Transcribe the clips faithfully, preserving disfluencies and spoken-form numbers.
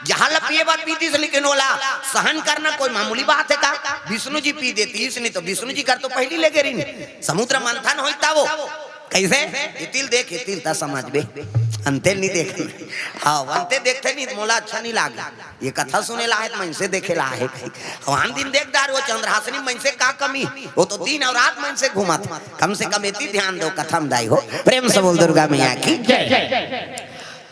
जहां ला पिए बर पीतिस, लेकिन ओला सहन करना कोई मामूली बात हे का? विष्णु जी पी देतिस, नहीं तो विष्णु जी कर तो पहिली ले गे रहिन। समुद्र मंथन होई तब वो। कइसे? ए तिल देख, ए तिल त समझबे। अंते नहीं देख। हाँ, अंते देखते नहीं, मोला अच्छा नहीं लागे। ये कथा सुने ला हे, त मनसे देखे ला हे। हम दिन देख डारे वो चंद्रहासिनी मनसे का कमी, वो तो दिन अउ रात मनसे घूमत। कम से कम एती ध्यान दो कथा म दाई हो। प्रेम से बोल दुर्गा मैया की। जय।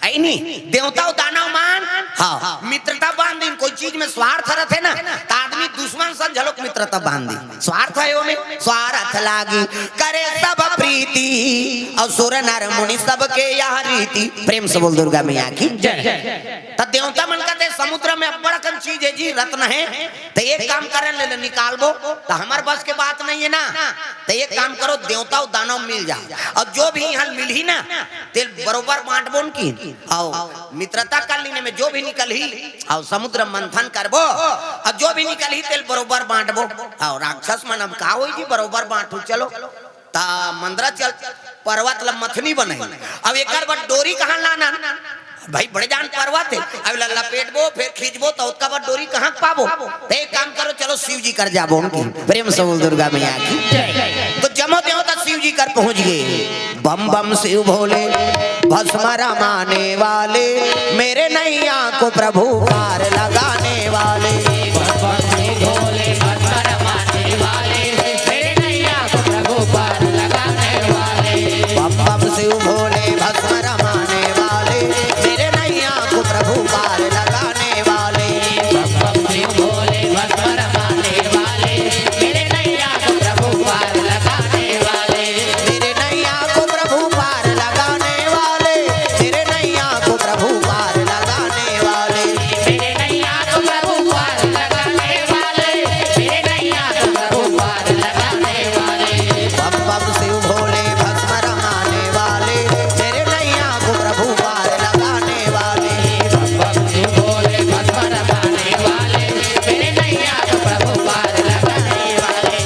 अइनी, देवता अउ दानव मन, हाँ, मित्रता बांधिन। कोई चीज में स्वार्थ रथे ना, त आदमी दुश्मन सन घलोक मित्रता बांधी। स्वार्थ हे ओमे, स्वार्थ लागी करे सब प्रीति, असुर नर मुनि सबके यह रीति। प्रेम से बोल दुर्गा मैया की। जय। त देवता मन कथे, समुद्र में अब्बड़ अकन चीज हे जी, रत्न हे, त एक काम करन, ले ले निकालबो, त हमर बस के बात नहीं हे ना। त एक काम करो, देवता अउ दानव मिल जाओ, अउ जो भी इहां मिलही ना, तेल बरोबर बांटबो न किन। अउ मित्रता कर लीन में जो भी निकलही, अउ समुद्र मंथन करबो, अउ जो भी निकलही, तेल बरोबर बांटबो। अउ राक्षस मन अब का होई जी, बरोबर बांटू, चलो। त मंदराचल पर्वत ल मथनी बनाई। अब एकर बर डोरी कहां लाना? भाई, बड़े जान पर्वत हे, अब ल-, लपेटबो, फेर खींचबो, त ओतका बर डोरी कहां पाबो? त एक काम करो, चलो शिव जी कर जाबो उनकी। प्रेम से बोल दुर्गा मैया की। जय। त जम्मो देवता शिव जी कर पहुंच गे। बम बम शिव भोले, भस्म रमाने वाले, मेरे नैया को प्रभु पार लगाने वाले। बम बम शिव भोले, भस्म रमाने वाले, मेरे नैया को प्रभु पार लगाने वाले। बम बम शिव भोले, भस्म रमाने वाले, मेरे नैया को प्रभु पार लगाने वाले। बम बम शिव भोले, भस्म रमाने वाले, मेरे नैया को प्रभु पार लगाने वाले। मेरे नैया को प्रभु पार लगाने वाले, मेरे नैया को प्रभु पार लगाने वाले। मेरे नैया को प्रभु पार लगाने वाले, मेरे नैया को प्रभु पार लगाने वाले। बम बम शिव भोले, भस्म रमाने वाले, मेरे नैया को प्रभु पार लगाने वाले। बम बम शिव भोले, भस्म रमाने वाले, मेरे नैया को प्रभु पार लगाने वाले।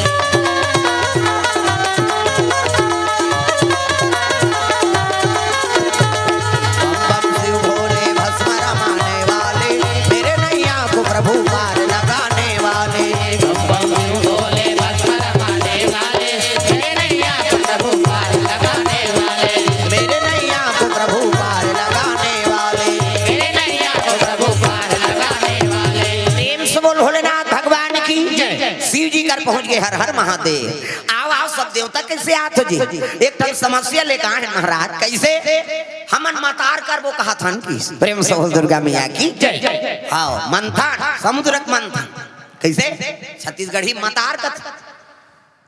बम बम शिव भोले, भस्म रमाने वाले, मेरे नैया को प्रभु पार लगाने वाले। बम बम शिव भोले, भस्म रमाने वाले, मेरे नैया को प्रभु पार लगाने वाले। मेरे नैया को प्रभु पार लगाने वाले। मेरे नैया को प्रभु पार लगाने वाले। प्रेम से बोल भोलेनाथ भगवान की। जय। शिव जी कर पहुंच गे, हर हर महादेव। आओ, आओ, सब देवता कइसे आत हो जी? एक ठन समस्या लेके आए हन महाराज। कइसे? हमन मतार करबो कहत हन कि। प्रेम से बोल दुर्गा मैया की। जय। हाँ, मंथन, समुद्र के मंथन। कइसे? छत्तीसगढ़ी मतार कथे।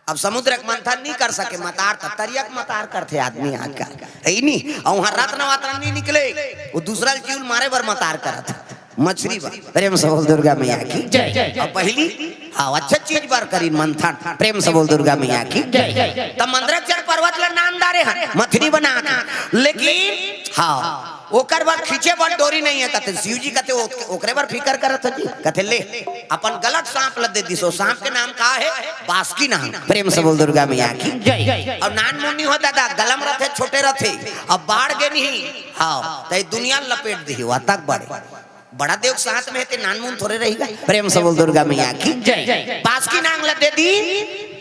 अब समुद्र के मंथन नहीं कर सके, मतार त तरिया के मतार करथे आदमी आजकल। हे नहीं? अउ उहां रत्न वत्न नहीं निकले, वो दूसरा ल चिउल मारे बर मतार करत। मछरी बर। प्रेम से बोल दुर्गा मैया की। जय। अउ पहिली, हाँ, अच्छा चीज बर करिन मंथन। प्रेम से बोल दुर्गा मैया की। जय। त मंदराचल पर्वत ल नान डारे हन, मथनी बना के। लेकिन, हाँ, ओकर बर खींचे बर डोरी नहीं हे कथे। शिव जी कथे, "ओ-, ओकरे बर फिकर करत हो जी?" कथे, "ले, अपन गला के सांप ल दे दिस।" ओ सांप के नाम का हे? बासुकी नाग। प्रेम से बोल दुर्गा मैया की। जय। अउ नान मुन नहीं हो दादा, गला म रथे, छोटे रथे, अब बाढ़ गे नहीं। हाँ, त ये दुनिया ल लपेट दिही, वो तक बड़े। बड़ा देव के साथ में हे ते नान मुन थोरे रही गा। प्रेम से बोल दुर्गा मैया की। जय। बासुकी नाग ल दे दी,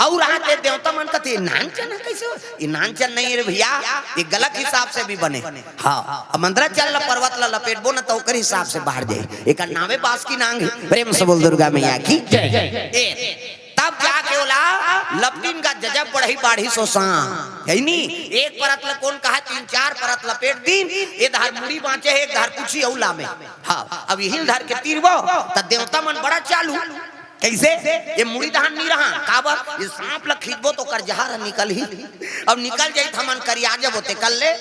अउ रहा ते देवता मन कथे, "नान चना कइसे हो?" ये नान चन नहीं हे रे भैया, ये गलत हिसाब से भी बने। हाँ, अब मंदराचल ल पर्वत ल लपेटबो न त ओकर हिसाब से बाढ़ जाही। एकर नामे बासुकी नाग हे। प्रेम से बोल दुर्गा मैया की। जय। ए, तब जाके ओला लपटिन का जजब बढ़ही बाढ़िस ओ सांप। हे नी? एक परत ल कोन कहा, तीन चार परत लपेट दिन, ए धार मुड़ी बांचे हे, एक धार पूछी अउ लामे। हाँ, अब इही ल धर के तीरबो, त देवता मन बड़ा चालू। कइसे? ये मुड़ी डहन नहीं रहा, काबर? ये सांप ल खींचबो त ओकर जहर ह निकलही। अब निकल जाही त हमन करिया जबो, तेकर ले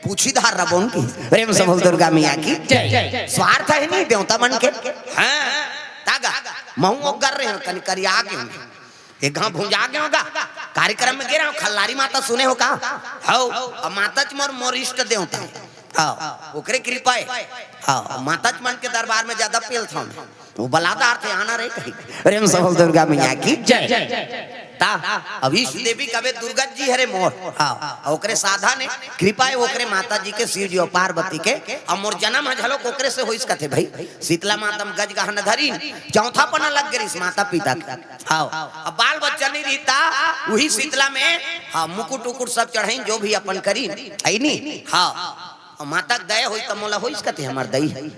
पूछी धार रबोन की। प्रेम से बोल दुर्गा मैया की। जय। स्वार्थ हे नहीं देवता मन के। हाँ, तागा, महूं ओग्गर रहे हंव, कनी करिया गे हंव। एक घांव भुंजा गे हंव गा, कार्यक्रम में गे रहे हंव, खल्लारी माता सुने हो का? हव, अब माता च मोर, मोर इष्ट देवता। हाँ, ओकरे कृपा हे। हाँ, माता मन के दरबार में ज्यादा पेलथंव मैं। वो बलादार थे, आना रे कही। प्रेम से बोल दुर्गा मैया की जय। ता, अब इष्ट देवी कबे दुर्गा जी हरे मोर। हाँ, ओकरे साधन हे, कृपा हे ओकरे माता जी के, शिव जी अउ पार्वती के। अब मोर जनम ह घलोक ओकरे से होइस कथे भाई। शीतला माता म गज गहना धरिन, चौथा पन्ना लग गे रिहिस माता पिता के। हाँ, अब बाल बच्चा नहीं रहिस ता, उही शीतला में, हाँ, मुकुट उकुट सब चढ़ाइन, जो भी अपन करिन, हे नी? हाँ, अब माता के दया होई त मोला होइस कथे हमर दई।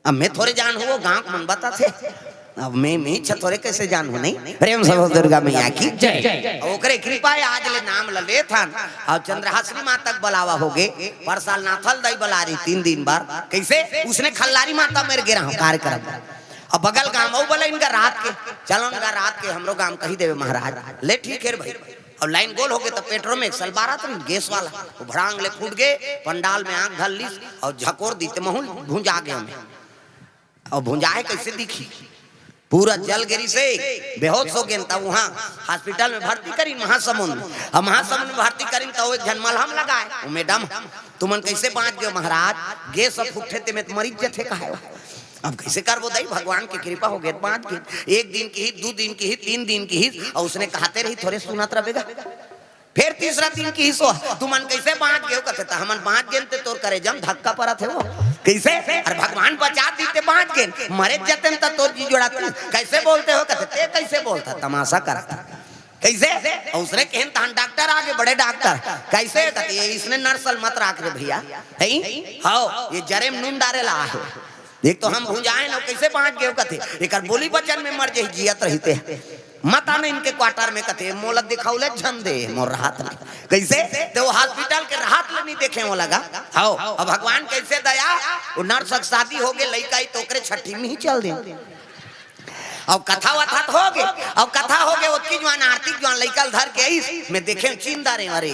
अब मैं थोरे जानहूं, वो गांव के मन बताथे। अब मैं, मैं इच्छा थोरे कैसे जानहूं, नहीं? प्रेम से बोल दुर्गा मैया की जय। अब ओकरे कृपा हे, आज ले नाम ल लेथन। अब चंद्रहासिनी माता के बलावा होगे, परसाल नाथल दई बला रही तीन दिन बर। कैसे? उसने खल्लारी माता मेर गे रहंव कार्यक्रम। अब बगल गांव अउ बलाइन गा रात के, चलो न गा रात के हमरो गांव कही देवे महाराज। ले ठीक हे रे भाई। अब लाइन गोल होगे त पेट्रोल में एक साल बारह रहिन गैस वाला, वो भड़ांग ले फूट गे, पंडाल में आंख धर लिस अउ झकोर दिते महूं भुंजा गेंव मैं। अब भुंजाए कैसे दिखही? पूरा जल गे रिहिसे, बेहोश हो गेंव। तब उहां हॉस्पिटल में भर्ती करिन महासमुंद। अब महासमुंद में भर्ती करिन त वो एक झन मलहम लगाए। वो मैडम, तुमन कैसे बांच गेव महाराज? गैस ह फूटथे तेमे त मरिच जथे कहे हो। अब कैसे करबो दई, भगवान के कृपा होगे त बांच गेन। एक दिन किहिस, दू दिन किहिस, तीन दिन किहिस, अउ उसने कहते रही, थोरे सुनत रबे गा। फेर तीसरा दिन किहिस ओ, तुमन कैसे बांच गेव कथे, त हमन बांच गेन ते तोर करेजा म धक्का परत हे वो। कैसे? अरे भगवान बचा दिस ते बांच गेन, मरे जतेन त तोर जी जोड़ातिस। कैसे बोलते हो कथे, ते कैसे बोलथा, तमाशा करत। कैसे? अउ उसने कहेन तहन डॉक्टर आगे, बड़े डॉक्टर। कैसे? कथे, ये इसने नर्स ल मत राख रे भैया। हे? हाँ, ये जरे म नून डारे ला आहे। एक तो हम भुंजाएन अउ कैसे बांच गेव कथे, एकर बोली बचन में मर जाही जियत रहिते। मत आना इनके क्वार्टर में कथे, मोला दिखउले झन दे, मोर रहत ले। कैसे? ते वो हॉस्पिटल के रहत ले नहीं देखे वो लगा। हाँ, अब भगवान कैसे दया, वो नर्स के शादी होगे, लइका ही त ओकरे छट्ठी में ही चल दे। अब कथा वथा त होगे, अब कथा होगे, ओतकी जुवान आरती जुवान लइका ल धर के आइस, मैं देखेंव चिंता रे, अरे,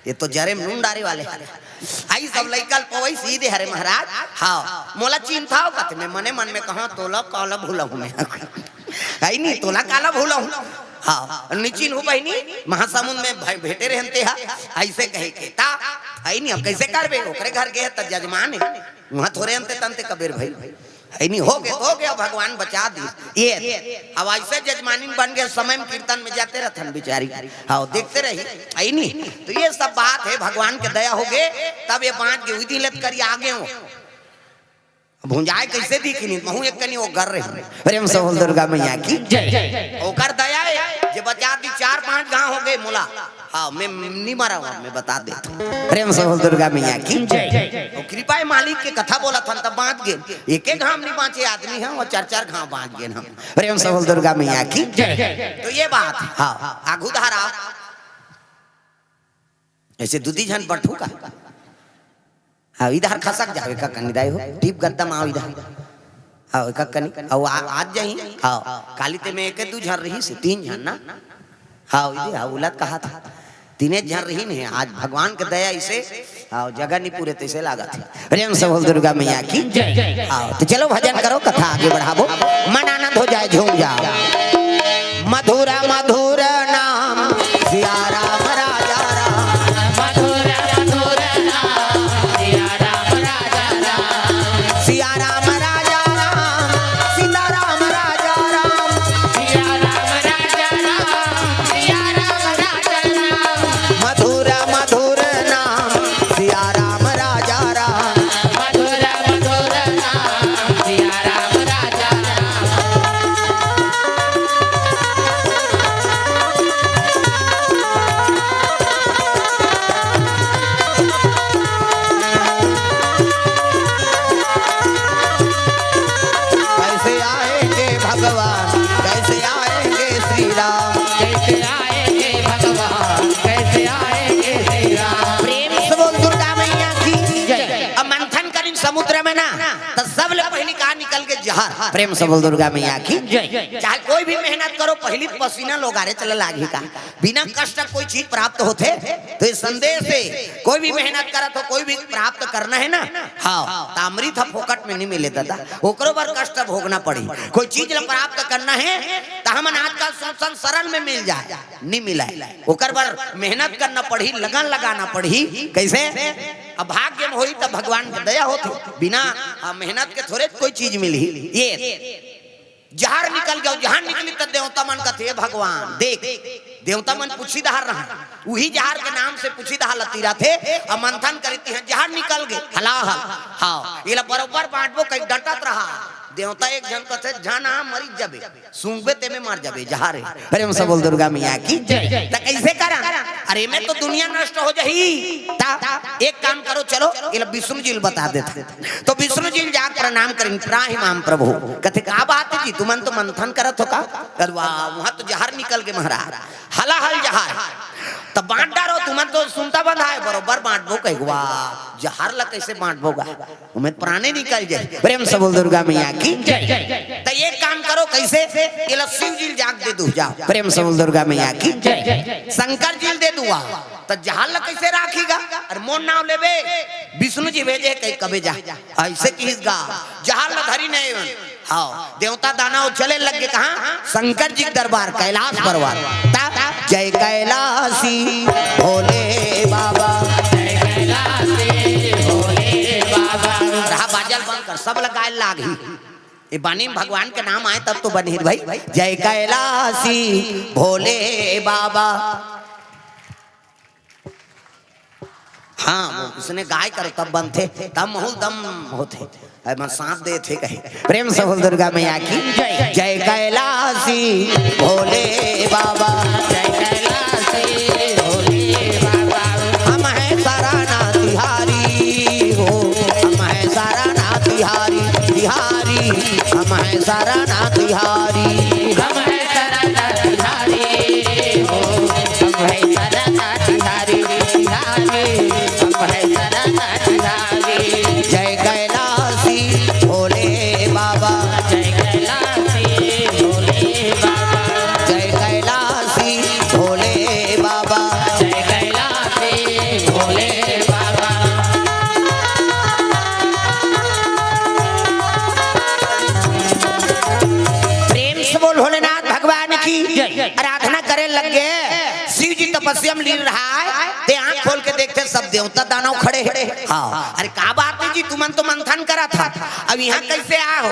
ये तो जरे म नून डारे वाले हरे। आइस अब लइका ल पवइस, सीधे हरे महाराज, हाँ, मोला चिंता हो कथे, मैं मने मन में कहंव, तोला काला भूलहूं मैं। हे नी, तोला काला भूलहूं। हाँ, नी चिन्हूं बहिनी, महासमुंद में भे-, भेटे रहेन ते हा, ऐसे कहे के। ता, हे नी, अब कैसे करबे? ओकरे घर गे त जजमान हे, उहां थोरे अंते तंते कबे रे भाई। हे नी, होगे, होगे, अब भगवान बचा दिस। ये, अब ऐसे जजमानी बन गे, समय में कीर्तन में जाते रहथन बिचारी। हाँ, देखते रही, हे नी। तो ये सब बात हे, भगवान के दया होगे, तब ये बांच गे, उही दिन ले त करिया गेंव। भुंजाए कैसे दिखिन, महूं एक कनी ओगर रहिंव। प्रेम से बोल दुर्गा मैया की जय। ओकर दया हे, जे बचा दिस, चार पांच घांव होगे मोला। हाँ, मैं नी मरंव, मैं बता देथंव। प्रेम से बोल दुर्गा मैया की जय। अउ कृपा हे मालिक के, कथा बोलथन त बांच गेन। एक एक घांव नी बांचे आदमी हे, वो चार चार घांव बांच गेन हम। प्रेम से बोल दुर्गा मैया की जय। तो ये बात, हाँ, आगू धारा। ऐसे दू दी झन बठू का। हाँ, इधर खसक जाओ, एक कनी दाई हो, टीप गद्दा में आओ इधर। हाँ, एक कनी, अउ आ, आज जाही, हाँ, काली ते में एक दू झन रहिस, तीन झन ना। हाँ, इधर, हाँ, उलत कहा था। तीने झन रहिन हे, आज भगवान के दया इसे, हाँ, जगह नहीं पूरे तैसे लागत हे। प्रेम से बोल दुर्गा मैया की जय। हाँ, तो चलो भजन करो, कथा आगे बढ़ाबो, मन आनंद हो जाए, झूम जाओ। मधुर मधुर नाम सिया राम राजा राम। मधुर मधुर नाम सिया राम राजा राम। सिया राम राजा राम, सीता राम राजा राम। सिया राम राजा राम, सिया राम राजा राम। मधुर मधुर नाम सिया राम राजा राम। मधुर मधुर नाम सिया राम राजा राम। कैसे आएंगे भगवान, कैसे आएंगे श्री राम? कैसे आएंगे भगवान, कैसे आएंगे श्री राम? प्रेम से बोल दुर्गा मैया की जय। अब मंथन करिन समुद्र में ना, त सबले पहिली का निकल गे? जहर। प्रेम से बोल दुर्गा मैया की। जय। चाहे कोई भी मेहनत करो, पहिली पसीना लोगारे चले लागही का? बिना कष्ट कोई चीज प्राप्त होथे? तो ये संदेश हे, कोई भी मेहनत करत हो, कोई भी प्राप्त करना हे ना, हाँ, त अमृत ह फोकट में नहीं मिले दादा, ओकरो बर कष्ट भोगना पड़ही। कोई चीज ला प्राप्त करना हे त हमन आजकल सोचन सरल में मिल जाए, नहीं मिले, ओकर बर मेहनत करना पड़ही, लगन लगाना पड़ही। कैसे? अब भाग्य में होही त भगवान के दया होथे, बिना, हाँ, मेहनत के थोरे कोई चीज मिलही। ये जहर निकल गे, जहर निकलिस त देवता मन कथे, "हे भगवान, देख।" देवता मन पुछी डहर रहय, उही जहर के नाम से पुछी डहर ल तीरथे, अउ मंथन करिस, तिहां जहर निकल गे, हलाहल। हाँ, एला बरोबर बांटबो कहि डटत रहा। देवता एक झन कथे, "झन आ, मरी जबे, सूंघबे तेमे मर जबे, जहर हे।" प्रेम से बोल दुर्गा मैया की। जय। त कैसे करन? अरे, एमे तो दुनिया नष्ट हो जाही। त एक काम करो, चलो, एला विष्णु जी ल बता देथन। तो विष्णु जी ल जाके प्रणाम करिन, "त्राहि माम प्रभु।" कथे, "का बात हे जी, तुमन तो मंथन करत हो का?" कथे, "वाह, उहां तो जहर निकल गे महाराज, हलाहल जहर। त बांट डारो, तुमन तो सुनता बंधाय, बरोबर बांटबो कहि।" "वाह, जहर ला कैसे बांटबो गा? ओमे प्राणे निकल जाही।" प्रेम से बोल दुर्गा मैया की। जय। त एक काम करो, कैसे? एला शिव जी ल जाके दे दू, जाओ। प्रेम से बोल दुर्गा मैया की। जय। शंकर जी ल दे दुआ, त जहर ला कैसे राखही गा? अरे मोर नाम लेबे, विष्णु जी भेजे कहि कबे जा। अइसे किहिस गा, जहर ला धरिन हे। हाँ, देवता दानव चले लग गे कहाँ? शंकर जी के दरबार, कैलाश पर्वत। त जय कैलासी भोले बाबा, जय कैलासी भोले बाबा। रहा बाजा ल बंद कर, सब ला गाय लागही। ए बानी में भगवान के नाम आय तब तो बनही भाई। जय कैलासी भोले बाबा। हाँ, वो उसने गाय कर तब बनथे, तब महूल दम होथे। अरे मन साथ देथे कहे। प्रेम से बोल दुर्गा मैया की। जय। जय कैलासी भोले बाबा। जय कैलासी भोले बाबा। हम हैं शरणा तिहारी हो, हम हैं शरणा तिहारी, तिहारी, हम हैं शरणा तिहारी। हम हैं शरणा तिहारी हो, हम हैं शरणा तिहारी, तिहारी, हम हैं शरणा तिहारी। जय कैलासी भोले बाबा। जय कैलासी भोले बाबा। जय कैलासी भोले बाबा। जय कैलासी भोले बाबा। प्रेम से बोल भोलेनाथ भगवान की। जय। आराधना करे लग गे। शिव जी तपस्या में लीन रहय, ते आंख खोल के देखथे, सब देवता दानव खड़े हे। हाँ, अरे का बात हे जी, तुमन तो मंथन करत हव, अब इहां कैसे आय हो?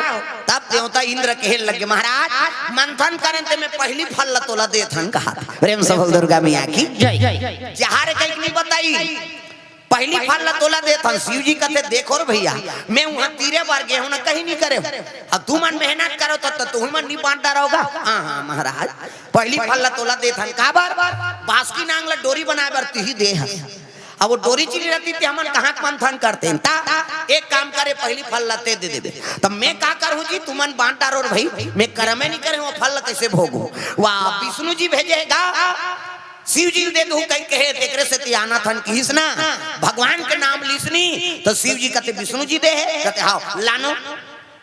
तब देवता इंद्र कहे लग गे, महाराज, मंथन करेन ते मैं पहिली फल ल तोला देथन कहा। प्रेम से बोल दुर्गा मैया की। जय। जहर कहिके नहीं बताइस, पहिली फल ल तोला देथन। शिव जी कथे, देखो रे भइया, मैं उहां तीरे बर गे हंव ना, कहीं नहीं करे हंव। अब तुमन मेहनत करत हव त तुमन नहीं बांट डारव गा। हाँ, हाँ महाराज, पहिली फल ल तोला देथन। काबर? बासुकी नांग ल डोरी बनाय बर तिही दे हस। अब वो डोरी चली रहती ते हमन कहाँ के मंथन करतेन? त एक काम करे, पहिली फल ल ते दे देबे। त मैं का करहूं जी, तुमन बांट डारो रे भई, मैं करमे नहीं करे हंव, वो फल ल कैसे भोगहूं? वाह, विष्णु जी भेजे हे गा, शिव जी ल दे दूं कहि कहे, तेकरे सेती आनाथन किहिस ना, भगवान के नाम लिसनी, त शिव जी कथे, "विष्णु जी दे हे?" कथे, "हाव।" "लानो,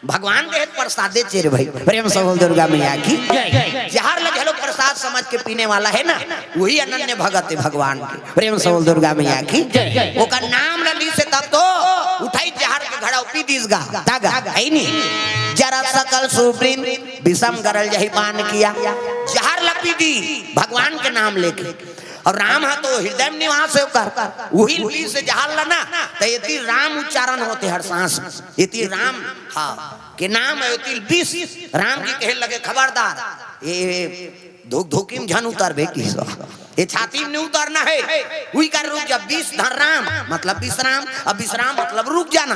भगवान दे हे, प्रसाद दे चेरे भाई।" प्रेम से बोल दुर्गा मैया की। जय। जहर ल घलो प्रसाद समझ के पीने वाला हे ना, वही अनन्य भगत हे भगवान के। प्रेम से बोल दुर्गा मैया की। जय। ओकर नाम ल लिस हे तब तो उठाइस जहर के घड़ा, पी दिस गा, त गा, हे नी? "जरा सकल सुवृंद विषम गरल जहि पान किया।" जहर ल पी दिस भगवान के नाम लेके। अउ राम ह तो हृदय में निवास हे ओकर, उही ल पीस हे जहर ल ना, त एती राम उच्चारण होथे हर सांस में। एती राम, हाँ, के नाम हे, एती ल पीस। राम जी कहे लगे, "खबरदार, ये धुकधुकी में झन उतरबे," किहिस। "ये छाती में नहीं उतरना हे, उही कर रुक जा।" विष धन राम मतलब विश्राम, अब विश्राम मतलब रुक जाना।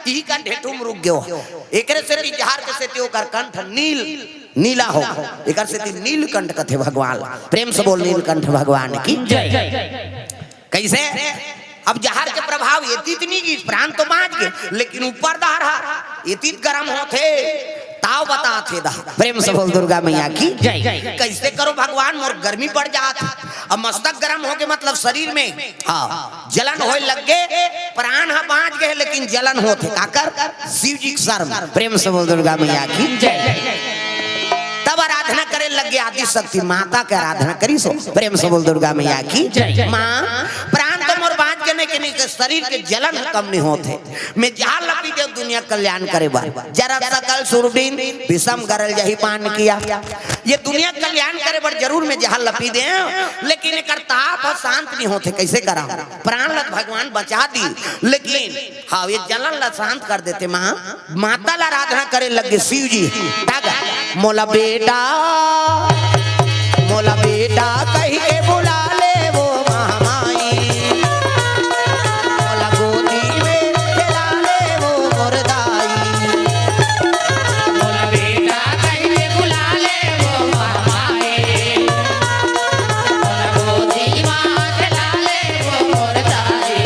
इही कर ढेठू में रुक गयो। एकरे सेती जहर के सेती ओकर कंठ नील नीला हो, एकर सेती नीलकंठ कथे भगवान। प्रेम से बोल, नीलकंठ भगवान की। जय। कैसे? अब जहर के प्रभाव एती त नहीं गिस, प्राण तो बांच गे, लेकिन ऊपर डहर ह एती त गरम होथे, ताव बतात हे दा। प्रेम से बोल दुर्गा मैया की जय। कैसे करो भगवान, मोर गर्मी बढ़ जात हे। अब मस्तक गरम होके, मतलब शरीर में, हाँ, जलन होए लग गे, प्राण ह बाँच गे, लेकिन जलन होत हे। काकर? शिव जी के शर्म। प्रेम से बोल दुर्गा मैया की जय। तब आराधना करे लग गे आदि शक्ति, माता के आराधना करिस हो। प्रेम से बोल दुर्गा मैया की जय। माँ, प्राण तो मोर बाँच गे नहीं, कि नहीं, कि शरीर के जलन ह कम नहीं होत हे। मैं जहर ल पी देंव दुनिया कल्याण करे बर। जरा सकल सुरबीन विषम गरल जही पान किया। ये दुनिया कल्याण करे बर जरूर मैं जहर ल पी देंव, लेकिन एकर ताप ह शांत नहीं होत हे। कैसे करँव? प्राण ल भगवान बचा दी, लेकिन हाँ, ये जलन ल शांत कर देते। माँ, माता ल आराधना करे लग गे शिव जी। तागा, मोला बेटा, मोला बेटा कहि के बुला ले वो महामाई, मोला गोदी में खेला ले वो मोर दाई। मोला बेटा कहि के बुला ले वो महामाई, मोला गोदी में खेला ले वो मोर दाई।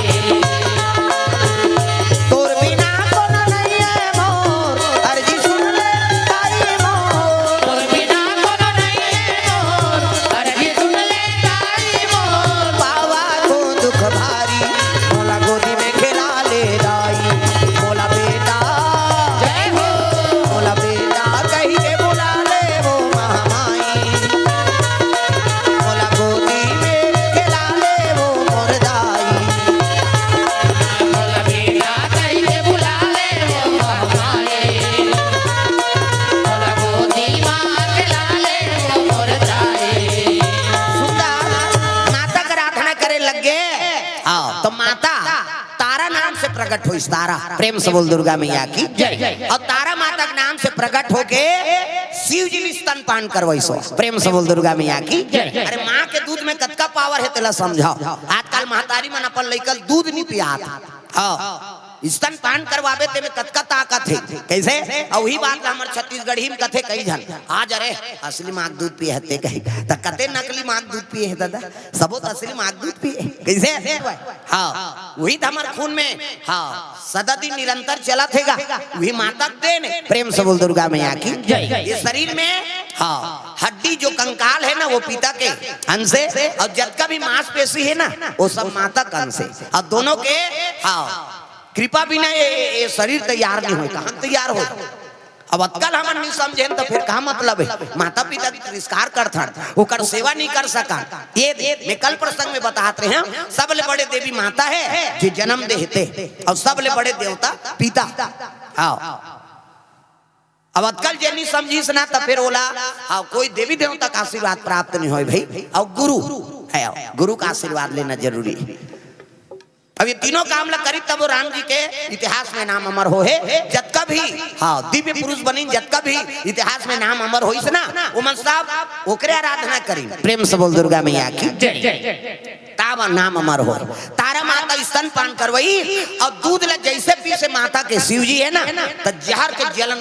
तोर बिना कोनो नइये मोर, अर्जी सुन ले ताई मोर। तोर बिना कोनो नइये मोर, अर्जी सुन ले ताई मोर। पावा को दुख भारी, मोला गोदी में खेला ले दाई। मोला बेटा, जय हो। मोला बेटा कहि के बुला ले वो महामाई। मोला गोदी में खेला ले वो मोर दाई। मोला बेटा कहि के बुला ले वो मोर दाई। मोला गोदी में खेला ले वो मोर दाई। सुंदर माता के आराधना करे लग गे। हाँ, तो माता तारा नाम से प्रकट होइस, तारा। प्रेम से बोल दुर्गा मैया की जय। और तारा माता के नाम से प्रकट होके शिव जी ल स्तनपान करवइस हो। प्रेम से बोल दुर्गा मैया की जय। अरे माँ के दूध में कतका पावर हे तेला समझव। आजकल महतारी मन अपन लइका ल दूध नहीं पियात। हाँ, स्तनपान करवाबे तेमे कतका ताकत हे। कैसे? अउ वही बात ला हमर छत्तीसगढ़ी में कथे कई झन, "आज अरे असली माँ के दूध पिए हे ते कही, त कते नकली माँ के दूध पिए हे दादा, सबो त असली माँ के दूध पिए हे।" कैसे? हाँ, वही त हमर खून में, हाँ, सदा दिन निरंतर चलत हे गा, वही माता के देन हे। प्रेम से बोल दुर्गा मैया की जय। ये शरीर में, हाँ, हड्डी जो कंकाल हे ना, वो पिता के अंश हे, और जतका भी मांसपेशी हे ना, वो सब माता के अंश हे। और दोनों के, हाँ, कृपा बिना ये, ये, ये शरीर तैयार नहीं होय। कहाँ तैयार होय? अब अतका ल हमन नहीं समझेन, त फिर का मतलब हे? माता पिता के तिरस्कार करथन, ओकर सेवा नहीं कर सकन। ये दे, मैं कल प्रसंग में बतात रहेंव, सबले बड़े देवी माता हे, जे जन्म देथे, और सबले बड़े देवता पिता। हाँ, अब अतका ल जे नहीं समझिस ना, त फिर ओला, हाँ, कोई देवी देवता के आशीर्वाद प्राप्त नहीं होय भाई। और गुरु हे, गुरु के आशीर्वाद लेना जरूरी हे। अब ये तीनों काम ला करिस तब वो राम जी के इतिहास में नाम अमर होहे। जतका भी, हाँ, दिव्य पुरुष बनिन, जतका भी इतिहास में नाम अमर होइस ना, ओमन सब ओकरे आराधना करिन। प्रेम से बोल दुर्गा मैया की जय। तब नाम अमर होय। तारा माता स्तनपान करवइस और दूध ला जैसे पीस हे माता के, शिव जी हे ना, त जहर के जलन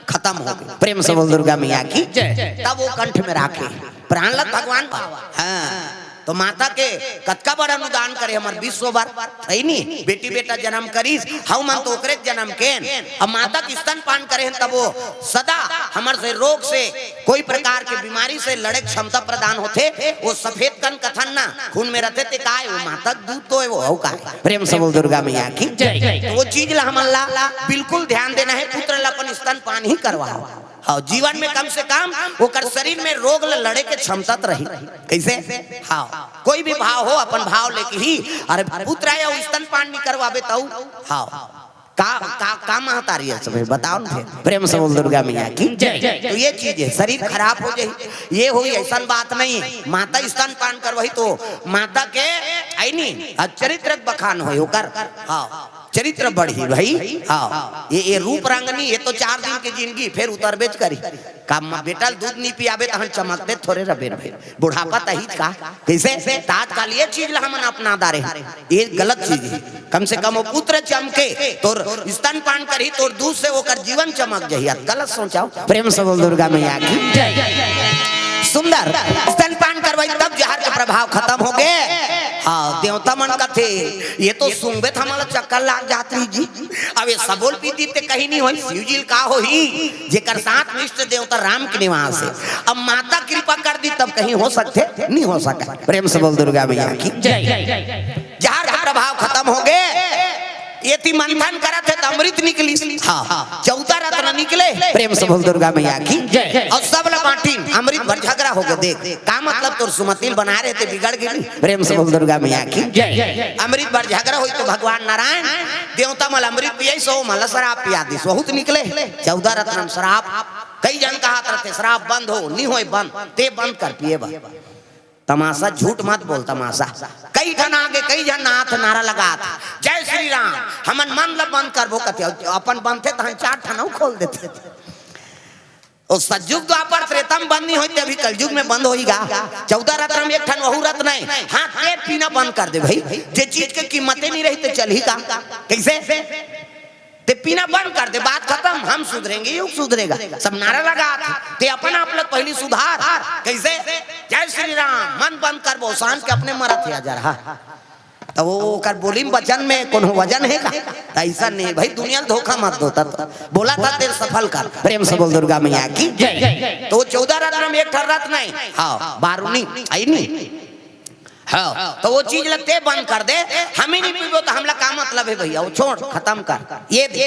खतम होगे। प्रेम से बोल दुर्गा मैया की जय। तब वो कंठ में राखे प्राण ल भगवान। हाँ, तो माता के कतका बड़ अनुदान करे हमर विश्व बर, सही नी? बेटी बेटा जन्म करिस, हमन तो ओकरे जन्म केन। अब माता के स्तनपान करे हन, तब वो सदा हमर से रोग से, कोई प्रकार के बीमारी से लड़े के क्षमता प्रदान होथे। वो सफेद कन कथन ना, खून में रथे ते काय, वो माता के दूध तो हे, वो हउ काय। प्रेम से बोल दुर्गा मैया की जय। तो वो चीज ला हमन ला बिल्कुल ध्यान देना हे, पुत्र ला अपन स्तनपान ही करवाव। हाँ, जीवन में कम से कम ओकर शरीर में रोग ल लड़े के क्षमता त रही। कैसे? हाँ, कोई भी भाव हो, अपन भाव लेके ही। अरे पुत्र हे, स्तनपान नहीं करवाबे तउ, हाँ, का, का, का महतारी हे सब, बताव ना फिर। प्रेम से बोल दुर्गा मैया की जय। तो ये चीज हे, शरीर खराब हो जाही, ये होही, अइसन बात नहीं हे। माता स्तनपान करवही तो माता के, आई नहीं, चरित्र के बखान होही ओकर। हाँ, चरित्र बढ़ही भाई। हाँ, ये, ये रूप रंग नहीं, ये तो चार दिन के जिंदगी, फिर उतरबेच करही। का म-, बेटा ल दूध नहीं पियाबे तहन चमकते थोरे रबे भाई, बुढ़ापा तही का। कैसे? त आजकल ये चीज ला हमन अपना डारे, ये गलत चीज हे। कम से कम वो पुत्र चमके, तोर स्तनपान करही, तोर दूध से ओकर जीवन चमक जाही। गलत सोचाव। प्रेम से बोल दुर्गा मैया की जय। सुंदर स्तनपान करवाई, तब जहर के प्रभाव खतम होगे। हाँ, देवता मन कथे, "ये तो सुंगबे त हमला चक्कर लाग जात रही जी, अब ये सबो ल पी दी ते कहीं नहीं होई, शिव जी ल का होही?" जेकर साथ में इष्ट देवता राम के निवास हे, अब माता कृपा कर दी तब कहीं हो सकथे, नहीं हो सकय। प्रेम से बोल दुर्गा मैया की। जहर के प्रभाव खतम होगे। एती मंथन करत हे त अमृत निकलिस। हाँ, चौदह रत्न निकले। प्रेम से बोल दुर्गा मैया की। अउ सब ला बांटिन, अमृत बर झगरा होगे। देख, का मतलब, तोर सुमति ल बनाय रहे ते बिगड़ गे। प्रेम से बोल दुर्गा मैया की। अमृत बर झगरा होइस त भगवान नारायण देवता मन ल अमृत पियाइस, ओ मन ल शराब पिया दिस, वहू त निकले। चौदह रत्न म शराब। कई झन कहत रथे, "शराब बंद हो, नहीं होय बंद, ते बंद कर पिए बर।" तमाशा, झूठ मत बोल, तमाशा। कई झन आगे, कई झन नाथ नारा लगात, "जय श्री राम, हमन मन ल बंद करबो," कथे, अपन बनथे तहन चार ठन अउ खोल देथे। ओ सतयुग द्वापर त्रेता म बंद नहीं होय ते अभी कलयुग में बंद होही गा। चौदह रत्न म एक ठन वहू रत्न हे। हाँ, ते पीना बंद कर दे भाई, जे चीज के कीमते नहीं रही ते चलही का? कैसे? ते पीना बंद कर दे, बात खतम, हम सुधरेंगे, युग सुधरेगा। सब नारा लगात हे, ते अपन आप ल पहिली सुधार। कैसे? जय श्री राम, मन बंद करबो, सांझ के अपने मरत हे जहर। त ओ ओकर बोली म वचन में कोनो वजन हे का? त अइसन नहीं भाई, दुनिया ल धोखा मत दो। त बोलत हंव ते ल सफल कर। प्रेम से बोल दुर्गा मैया की। त ओ चौदह रत्न म एक ठन रत्न हे। हाँ, बारूनी, अइनी। हाँ, त ओ चीज ल ते बंद कर दे, हमही नहीं पीबो त हमला का मतलब हे भैया? ओ छोड़, खतम कर। ये दे।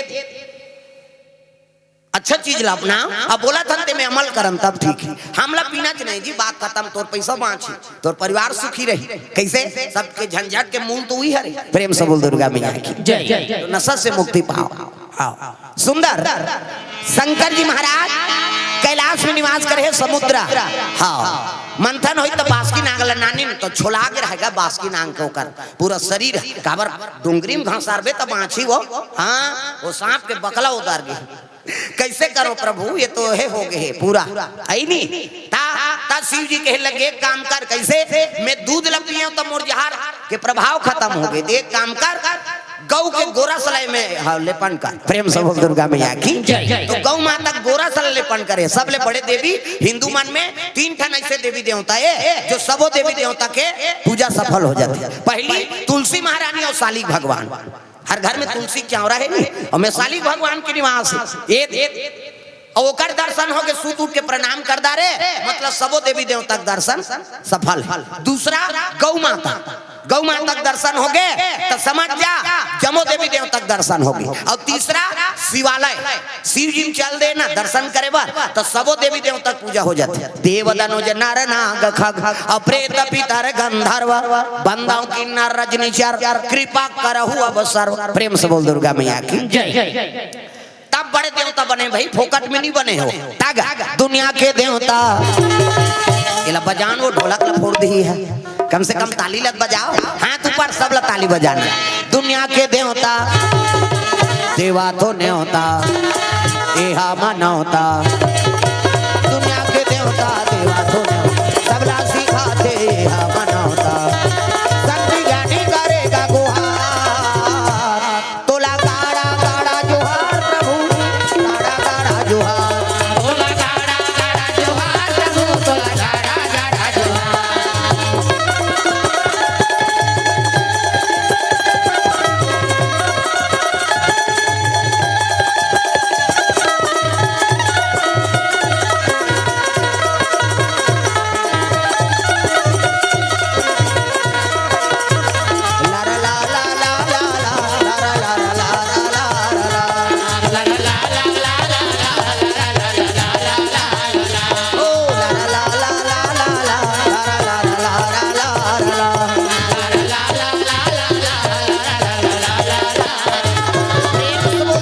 अच्छा चीज ल अपना, अब बोलत हंव ते में अमल करन तब ठीक हे। हमला पीना च नहीं जी, बात खतम, तोर पैसा बांचही, तोर परिवार सुखी रही। कैसे? सबके झंझट के मूल तो उही हरे। प्रेम से बोल दुर्गा मैया की। त नशा से मुक्ति पाव। हाँ। सुंदर शंकर जी महाराज कैलाश में निवास करे हे, समुद्र। हाँ। मंथन होइस त बासुकी नाग ल नानिन त छोला गे रहेगा बासुकी नाग के ओकर पूरा शरीर। काबर डोंगरी म घंसारबे त बांचही ओ। हाँ, ओ सांप के बकला उतर गे। कैसे करो प्रभु, ये तो हे होगे हे पूरा, अइनी। त, त शिव जी कहे लगे, "एक काम कर, कैसे? मैं दूध ल पियेंव त मोर जहर के प्रभाव खतम होगे। त एक काम कर, गऊ के गोरस ल एमे, हाँ, लेपन कर।" प्रेम से बोल दुर्गा मैया की। त गऊ माता के गोरस ल लेपन करे। सबले बड़े देवी हिंदू मन में तीन ठन अइसे देवी देवता हे, जो सबो देवी देवता के पूजा सफल हो जाथे। पहिली तुलसी महारानी अउ सालिक भगवान। हर घर में तुलसी चौरा हे नहीं, अउ में सालिक भगवान के निवास हे। ए, ए, अउ ओकर दर्शन होगे, सुत उठ के प्रणाम कर डारे, मतलब सबो देवी देवता के दर्शन सफल हे। दूसरा, गऊ माता, गऊ माता के दर्शन होगे, त समझ जा, जम्मो देवी देवता के दर्शन होगे। अउ तीसरा, शिवालय, शिव जी म चल दे ना दर्शन करे बर, त सबो देवी देवता के पूजा हो जाथे। देव दनुज नर नाग खग, अउ प्रेत पितर गंधर्व, बंदव किन्नर रजनीचर, कृपा करहु अब सर्व। प्रेम से बोल दुर्गा मैया की। तब बड़े देवता बने भाई, फोकट में नहीं बने हो। तग दुनिया के देवता। एला बजान, ओ ढोलक ल फोड़ दिही हे। कम से कम ताली ल त बजाव। हाथ ऊपर, सब ल ताली बजाना। दुनिया के देवता, देवा तो नेवता, एहा मनौता। दुनिया के देवता, देवा तो नेवता, सबला सिखाथे एहा मनौता। संत ज्ञानी करेगा गुहार, तोला गाड़ा गाड़ा जोहार प्रभु, गाड़ा गाड़ा जोहार।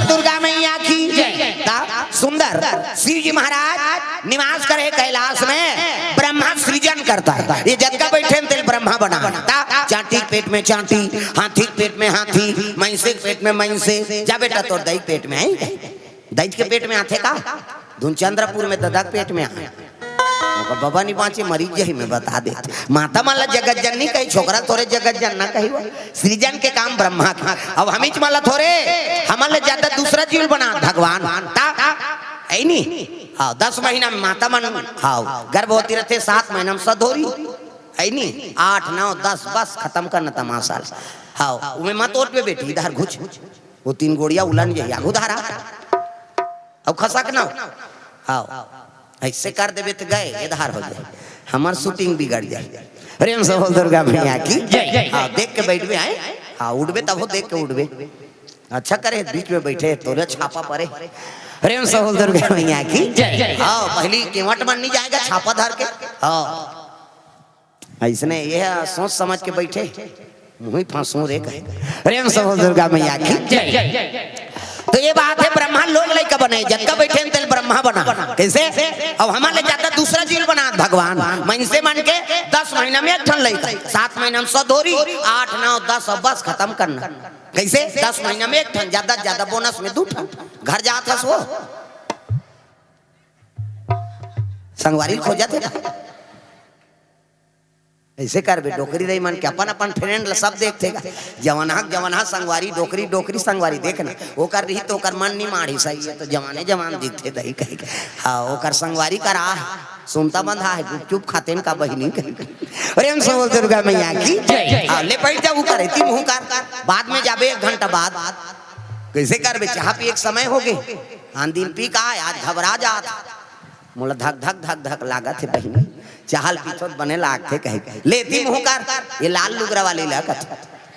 दुर्गा मैया की। ता सुंदर शिव जी महाराज निवास करे कैलाश में, ब्रह्मा सृजन करता हे। ये जतका बैठे हे तेला ब्रह्मा बना। ता चांटी के पेट में चांटी, हाथी के पेट में हाथी, मइसे के पेट में मइसे। जा बेटा, तोर दई के पेट में हे, दई के पेट में आथे का? धुन चंद्रपुर में ददा के पेट में आए। ओकर बबा नहीं बांचे, मरीज यही में बता देथे। माता मन ला जगत जननी कही, छोकरा ल थोरे जगत जनना कही। वो सृजन के काम ब्रह्मा के। अब हमीच मन ला थोरे, हमन ले ज्यादा दूसरा जीव ल बना भगवान। ता है नी? हाँ, दस महीना में माता मन, हाँ, गर्भवती रहिथे, सात महीना में सधौरी, है नी? आठ, नौ, दस, बस खतम करना तमाशा ल। हाँ, उमे मत ओटबे बेटी, इधर घुच, वो तीन गोड़िया उलन जाही, आगू धारा। अउ खसक ना। हाँ, ऐसे कर देबे त गए, एधार हो जाए, हमर shooting बिगड़ जाए। प्रेम से बोल दुर्गा मैया की जय। हाँ, देख के बैठबे, आए। हाँ, उठबे तब हो, देख के उठबे। अच्छा करे बीच में बैठे, तोरे छापा परे। प्रेम से बोल दुर्गा मैया की जय। हाँ, पहली केवट मन नहीं जाएगा छापा धर के। हाँ, ऐसने ये सोच समझ के बैठे, मुँही फांसू रे कहे। प्रेम से बोल दुर्गा मैया की जय। तो ये बात है, ब्रह्मा लोग लइका बने, जतका बैठे हैं तेल ब्रह्मा बना। कैसे? अब हमारे ले जाता दूसरा जीव बना भगवान। मनसे मन के दस महीना में एक ठन लइका, सात महीना में सधौरी, आठ, नौ, दस, अब बस खतम करना। कैसे? दस महीना में एक ठन, ज्यादा से ज्यादा बोनस में दू ठन। घर जात हस वो, संगवारी खोजत हे ना। ऐसे करबे, डोकरी रही मन के अपन अपन friend ल सब देखथे गा। जवनहा जवनहा संगवारी, डोकरी डोकरी संगवारी, देखना, ओकर रही तो ओकर मन नहीं माढ़ी सही है, तो जवाने जवान दिखथे दही कही के। हाँ, ओकर संगवारी करा है, सुनता बंधा है, गुपचुप खाते न का बहिनी कही के। प्रेम से बोल दुर्गा मैया की जय। हाँ, ले बैठ जा, ऊ कर, एती मुँह कर, बाद में जाबे एक घंटा बाद। कैसे करबे, चाह पी एक समय हो गए, हाँ, दिन पी का है, आज घबरा जात। मोला धक धक धक धक लागत हे बहिनी, चाह ल पीथों त बने लागथे कहे। ले एती मुँह कर, ये लाल लुगरा वाली ला कथे।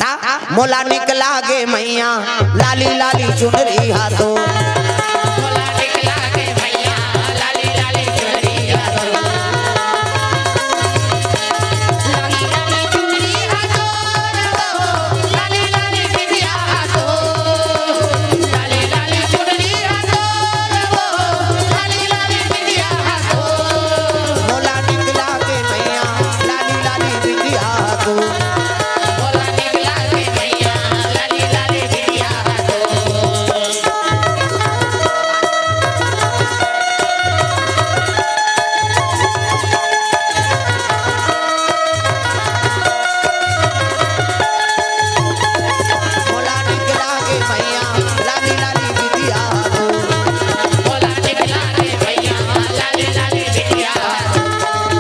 ता मोला निक लागे मैया, लाली लाली चुनरी हा तो। मोला निक लागे मैया, लाली लाली बिंदिया तो। मोला निक लागे मैया, लाली लाली बिंदिया तो।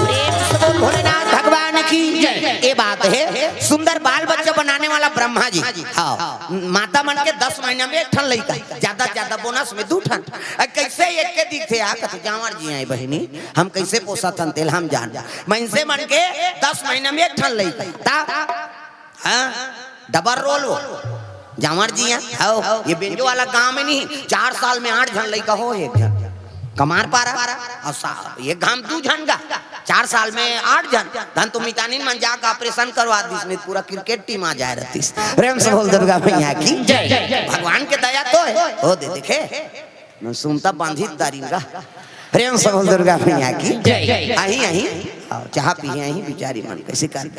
प्रेम से बोल भोलेनाथ भगवान की जय। ये बात है, सुंदर बाल बच्चा बनाने वाला ब्रह्मा जी। हाँ, माता मन के दस महीना में एक ठन लइका, ज्यादा से ज्यादा बोनस में दू ठन। अ, कैसे एक के दिखथे आ, कथे जांवर जी आए बहिनी, हम कैसे पोसत हन तेल हम जान। मनसे मन के दस महीना में एक ठन लइका। ता हाँ, डबल रोल हो। जांवर जी हैं, हो, ये बेंजो वाला गांव में नहीं, चार साल में आठ झन लइका हो, एक झन कमार पारा, और सा-, ये गांव दू झन का, चार साल में आठ झन, धन तो मितानिन मन जाकर operation करवा दिस, नहीं पूरा cricket team आ जाए रहतीस। प्रेम से बोल दुर्गा मैया की जय। भगवान के दया तो है, हो दे देखे, न सुनता बांधी दारिन का। प्रेम से बोल दुर्गा मैया की जय। आही, आही, आओ, चाह पी, आही, बिचारी मन कैसे कर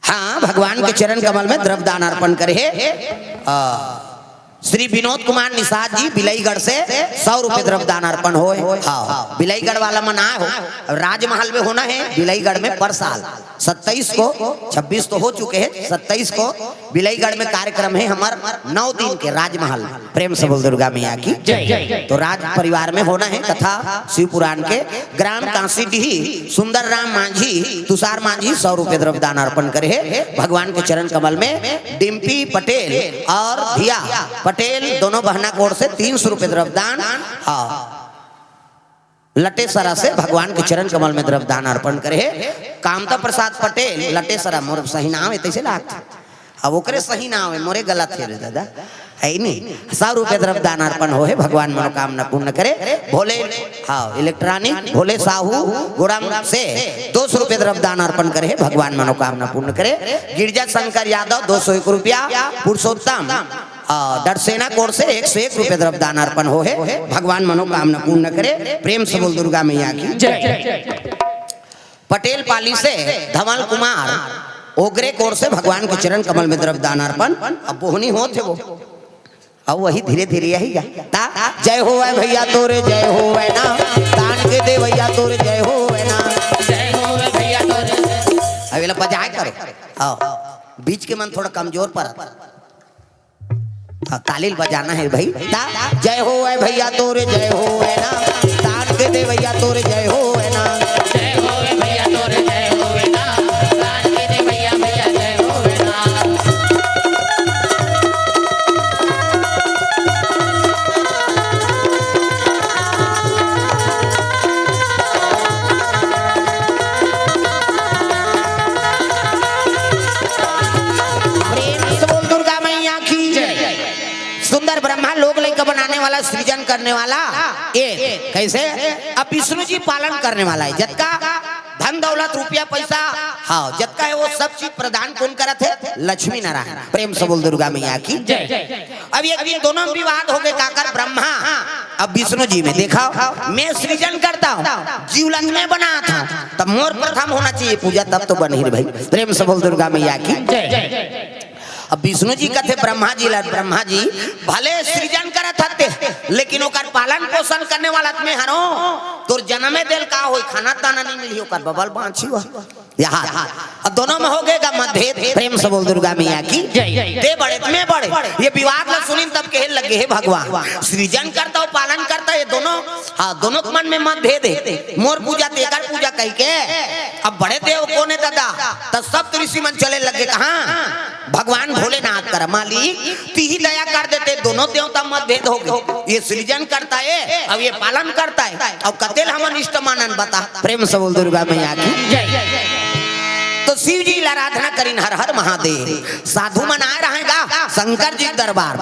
हाँ, भगवान के चरण कमल में द्रव्य दान अर्पण करे हे। आ, श्री विनोद कुमार निषाद जी बिलईगढ़ से सौ रुपये द्रव्य दान अर्पण होए। हाँ, बिलईगढ़ वाला मन आए हो, राजमहल में होना है बिलईगढ़ में पर साल सत्ताईस को, छब्बीस तो हो चुके हैं, सत्ताईस को बिलईगढ़ में कार्यक्रम है हमार नौ दिन के राजमहल। प्रेम से बोल दुर्गा मैया की जय। तो राज परिवार में होना है कथा शिव पुराण के। ग्राम कांसी डीही सुंदर राम मांझी, तुषार मांझी सौ रुपये द्रव्य दान अर्पण करे हे भगवान के चरण कमल में। डिम्पी पटेल और धिया पटेल दोनों बहना कोर से तीन सौ रुपये द्रव्य दान। हाँ, लटेसरा से भगवान के चरण कमल में द्रव्य दान अर्पण करे हे। कामता प्रसाद पटेल लटेसरा, मोर सही नाम है तैसे लागथे। अब ओकरे सही नाम है, मोरे गलत है रे दादा, है नी? सौ रुपये द्रव्य दान अर्पण हो हे, भगवान मनोकामना पूर्ण करे। भोले, हाँ, electronic भोले साहू गुड़म से दो सौ रुपये द्रव्य दान अर्पण करे हे, भगवान मनोकामना पूर्ण करे। गिरजा शंकर यादव दो सौ एक रुपया, पुरुषोत्तम, आ, डरसेना कोर से एक सौ एक रुपये द्रव्य दान अर्पण हो हे, भगवान मनोकामना पूर्ण करे। प्रेम से बोल दुर्गा मैया की जय। पटेल पाली से धवल कुमार ओगरे कोर से भगवान के चरण कमल में द्रव्य दान अर्पण। अब बोहनी होत हे वो, अब वही धीरे धीरे यही गा। ता जय होवै भैया तोरे जय होवै ना, दान के दे भैया तोरे जय होवै ना। जय होवै भैया तोरे। अब एला बजाए करो। आओ, बीच के मन थोड़ा कमजोर पर हाँ, ताली ल बजाना हे भाई। ता, जय होवय भैया तोर जय होवय ना, दान के दे भैया तोर जय होवय ना। जय होवय भैया तोर जय होवय ना, दान के दे भैया, भैया जय होवय ना। प्रेम से बोल दुर्गा मैया की जय। सुंदर ब्रह्मा लोग लइका बनाने वाला, सृजन करने वाला, ये कैसे? अब विष्णु जी पालन करने वाला है। जतका धन दौलत, रुपया पैसा, हाँ, जतका है, वो सब चीज प्रदान कौन करत है? लक्ष्मी नारायण। प्रेम से बोल दुर्गा मैया की जय। अब एक दिन दोनों में विवाद हो गए, काकर? ब्रह्मा अब विष्णु जी में। देखा, मैं सृजन करता हूँ, जीवलंत में बनात हूँ, तब मोर प्रथम होना चाहिए पूजा, तब तो बनही रे भाई। प्रेम से बोल दुर्गा मैया की जय। अब विष्णु जी कथे ब्रह्मा जी ला, ब्रह्मा जी, भले सृजन करत हते, लेकिन ओकर पालन पोषण करने वाला त मैं हरों। तोर जनमे देल का होई, खाना ताना नहीं मिली, ओकर बबल बाँची हुआ। यहाँ अब दोनों में हो गएगा मतभेद। प्रेम से बोल दुर्गा मैया की जय। ते बड़े, मैं बड़े। ये विवाद ला सुनिन तब कहे लगे, हे भगवान, सृजन करता हूँ, पालन करता, ये दोनों, हाँ, दोनों के मन में मतभेद है। मोर पूजा, तेकर पूजा कही के। अब बड़े देव कौन है दादा? तब सब ऋषि मन चले लगे, कहाँ? भगवान भोलेनाथ कर, मालिक, तिही दया कर देते, दोनों देवता मतभेद हो गए। ये सृजन करता है, अब ये पालन करता है, अब कतेल हमन इष्ट मानन बता। प्रेम से बोल दुर्गा मैया की जय। तो शिव जी ला आराधना करिन, हर हर महादेव। साधु मन आए रहेगा शंकर जी के दरबार,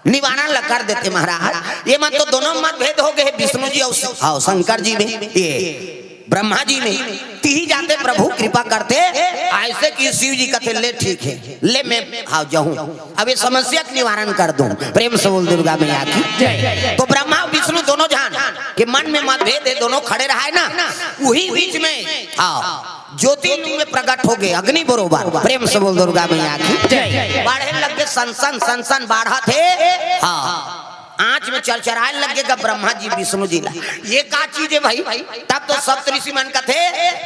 निवारण ला कर देते महाराज। ये मन तो दोनों मतभेद हो गए, विष्णु जी और, और शंकर जी में, ये ब्रह्मा जी में। तिही जाते प्रभु कृपा करते, ऐसे कि शिव जी कथे, ले ठीक है, ले मैं, हाँ, जाऊं, अब ये समस्या के निवारण कर दूं। प्रेम से बोल दुर्गा मैया की जय। तो ब्रह्मा विष्णु दोनों जान के मन में मतभेद है, दोनों खड़े रहा है ना, वही बीच में, हाँ, ज्योति में प्रकट हो गए, अग्नि बरोबर। प्रेम से बोल दुर्गा मैया की जय। बाढ़े लग गए, सन सन सन सन बाढ़ा थे, हाँ, आँच में चरचराए लग गए ब्रह्मा जी विष्णु जी ला। ये का चीज है भाई? तब तो सप्त ऋषि मन कथे,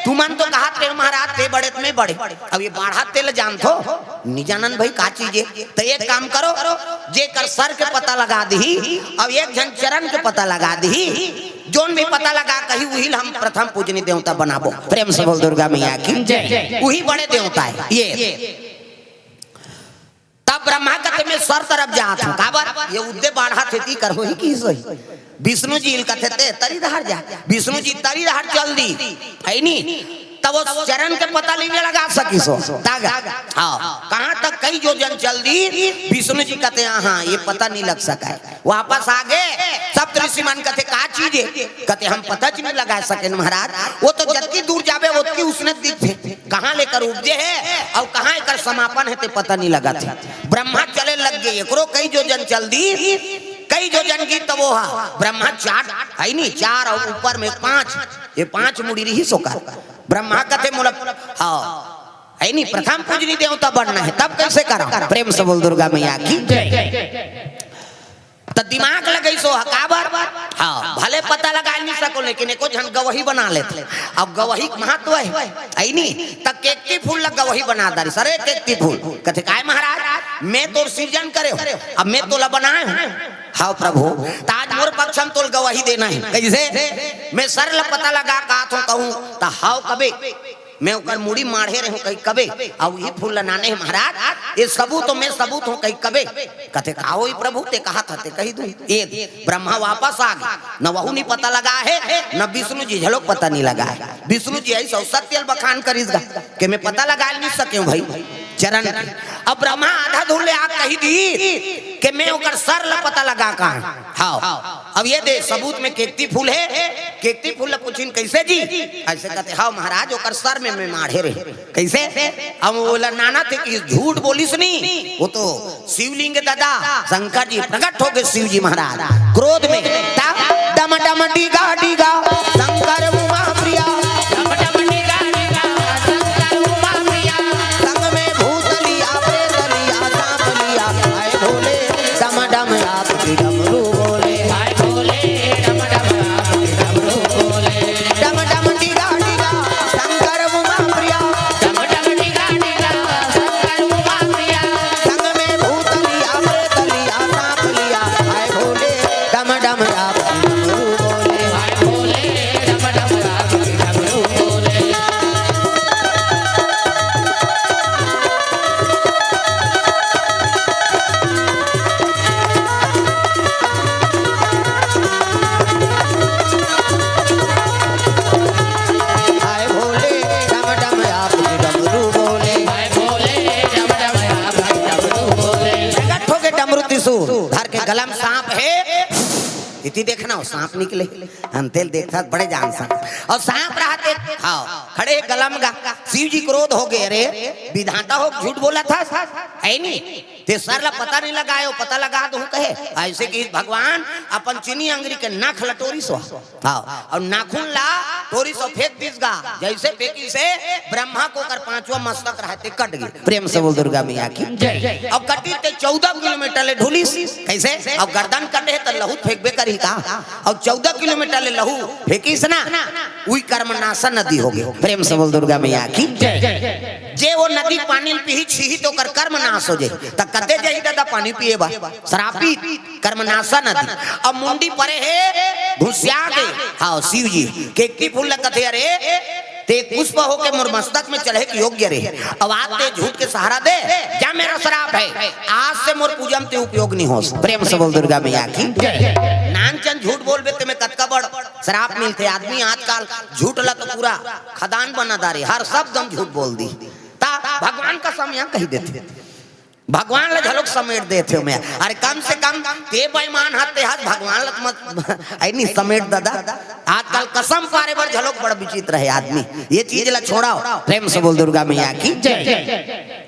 तुमन तो कहा थे महाराज, ते बड़े त मैं बड़े, अब ये बाढ़ा ते ल जानथो, नहीं जानन भाई का चीज है। तो एक काम करो, जेकर सर के पता लगा दीही, अब एक झन चरण के पता लगा दीही, जोन भी पता लगा कही, उही ल हम प्रथम पूजनी देवता बनाबो। प्रेम से बोल दुर्गा मैया की जय। उही बड़े देवता है ये। तब ब्रह्मा कथे, मैं सर तरफ जात हूँ। काबर? ये उद्दे बाढ़ा थे, ती कर होही की सोही। विष्णु जी ल कथे, ते तरी धार जा। विष्णु जी तरी धार चल दी, है नी? तब वो चरण के पता नहीं लगा सकी सो। तागा, हाँ, कहाँ तक कई जो जन चल दी, विष्णु जी कथे, हाँ, ये पता नहीं लग सका है। वापस आ गए, सप्त ऋषि मन कथे, का चीज है? कथे, हम पता च नहीं लगा सके महाराज, वो तो जतकी दूर जाबे, ओतकी उसने दिखथे। कहाँ ले कर उपजे हे अउ कहाँ एकर समापन हे, ते पता नहीं लगत हे। ब्रह्मा चले लग गे, एकरो कई जो जन चल दी, कई जो जन गी तब वो हा। ब्रह्मा चार, है नी, चार अउ ऊपर में पाँच, ये पाँच मुड़ी रही सो का। ब्रह्मा कथे मोला, हाँ, है नी, प्रथम पूजनी देवता बनना हे, तब कैसे करा? प्रेम से बोल दुर्गा मैया की जय। त दिमाग लगइस ओ ह, काबर? हाँ, भले पता लगा नहीं सको, लेकिन एको झन गवही बना लेथे। अब गवही के महत्व हे, है नी? त केकती फूल ला गवही बना डारिस। अरे केकती फूल, कथे, "काय महाराज, मैं तोर सिरजन करे हों, अब मैं तोला बनाए हों।" "हाँ प्रभु, त आज मोर पक्ष म तोल गवही देना हे।" कइसे? "मैं सर ला पता लगा का थों कहूँ, त हाँ कबे।" मैं ओकर मुड़ी माढ़े रहेंव कहि कबे, अउ इही फूल ल नाने हे महाराज, ये सबूत हो, मैं सबूत हों कहि कबे। कथे, "का होई प्रभु, ते कहत हस ते कहि दूँ।" ये ब्रह्मा वापस आ गे, न वहू नहीं पता लगा हे, न विष्णु जी झलोक पता नहीं लगा हे। विष्णु जी अइस अउ सत्य ल बखान करिस गा, के मैं पता लगा नहीं सकेंव भाई चरण के। अब ब्रह्मा आधा धुन ले आ कहि दी के मैं ओकर सर ल पता लगा का। हाँ, अब ये दे सबूत में केकती फूल हे। केकती फूल ल पूछिन, "कइसे जी?" अइसे कथे, "हाँ महाराज, ओकर सर में मैं माढ़े रहेंव।" कइसे? अब ओला नानथे कि झूठ बोलिस नी, वो तो शिवलिंग दादा शंकर जी प्रकट हो गे, शिव जी महाराज क्रोध में, ता डम डम डीगा डीगा शंकर उमा प्रिया। डम डम डीगा डीगा शंकर उमा प्रिया। संग में भूतलिया, प्रेतलिया, सांपलिया, हाय भोले, डम डम आपकी डमरू बोले। हाय भोले, डम डम आपकी डमरू बोले। डम डम डीगा डीगा शंकर उमा प्रिया। डम डम डीगा डीगा शंकर उमा प्रिया। संग में भूतलिया, प्रेतलिया, गला म सांप हे, इति देखना हो, सांप निकले। अंतेल देखता बड़े जान सांप। अउ सांप रहते, हाँ, खड़े गला म गा। शिव जी क्रोध हो गए, अरे विधाता हो, झूठ बोला था, है नी? ते सर ला पता नहीं लगायो, पता लगा दो कहे। ऐसे कि भगवान अपन चीनी अंगरी के नख ल टोरिस हो। हाँ, अउ नाखून ला टोरिस अउ फेंक दिस गा। जैसे फेंकिस हे, ब्रह्मा के ओकर पांचवा मस्तक रहते कट गे। प्रेम से बोल दुर्गा मैया की। जय। अउ कटिस ते चौदह किलोमीटर ले ढुलिस। कैसे? अउ गर्दन कटे त लहू फेंकबे करही का? अउ चौदह किलोमीटर ले लहू फेंकिस ना, उही कर्मनाशा नदी हो गे। प्रेम से बोल दुर्गा मैया की। जय। जे वो नदी पानी ल पीही छीही त ओकर कर्मनाश हो जाही। त कते जाही दादा पानी पिए बर? श्रापित। कर्मनाशा नदी। अब मुंडी परे हे, घुसिया गे। हाँ, शिव जी। केकती फूल ल कथे, अरे, ते पुष्प होके मोर मस्तक में चढ़े के योग्य रहे। अब आज ते झूठ के सहारा दे, जा मेरा श्राप है। आज से मोर पूजा में ते उपयोग नहीं होस। प्रेम से बोल दुर्गा मैया की। नानचन झूठ बोलबे ते में कतका बड़ श्राप मिलथे। आदमी आजकल झूठ ला तो पूरा खदान बना डारे, हर शब्द म झूठ बोल दी। ता भगवान कसम यहाँ कहि देथे। भगवान ला घलोक समेट देथे ओमे। अरे कम से कम ते बेईमान हस ते हस भगवान ला त मत, ऐ नी समेट दादा। आजकल कसम पारे बर घलोक बड़ विचित्र हे आदमी। ये चीज ला छोड़ाओ। प्रेम से बोल दुर्गा मैया की। जय।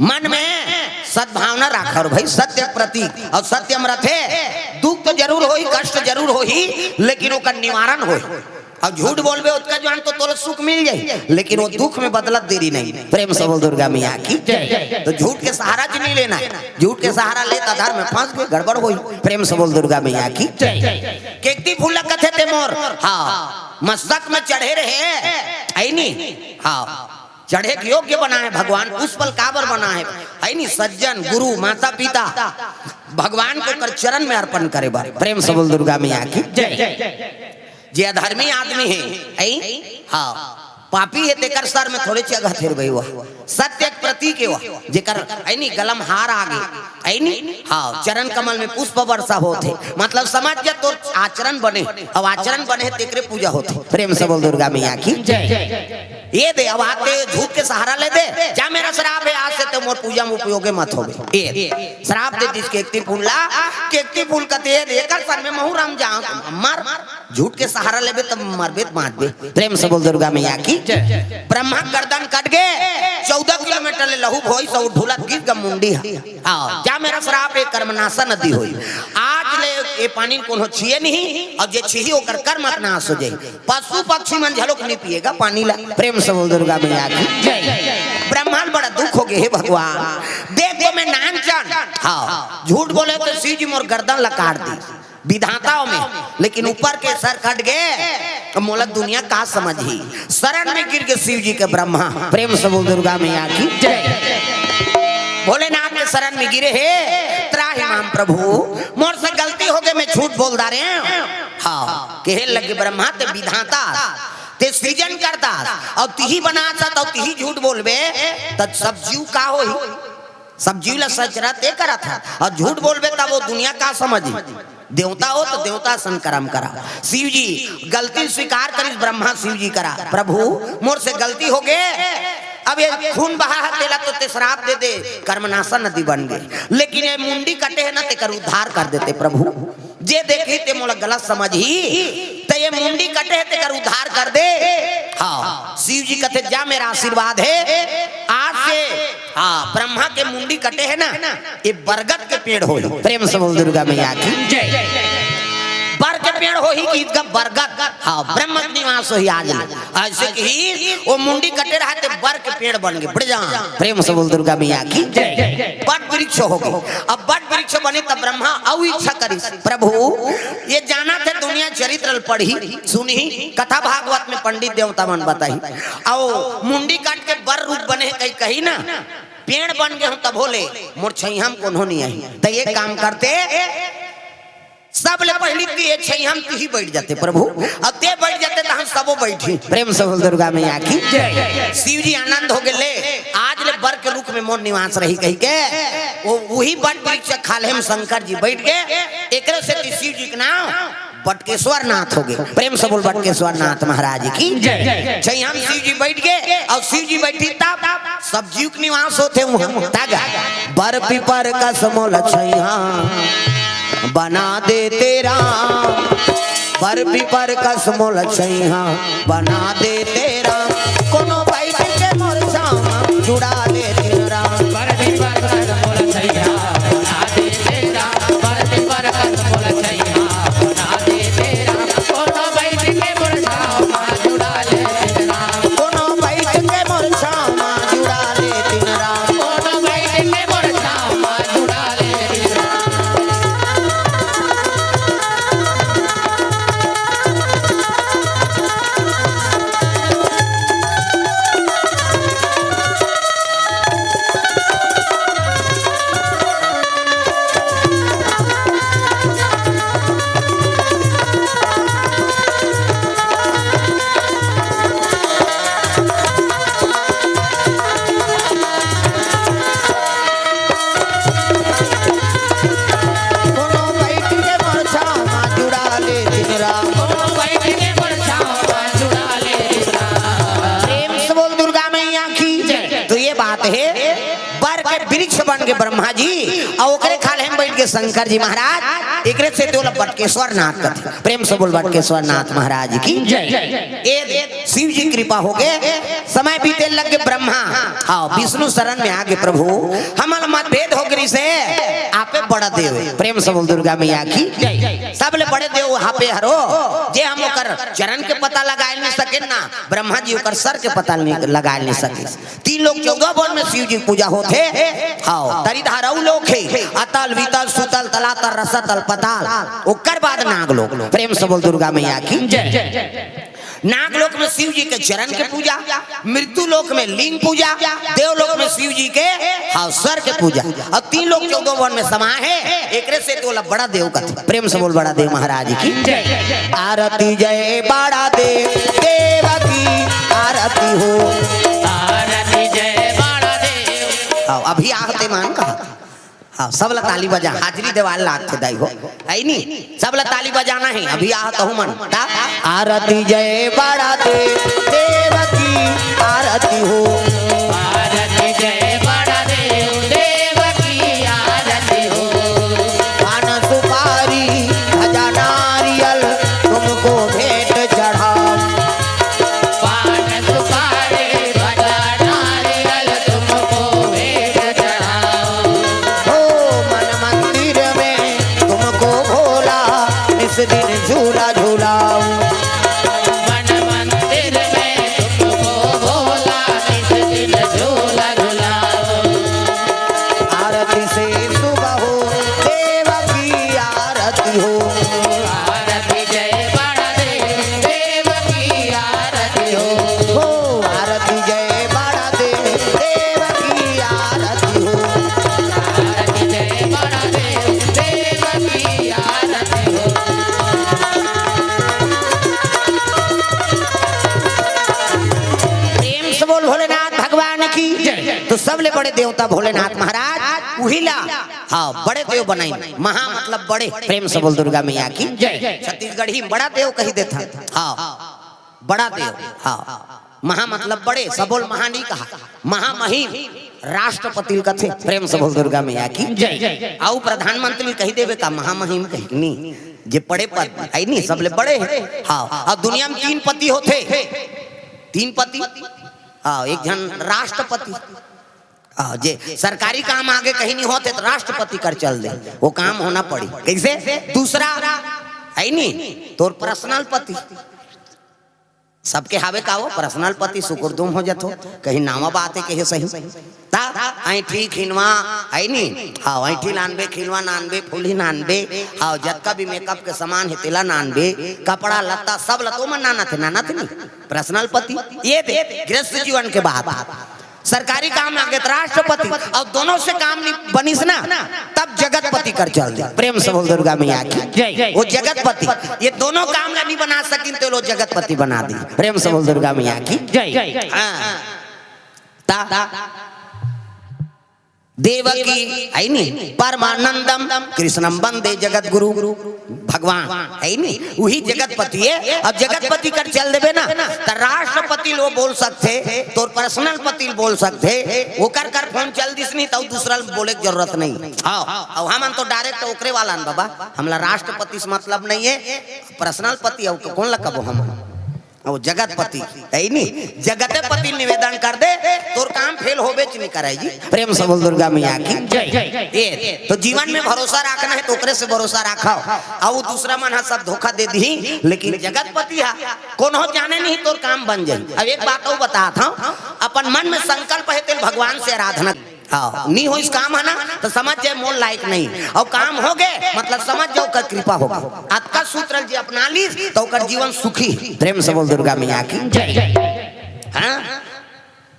मन में सद्भावना राखव भाई, सत्य प्रतीक। अउ सत्य म रथे, दुख तो जरूर होही, कष्ट जरूर होही, लेकिन ओकर निवारण होही। अउ झूठ बोलबे ओतका जुआन तो तोला सुख मिल जाही, लेकिन वो दुख में बदलत देरी नहीं। प्रेम से बोल दुर्गा मैया की। जय। तो झूठ के सहारा च नहीं लेना हे। झूठ के सहारा ले त धर्म में फंस गे, गड़बड़ होही। प्रेम से बोल दुर्गा मैया की। जय। केकती फूल ल कथे ते मोर, हाँ, मस्तक में चढ़े रहे, ऐ नी? हाँ, चढ़े के योग्य बनाए भगवान, पुष्प ल काबर बनाए? ऐ नी? सज्जन, गुरु, माता पिता, भगवान के ओकर चरण में अर्पण करे बर। प्रेम से बोल दुर्गा मैया की। जय। जे अधर्मी आदमी हे, ऐ? हाँ, पापी हे, तेकर सर में थोड़े चघत हे रे भई। सत्य के प्रतीक हे वो, जेकर, ऐ नी, गला म हार आ गे, ऐ नी? हाँ, चरण कमल में पुष्प वर्षा होत हे। मतलब समझ जा, तोर आचरण बने, अब आचरण बने हे, तेकरे पूजा होत हे। प्रेम से बोल दुर्गा मैया की। जय। ये दे, अब आज ते झूठ के सहारा ले दे, जा मेरा श्राप हे, आज से ते मोर पूजा में उपयोगे मत होबे। ये श्राप दे दिस केकती फूल ला, केकती फूल कथे, ये दे, एकर सर में महू रम जाहूं, मर। झूठ के सहारा लेबे तब मरबे त बांचबे। प्रेम से बोल दुर्गा मैया की। जय। ब्रह्मा गर्दन कट गे, चौदह किलोमीटर ले लहू बोहिस अउ ढुलत गिर गा मुंडी ह। हाँ, जा मेरा श्राप हे, कर्मनाशा नदी होही। आज ले ये पानी कोनो छीये नहीं, अउ जे छीही ओकर कर्म नाश हो जाही। पशु पक्षी मन घलोक नहीं पिएगा पानी ला। प्रेम से बोल दुर्गा मैया की। जय। ब्रह्मा ल बड़ा दुख हो गे, हे भगवान, देख तो मैं नानचन, हाँ, झूठ बोले त शिव जी मोर गर्दन ला काट दी। विधाता ओमे, लेकिन ऊपर के सर कट गे, त मोला दुनिया का समझही? शरण में गिर गे शिव जी के ब्रह्मा। प्रेम से बोल दुर्गा मैया की। जय। भोलेनाथ के शरण में गिरे हे, त्राहि माम प्रभु, मोर से गलती हो गे, मैं झूठ बोल डारेंव। हाँ, कहे लगे ब्रह्मा ते विधाता, ते सृजन करता, अउ तिही बनाता, अउ तिही झूठ बोलबे, त सब जीव का होही? सब जीव ला सचरा ते करत हस, अउ झूठ बोलबे तब वो दुनिया का समझही? देवता हो त देवता सन करम करा। शिव जी गलती स्वीकार करिस ब्रह्मा शिव जी करा, प्रभु मोर से गलती हो गे, अब ये खून बहा हे तेला तो ते श्राप दे दे, कर्मनाशा नदी बन गे, लेकिन ये मुंडी कटे हे ना, तेकर उद्धार कर देते प्रभु। जे देखही ते मोला गलत समझही, त ये मुंडी कटे हे तेकर उद्धार कर दे। हाँ, शिव जी कथे जा मेरा आशीर्वाद हे, आज से, हाँ, ब्रह्मा के मुंडी कटे हे ना, ये बरगद के पेड़ होही। प्रेम से बोल दुर्गा मैया की। जय। बर के पेड़ होही कि इतका बरगद, हाँ, ब्रह्म निवास होही आज ले। ऐसे कि वो मुंडी कटे रहा ते बर के पेड़ बन गे, बढ़ जा। प्रेम से बोल दुर्गा मैया की। जय। बट वृक्ष हो गे। अब बट वृक्ष बने तब ब्रह्मा अउ इच्छा करिस, प्रभु ये जाना थे दुनिया चरित्र ल पढ़ही, सुनही, कथा भागवत में पंडित देवता मन बताही। अउ मुंडी काट के बर रूप बने कही, कही ना, पेड़ बन गे हूं तभो ले, मोर छैया म कोनो नहीं आही। त ये काम करते, सबले पहिली ते ये छैया म तिही बैठ जाते प्रभु, अउ ते बैठ जाते त हम सबो बैठी। प्रेम से बोल दुर्गा मैया की। जय। शिव जी आनंद हो गे, ले आज ले बर के रूख में मोर निवास रही कही के, वो उही बट वृक्ष खाल्हे म शंकर जी बैठ गे। एकरे से ती शिव जी के नाम बटकेश्वर नाथ हो गे। प्रेम से बोल बटकेश्वर नाथ महाराज की। जय। छैया म शिव जी बैठ गे, अउ शिव जी बैठी तब सब जीव के निवास होथे उहां। तागा बर पीपर कस मोला छैया बना देते राम, बर पीपर कस मोला छइहां, बना देते राम, कोनो बइठ के मोर छांव म जुड़ा लेतिन राम। बर पीपर कस मोला छइहां, बना देते राम, बर पीपर कस मोला छइहां, बना देते राम, कोनो बइठ के मोर छांव म जुड़ा लेतिन राम। कोनो बइठ के मोर छांव म जुड़ा लेतिन राम। कोनो बइठ के मोर छांव म जुड़ा लेतिन राम। कोनो बइठ के मोर छांव म जुड़ा लेतिन राम। कोनो बइठ के मोर छांव म जुड़ा लेतिन राम। प्रेम से बोल दुर्गा मैया की। जय। तो ये बात हे, बर के वृक्ष बन के ब्रह्मा जी, अउ ओकरे खाल्हे म बइठ के शंकर जी महाराज, एकरे सेती ओला बटकेश्वर नाथ कथे। प्रेम से बोल बटकेश्वर नाथ महाराज की। जय। ए शिव जी कृपा होगे, समय बीते लग गे ब्रह्मा, हां, विष्णु शरण में आगे, प्रभु, हमन मतभेद हो गे रिहिसे, आपे बड़ा देव। प्रेम से बोल दुर्गा मैया की। जय। सबले बड़े देव आपे हरो, जे हम ओकर चरण के पता लगाय नइ सकेन ना, ब्रह्मा जी ओकर सर के पता नइ, लगाय नइ सके। तीन लोक चौदह भुवन में शिव जी के पूजा होथे। हां, तरी धारऊ लोक हे, अतल, वितल, सुतल, तलातल, रसतल, पताल, ओकर बाद नाग लोक। प्रेम से बोल दुर्गा मैया की। जय। नाग लोक में शिव जी के चरण के पूजा, मृत्यु लोक में लिंग पूजा, देव लोक में शिव जी के, हां, सर के पूजा, अउ तीन लोक चौदह भुवन में समा हे, एकरे सेती ओला बड़ा देव कथे। प्रेम से बोल बड़ा देव महाराज की। जय। आरती जय बड़ा देव, देव की आरती हो। आरती जय बड़ा देव। हां, अभी आहते मन कहा। हां, सब ला ताली बजा, हाजिरी देवाल लागथे दाई हो, हे नी? सब ला ताली बजाना हे, अभी आहत हो मन। ता? आरती जय बड़ा देव, देव की आरती हो। आरती जय बड़ा देव, देव की आरती हो। पान सुपारी, गजा नारियल, तुमको भेंट चढ़ाऊं। पान सुपारी, गजा नारियल, तुमको भेंट चढ़ाऊं। हो मन मंदिर में तुमको भोला, निस दिन झूला झुलाऊं। मन मंदिर में तुमको भोला, निस दिन झूला झुलाऊं। आरती से सुबह हो, देव की आरती हो। आरती जय बड़ा देव, देव की आरती हो। हो, आरती जय बड़ा देव, देव की आरती हो। आरती जय बड़ा देव, देव की आरती हो। प्रेम से बोल भोलेनाथ भगवान की। जय। तो सबले बड़े देवता भोलेनाथ महाराज, उही ला, हां, बड़े देव बनाइन। महा मतलब बड़े। प्रेम से बोल दुर्गा मैया की। जय। छत्तीसगढ़ी में बड़ा देव कहि देथन। हां, बड़ा देव। हां, महा मतलब बड़े, सबो ल महा नइ कहा। महामहिम, राष्ट्रपति ल कथे। प्रेम से बोल दुर्गा मैया की। जय। अउ प्रधानमंत्री ल कहि देबे का महामहिम कहि नी, जे बड़े पद हे नी, सबले बड़े हे। हां, अउ दुनिया में तीन पति होथे, तीन पति। हां, एक झन राष्ट्रपति। हां, जे सरकारी काम आगे कहीं नइ होथे त राष्ट्रपति कर चल दे, वो काम होना पड़ी। कइसे? दूसरा हे नी, तोर पर्सनल पति। सबके हावे का वो पर्सनल पति, सुकुरदुम हो जथो, कहीं नावा बात हे, कहीं सही। ता ऐंठी खिनवा हे नी, हां, ऐंठी लानबे, खिनवा लानबे, फुलही लानबे, हां, जतका भी मेकअप के सामान हे तेला लानबे, कपड़ा लत्ता सब ल तो मन लानथे, लानथे नी। पर्सनल पति, ये दे गृहस्थ जीवन के बात। सरकारी काम आगे त राष्ट्रपति, अउ दोनों से काम नइ बनिस ना, तब जगतपति कर चल दे। प्रेम से बोल दुर्गा मैया की। जय। वो जगतपति, ये दोनों काम ला नइ बना सकिन, तो लो जगतपति बना दी। प्रेम से बोल दुर्गा मैया की। जय। हां। ता देवकी, है नी, परमानंदम कृष्णम वंदे जगत गुरु। भगवान, है नी, वही जगतपति है। अब जगतपति कर चल देबे ना, त राष्ट्रपति ल बोल सकथे, तोर पर्सनल पति ल बोल सकथे, ओकर कर फोन चल दिस नी, त दूसरा ल बोले के जरूरत नहीं। हाँ, अब हमन तो डायरेक्ट ओकरे वाला न बाबा, हमला राष्ट्रपति से मतलब नहीं है, पर्सनल पति अउ तो कौन ला कबो हम? अउ जगतपति, है नी, जगतपति निवेदन कर दे, तोर काम फेल होबेच नहीं करे जी। प्रेम से बोल दुर्गा मैया की जय। ये तो जीवन में भरोसा रखना है, तो ओकरे से भरोसा रखो। अउ दूसरा मन हा सब धोखा दे दी, लेकिन जगतपति हा कोनो जाने नहीं तोर काम बन जाई। अब एक बात अउ बतात हूँ, अपन मन में संकल्प है, तेल भगवान से आराधना। हाँ, नी होइस काम है ना, तो समझ जाए मोर लायक नहीं। अउ काम हो गए, मतलब समझ जाओ कर कृपा होगा। अतका सूत्र जी अपना लीस, तो ओकर जीवन सुखी। प्रेम से बोल दुर्गा मैया की जय। हाँ,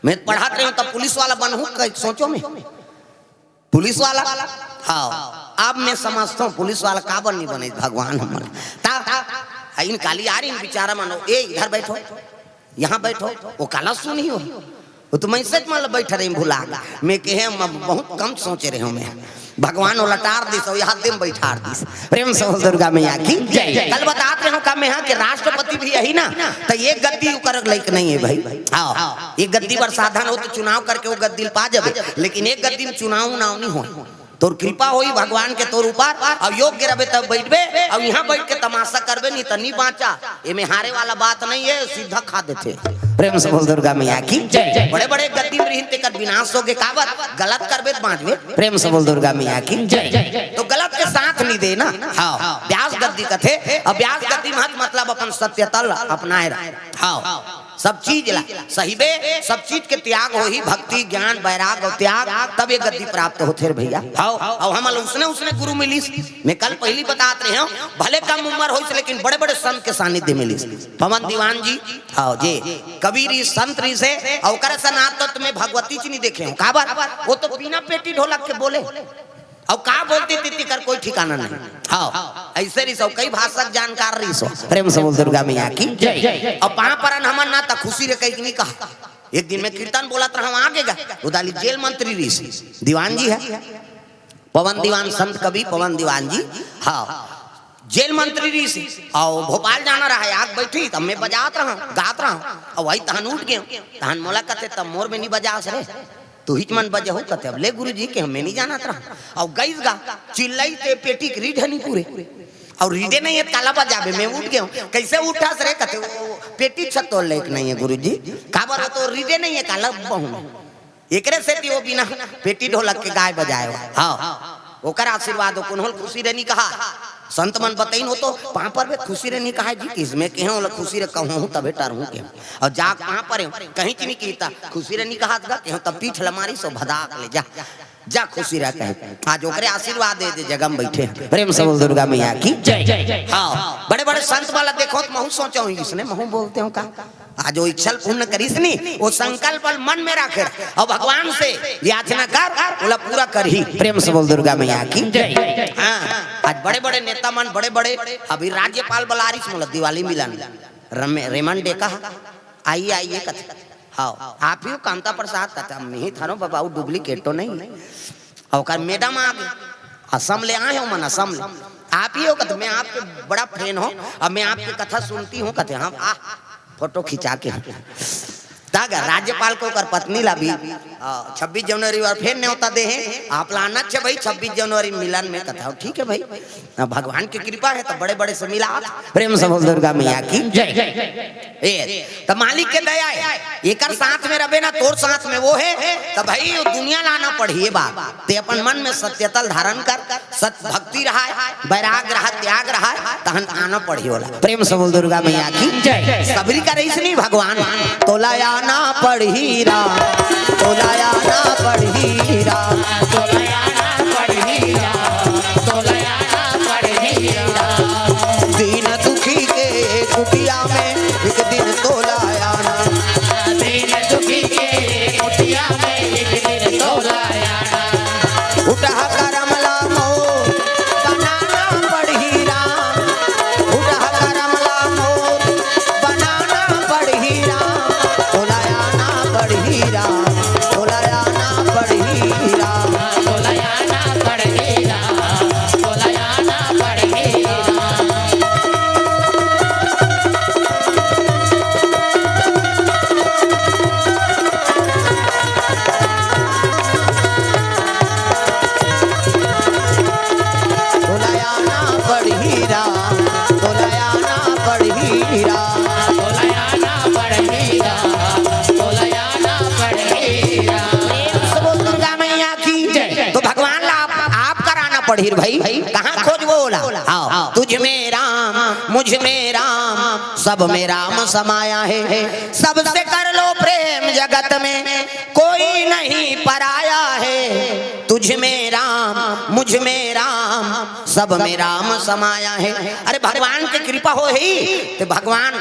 मैं पढ़ात रहे हूँ, तब पुलिस वाला बनहूँ, कई सोचो में पुलिस वाला। हाँ, अब मैं समझता हूँ पुलिस वाला काबर नहीं बने, भगवान हमर। ता, इन काली आ रही, इन बेचारा मनो, ए, इधर बैठो, यहाँ बैठो, वो काला सुनी हो, वो तो मैं सच मान लो बैठा रही, भुला गया। मैं कहे, "हम अब बहुत कम सोचे रहे हूँ मैं।" भगवान वो लटार दिस, वो यहाँ दिन बैठार दिस। प्रेम से बोल दुर्गा मैया की जय। कल बतात रहे हूँ का मैं, हाँ, कि राष्ट्रपति भी यही ना, तो ये गद्दी ओकर लायक नहीं है भाई। हाँ, ये गद्दी बर साधन हो तो चुनाव करके वो गद्दी ल पा जाबे, लेकिन एक गद्दी में चुनाव उनाव नहीं हो। तोर कृपा होई भगवान के तोर ऊपर, अउ योग्य रहबे तब बैठबे, अउ यहाँ बैठ के तमाशा करबे, नहीं तो नहीं बाँचा। एमे हारे वाला बात नहीं है, सीधा खा देथे। प्रेम से बोल दुर्गा मैया की जय। बड़े बड़े गद्दी में रहिन, तेकर विनाश हो गे। काबर? गलत करबे त बाँचबे। प्रेम से बोल दुर्गा मैया की जय। तो गलत के साथ नहीं देना। हाँ, ब्यास गद्दी कथे, अउ ब्यास गद्दी महत मतलब अपन सत्यतल अपनाए रह। हाँ, सब चीज ला सहिबे, सब चीज के त्याग होही, भक्ति, ज्ञान, वैराग अउ त्याग, तब ये गद्दी प्राप्त होथे रे भैया। हाँ, अउ हमन ल उसने, उसने गुरु मिलिस। मैं कल पहली बतात रहे हूँ, भले कम उम्र होइस, लेकिन बड़े-बड़े संत के सानिध्य मिलिस। पवन दीवान जी, हाँ, जे कवि रिहिस, संत रिहिस हे, अउ ओकर सनातन में भगवती जी नहीं देखे हूँ। काबर? वो तो बिना पेटी ढोलक के बोले। अउ का बोलती थी, तेकर कोई ठिकाना नहीं। हाँ, ऐसे रिहिस, कई भाषा के जानकार रिहिस। प्रेम से बोल दुर्गा मैया की जय। अउ पाँव परन हमन ना त खुशी रे कहीं नहीं कहा। एक दिन मैं कीर्तन बोलत रहा, आगे गा, उदाली जेल मंत्री रिहिस, दीवान जी है, पवन दीवान, संत कवि पवन दीवान जी। हाँ, जेल मंत्री रिहिस, अउ भोपाल जाना रहा, आग बैठी, तब मैं बजात रहा, गात रहा, अउ वही तहन उठ गए, तहन मोला कथे, "तब मोर में नहीं बजास रे, तू हिच मन बजहू," कथे। "अब ले गुरु जी के हमें नहीं जानत रहा।" अउ गईस गा, चिल्लाई ते पेटी के रीढ़ नहीं पूरे, अउ रीढ़े नहीं है, काला बजाबे। मैं उठ गए हूँ, "कैसे उठास रे?" कथे, "वो पेटी छतो लेक नहीं है गुरु जी।" "काबर हो तो रीढ़े नहीं है, काला बहू?" एकरे सेती वो बिना पेटी ढोलक के गाय बजाए हो। हाँ, ओकर आशीर्वाद हो, कोनो ल खुशी रे नहीं कहा। संत मन बतइन हो तो पाँव परबे, खुशी रे नहीं कहा जी, किसमें कहे हो ल खुशी रे कहूँ तबे टरहूँ के। अउ जाके पाँव परे, कहीं च नहीं कीता, खुशी रे नहीं कहा गा, कहे तब पीठ ल मारिस अउ भदाक ले जा, जा खुशी रह कहे। आज ओकरे आशीर्वाद दे दे जगह में बैठे। प्रेम से बोल दुर्गा मैया की जय। हाँ, बड़े बड़े संत वाला देखो तो महू सोचो हूँ, इसने महू बोलते हो का? आज वो इच्छा पूर्ण करिस नी, वो संकल्प मन में रखे अउ भगवान से याचना कर, ओला पूरा करही। प्रेम से बोल दुर्गा मैया की जय। हाँ, आज बड़े-बड़े नेता मन, बड़े-बड़े, अभी राज्यपाल बलारिस मोला दिवाली मिलन, रमे-, रेमन डेका, "आइए, आइए," कथे। हाँ, आप ही हो कामता प्रसाद? कथे, "हम ही थानो बाबा, वो डुप्लीकेट तो नहीं?" अउ ओकर मैडम आ गे, "असम ले आए हो मन, असम ले।" "आप ही हो?" कथे, "मैं आपके बड़ा फैन हूँ, अब मैं आपकी कथा सुनती हूँ।" कथे, "हाँ, आ, फोटो खिंचा के।" तागा राज्यपाल को ओकर पत्नी ला भी, आ, छब्बीस जनवरी बर फेर न्योता दे हे, "आप ला आना छे भाई, छब्बीस जनवरी मिलन में।" कथे, "ठीक है भाई, अब भगवान की कृपा है तो बड़े-बड़े से मिला।" प्रेम से बोल दुर्गा मैया की जय। ए, त मालिक के दया है, एकर साथ में रबे ना, तोर साथ में वो है, त भाई वो दुनिया लाना पड़ही ये बात। ते अपन मन में सत्यतल धारण कर, सत भक्ति रहा है, वैराग रहा, त्याग रहा है, तहन आना पड़ही ओला। प्रेम से बोल दुर्गा मैया की जय। सबरी का रईस नहीं भगवान, तोला आना पड़ही राम, तोला आना पड़ही राम। दीन दुखी के कुटिया में एक दिन तोला आना। दीन दुखी के कुटिया में एक दिन तोला आना। उठा करमला मोर बनाना पड़ही राम। उठा करमला मोर बनाना पड़ही राम। तोला आना पड़ही राम। तोला आना पड़ही राम। पढ़ी भाई, कहाँ खोजबो ओला? हाँ, तुझ में राम, मुझ में राम, सब में राम समाया है। सबसे कर लो प्रेम जगत में, कोई नहीं पराया है। तुझ में राम, मुझ में राम, सब में राम समाया है। अरे, भगवान के कृपा हो ही तो भगवान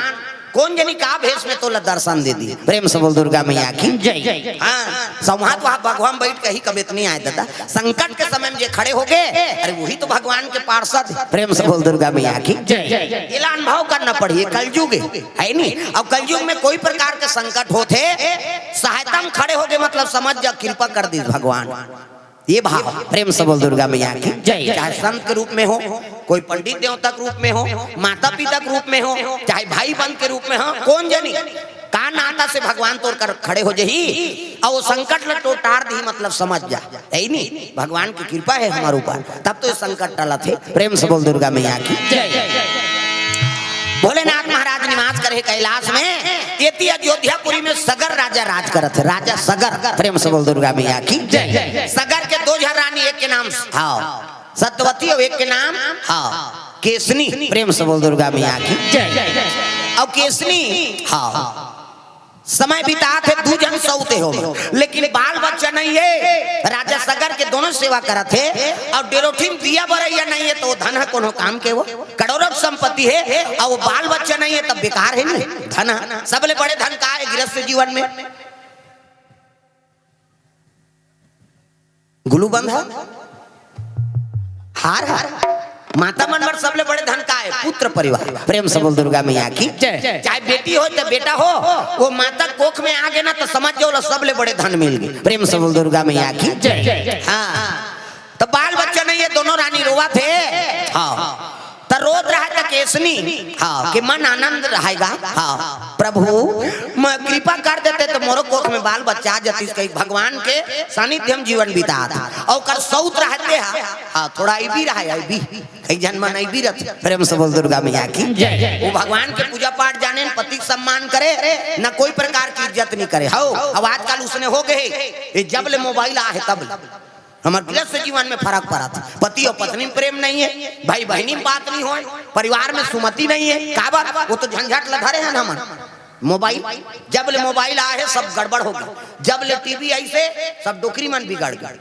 कोन जनी का भेष में तोला दर्शन दे दी। प्रेम से बोल दुर्गा मैया की। जय। हाँ, संवाद वहाँ भगवान बैठ के ही कबे तो नहीं आए दादा। संकट के समय में जे खड़े हो गए, अरे, वही तो भगवान के पार्षद है। प्रेम से बोल दुर्गा मैया की। जय। एला अनुभव करना पड़ही, कलयुग है, है नी? अब कलयुग में कोई प्रकार के संकट होथे, सहायता में खड़े हो गए, मतलब समझ जा, कृपा कर दी भगवान। ये भाव, प्रेम से बोल दुर्गा मैया की। जय। चाहे संत के रूप में हो, कोई पंडित देवता के रूप में हो, माता पिता के रूप में हो, चाहे भाई बंद के रूप में हो, कोन जनी का नाता से भगवान तोर कर खड़े हो जही, अउ वो संकट ल टोटार दी, मतलब समझ जा, है नी? भगवान की कृपा है हमारे ऊपर, तब तो ये संकट टलत है। प्रेम से बोल दुर्गा मैया की। जय। भोलेनाथ महाराज निवास करे कैलाश में, एती अयोध्यापुरी में सगर राजा राज करत है, राजा सगर। प्रेम से बोल दुर्गा मैया की। जय। सगर के दो झन रानी, एक के नाम, हाँ, सत्यवती, और एक के नाम, हाँ, केसनी। प्रेम से बोल दुर्गा मैया की। जय। और केसनी, हाँ, समय बितात हे, दू झन सौते हो, लेकिन बाल बच्चा नहीं है। राजा सगर के दोनों सेवा करत हे, और डेरोठी में दिया बरैया नहीं है, तो वो धन है कोनो काम के? वो करोड़ों की संपत्ति है, और वो बाल बच्चा नहीं है, तब बेकार है नी धन। सबले बड़े धन का है गृहस्थ जीवन में? गुलूबंद है, हार है। माता मन बर सबले बड़े धन का है? पुत्र परिवार। प्रेम से बोल दुर्गा मैया की। जय। चाहे बेटी हो चाहे बेटा हो, वो माता कोख में आ गए ना, तो समझ जाओ ला सबले बड़े धन मिल गए। प्रेम से बोल दुर्गा मैया की। जय। हाँ, तो बाल बच्चा नहीं है, दोनों रानी रोवत हे। हाँ, त रोत रहा त केसनी, हाँ, कि मन आनंद रहेगा। हाँ, प्रभु, मैं कृपा कर देते तो मोरो कोख में बाल बच्चा आ जतिस, कहीं भगवान के सानिध्य में जीवन बितात। और कर सौत रहते हैं, हाँ, थोड़ा ऐबी रहा, ऐबी, कई झन मन ऐबी रहत। प्रेम से बोल दुर्गा मैया की। जय। वो भगवान के पूजा पाठ जाने, न पति के सम्मान करे, न कोई प्रकार की इज्जत नहीं करे। हो, अब आजकल उसने हो गए, ये जब ले मोबाइल आ है तब ले। हमर गृहस्थ जीवन में फरक पड़त हे। पति और पत्नी में प्रेम नहीं है, भाई बहिनी में बात नहीं होय, परिवार में सुमति नहीं है। काबर? वो तो झंझट ल धरे हन हमन। मोबाइल, जब ले मोबाइल आए हे, सब गड़बड़ हो गया। जब ले टीवी आइस हे, सब डोकरी मन बिगड़ गए।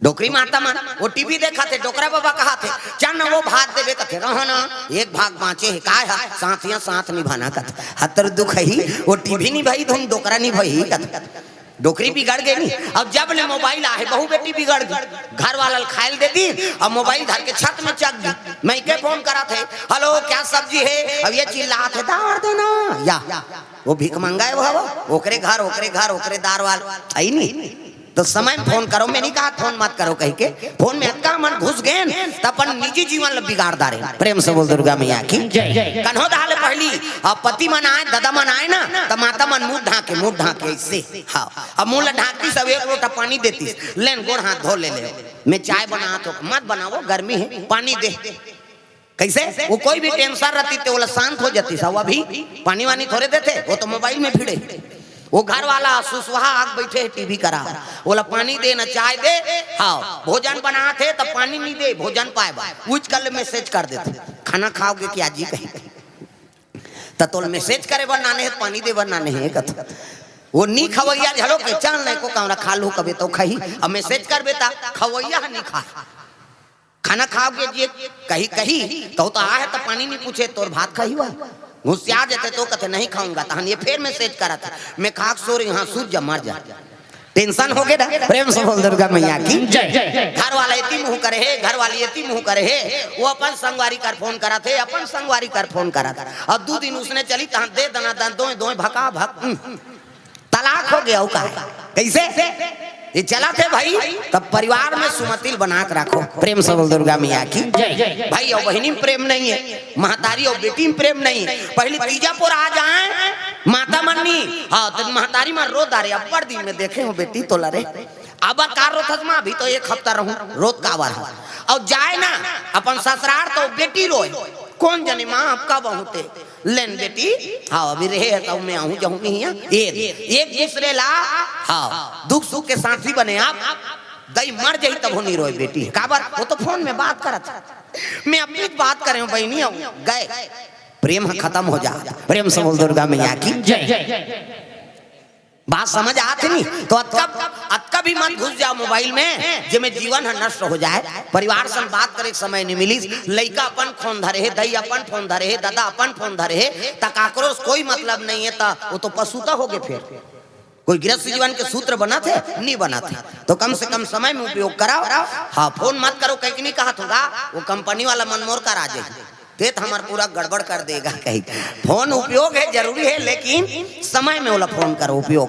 डोकरी माता मन, वो टीवी देखत हे, डोकरा बाबा कहत हे, "चल न वो भात देबे," कथे, "रहो ना, एक भाग बाँचे हे, काय हे, साथिया साथ निभाना," कथे। हतर दुख ही, वो टीवी निभाही, धुन डोकरा निभाही, कथे। डोकरी बिगड़ गई नी। अब जब ले मोबाइल आहे, बहू बेटी बिगड़ गई। घर वाला ल खाए ल दे दी, अब मोबाइल धर के छत में चघ दी। मइके फोन करत हे, "हेलो, क्या सब्जी है?" अब ये चिल्लात हे, "दार देना।" या, वो भीख मंगा हे, वो हवा, ओकरे घर, ओकरे घर, ओकरे दार वाल, है नी। तो समय में फोन करो, मैं नहीं कहा फोन मत करो कह के। फोन में अतका मन घुस गेन, त अपन निजी जीवन ल बिगाड़ डारे। प्रेम से बोल दुर्गा मैया की। जय। कन्हो दहा ले पहली, अब पति मन आए, दादा मन आए ना, त माता मन मुंह ढांके, मुंह ढांके ऐसे। हाँ, अब मुंह ला ढांकती, सब एक लोटा पानी देती, "लेन गोड़ हाथ धो ले, ले, मैं चाय बनात हो, मत बनाओ, गर्मी है, पानी दे।" कैसे? वो कोई भी टेंशन रहती तो ओला शांत हो जाती। सब अभी पानी वानी थोड़े देथे, वो तो मोबाइल में भिड़े। वो घर वाला सुसुहा आग बैठे है, टीवी करा, ओला पानी दे ना चाय दे। हाँ, भोजन बनात हे त पानी नहीं दे, भोजन पाए बा, उच कर ले मैसेज कर देथे, "खाना खाओगे क्या जी?" कही। त तोल मैसेज करे बर नाने हे, पानी दे बर नाने हे कथ। वो नी खवैया झलो के चल नहीं को कमरा खा लू कबे तो खही। अब मैसेज कर बेटा, खवैया ह नी खा। "खाना खाओगे जी?" कही, कही, कहू तो आहे त पानी नहीं पूछे, तोर भात खाही हुआ। गुस्सिया जेते तो कथे, "नहीं खाऊंगा।" तहन ये फेर मैसेज करत हे, "मैं खाक सो रही हूँ, हाँ, सूत जा, मर जा।" टेंशन हो गए ना? प्रेम से बोल दुर्गा मैया की। जय। घर वाला एती मुंह करे हे, घर वाली एती मुंह करे हे, वो अपन संगवारी कर फोन करत हे, अपन संगवारी कर फोन करत हे। और दू दिन उसने चली, तहां दे दना दन, दोय, दोय, भका भक, उम। तलाक हो गया, वो का है? कैसे? ये चलत हे भाई, तब परिवार में सुमतिल बना के रखो। प्रेम से बोल दुर्गा मैया की। जय। भाई और बहिनी में प्रेम नहीं है, महतारी और बेटी में प्रेम नहीं है। पहले तीजा पोर आ जाए, माता मन नी, हाँ, तो महतारी मन रो डारे, "अब्बड़ दिन में देखे हो बेटी तोला रे।" "अबर का रोथस माँ, अभी तो एक हफ्ता रहूं, रोत काबर हो?" और जाए ना अपन ससुरार तो बेटी रोए, "कोन जनी माँ, अब कब आहूं ते?" "लेन बेटी, हाँ, अभी रहे है, तब मैं आहूं जाहूं नहीं है।" ये एक दूसरे ला, हाँ, दुख सुख के साथी बने आप। दई मर जाही तभो नी रोय बेटी, काबर? वो तो फोन में बात करत हे। मैं अपनी बात करे हूँ बहिनी, अउ गए, प्रेम ह खतम हो जात। प्रेम से बोल दुर्गा मैया की। जय। बात समझ आत हे नी? तो अतका, अतका भी मत घुस जाओ मोबाइल में, जेमे जीवन ह नष्ट हो जाए। परिवार संग बात करे के समय नी मिलिस, लइका अपन फोन धरे हे, दई अपन फोन धरे हे, ददा अपन फोन धरे हे, त काकरो से कोई मतलब नहीं है, त वो तो पशु त हो गे। फिर कोई गृहस्थ जीवन के सूत्र बनत हे? नी बनत हे। तो कम से कम समय में उपयोग कराओ। हाँ, फोन मत करो कहिके नी कहत हों गा, वो कंपनी वाला मन मोर करा जाही, ते त हमर पूरा गड़बड़ कर देगा कही। फोन उपयोग हे, जरूरी हे, लेकिन समय में ओला फोन करो उपयोग।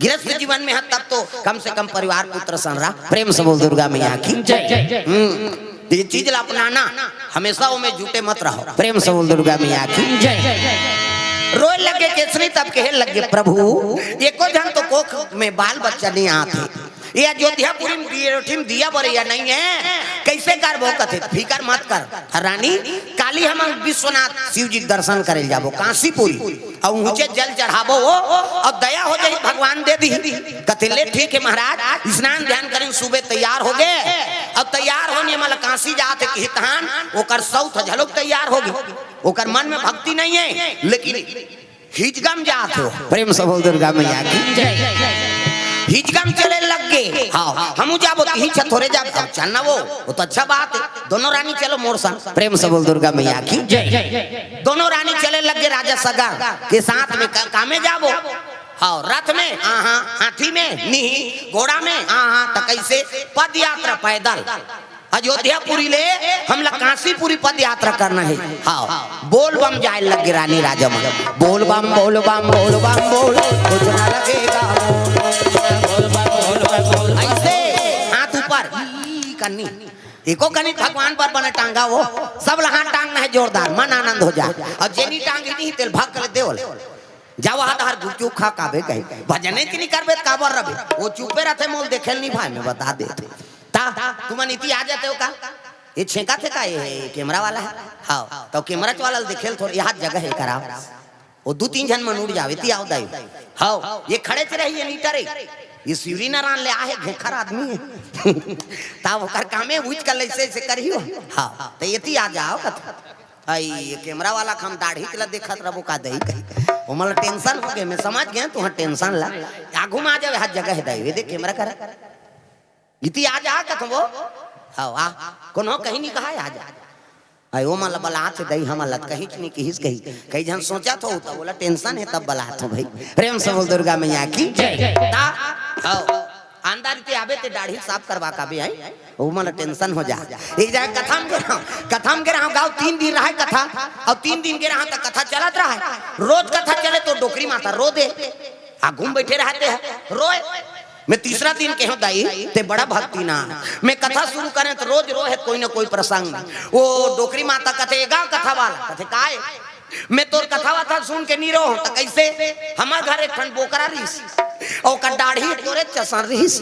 गृहस्थ जीवन में ह तब तो कम से कम परिवार पुत्र सन रहा। प्रेम से बोल दुर्गा मैया की। जय। हम्म, तो ये चीज ला अपनाना, हमेशा वो में जुटे मत रहो। प्रेम से बोल दुर्गा मैया की। जय। रोए लगे केसरी तब कहे लगे, "प्रभु, एको झन तो कोख में बाल बच्चा नहीं आत हे। ये अयोध्यापुरी में बेरोठी में दिया बरैया नहीं है, कैसे करबो?" कथे, "फिकर मत कर रानी, काली हम विश्वनाथ शिव जी के दर्शन करे जाबो काशीपुरी, अउ ऊंचे जल चढ़ाबो वो, अउ दया हो जाही भगवान दे दी।" कथे, "ले ठीक हे महाराज।" स्नान ध्यान करें, सुबह तैयार हो गे, अउ तैयार होने वाला काशी जात हे किहित हन, ओकर सौत ह झलोक तैयार हो गे। ओकर मन में भक्ति नहीं है, लेकिन हिजगम जात हो। प्रेम से बोल दुर्गा मैया की। जय। हिजगम चले लग गे। हाँ, हमू जाबो, तिही छ थोरे जाबो। चल ना वो, वो तो अच्छा बात है। दोनों रानी चलो मोर संग। प्रेम से बोल दुर्गा मैया की। जय। दोनों रानी चले लग गे राजा सगर के साथ में, का-, कामे जाबो। हाँ, रथ में, हाँ, हाँ, हाथी में, नहीं, घोड़ा में, हाँ, हाँ, त कैसे? पद यात्रा पैदल। अयोध्यापुरी ले हमला काशीपुरी पद यात्रा करना है। हाँ, बोल बम जाए लग गे रानी राजा मन। बोल बम, बोल बम, बोल बम, बोल, कुछ ना लगेगा। बोल बम, बोल बम, बोल बम, ऐसे हाथ ऊपर, ई कन्नी, एको कनी भगवान पर बने टांगा वो, सब ला हाथ टांगना है जोरदार, मन आनंद हो जाए। अउ जेनी टांगी नहीं, तेल भाग कर दे बोले। जाओ हाथ हर गुपचुप खा काबे कही। भजने के नहीं करबे त काबर रबे? वो चुपे रहते, मोल देखेल नहीं भाई, मैं बता दे। ता, तुमन इति आ जाते हो का? ये छेंका थे का, ये कैमरा वाला है? हाँ, तो कैमरा वाला देखेल थोड़ा, यहाँ जगह है करा। वो दू तीन झन मन उड़ जावे, ती आओ दाई। हाँ, ये खड़े च रही, ये नीटर है। ये शिवरी नारायण ले आहे, घेखर आदमी है। ता ओकर कामे उठ कर ऐसे ऐसे करियो। हाँ, तो ये ती आ जाओ कथा। आई, ये कैमरा वाला के हम दाढ़ी ला देखत रबो का दई कही। ओमन ला टेंशन हो गे, मैं समझ गे, तुहां टेंशन ला। आगू में आ जावे, हर जगह है दई, ये देख कैमरा करा। इति आ जा कथबो। हाँ, आ, कोनो कहीं नहीं कहा, आ जा। आई, ओमन ला बलात हे दई, हमन ला कहीं नहीं किहिस कही। कई झन सोचत हो, त ओला टेंशन है, तब बलात हो भाई। प्रेम से बोल दुर्गा मैया की। जय। ता, हाँ, आंदा रीति आबे ते दाढ़ी साफ करवा का भी आई। वो मन टेंशन हो जा। एक जगह कथा में गे रहा, कथा में गे रहा, गाँव तीन दिन रहा कथा, अउ तीन दिन गे रहा त कथा चलत रहा। रोज कथा चले तो डोकरी माता रो दे, आगू में बैठे रहते हैं, रोए। मैं तीसरा दिन कहे हूँ, "दाई, ते बड़ा भक्ति ना।" मैं कथा शुरू करें तो रोज रोए, कोई ना कोई प्रसंग। वो डोकरी माता कथे, "ए गाँव कथा वाला," कथे, "काय?" मैं तोर कथा वथा सुन के नी रोहूं, त कैसे? हमर घर एक ठन बोकरा रहिस, अउ ओकर दाढ़ी तोरे चसन रहिस।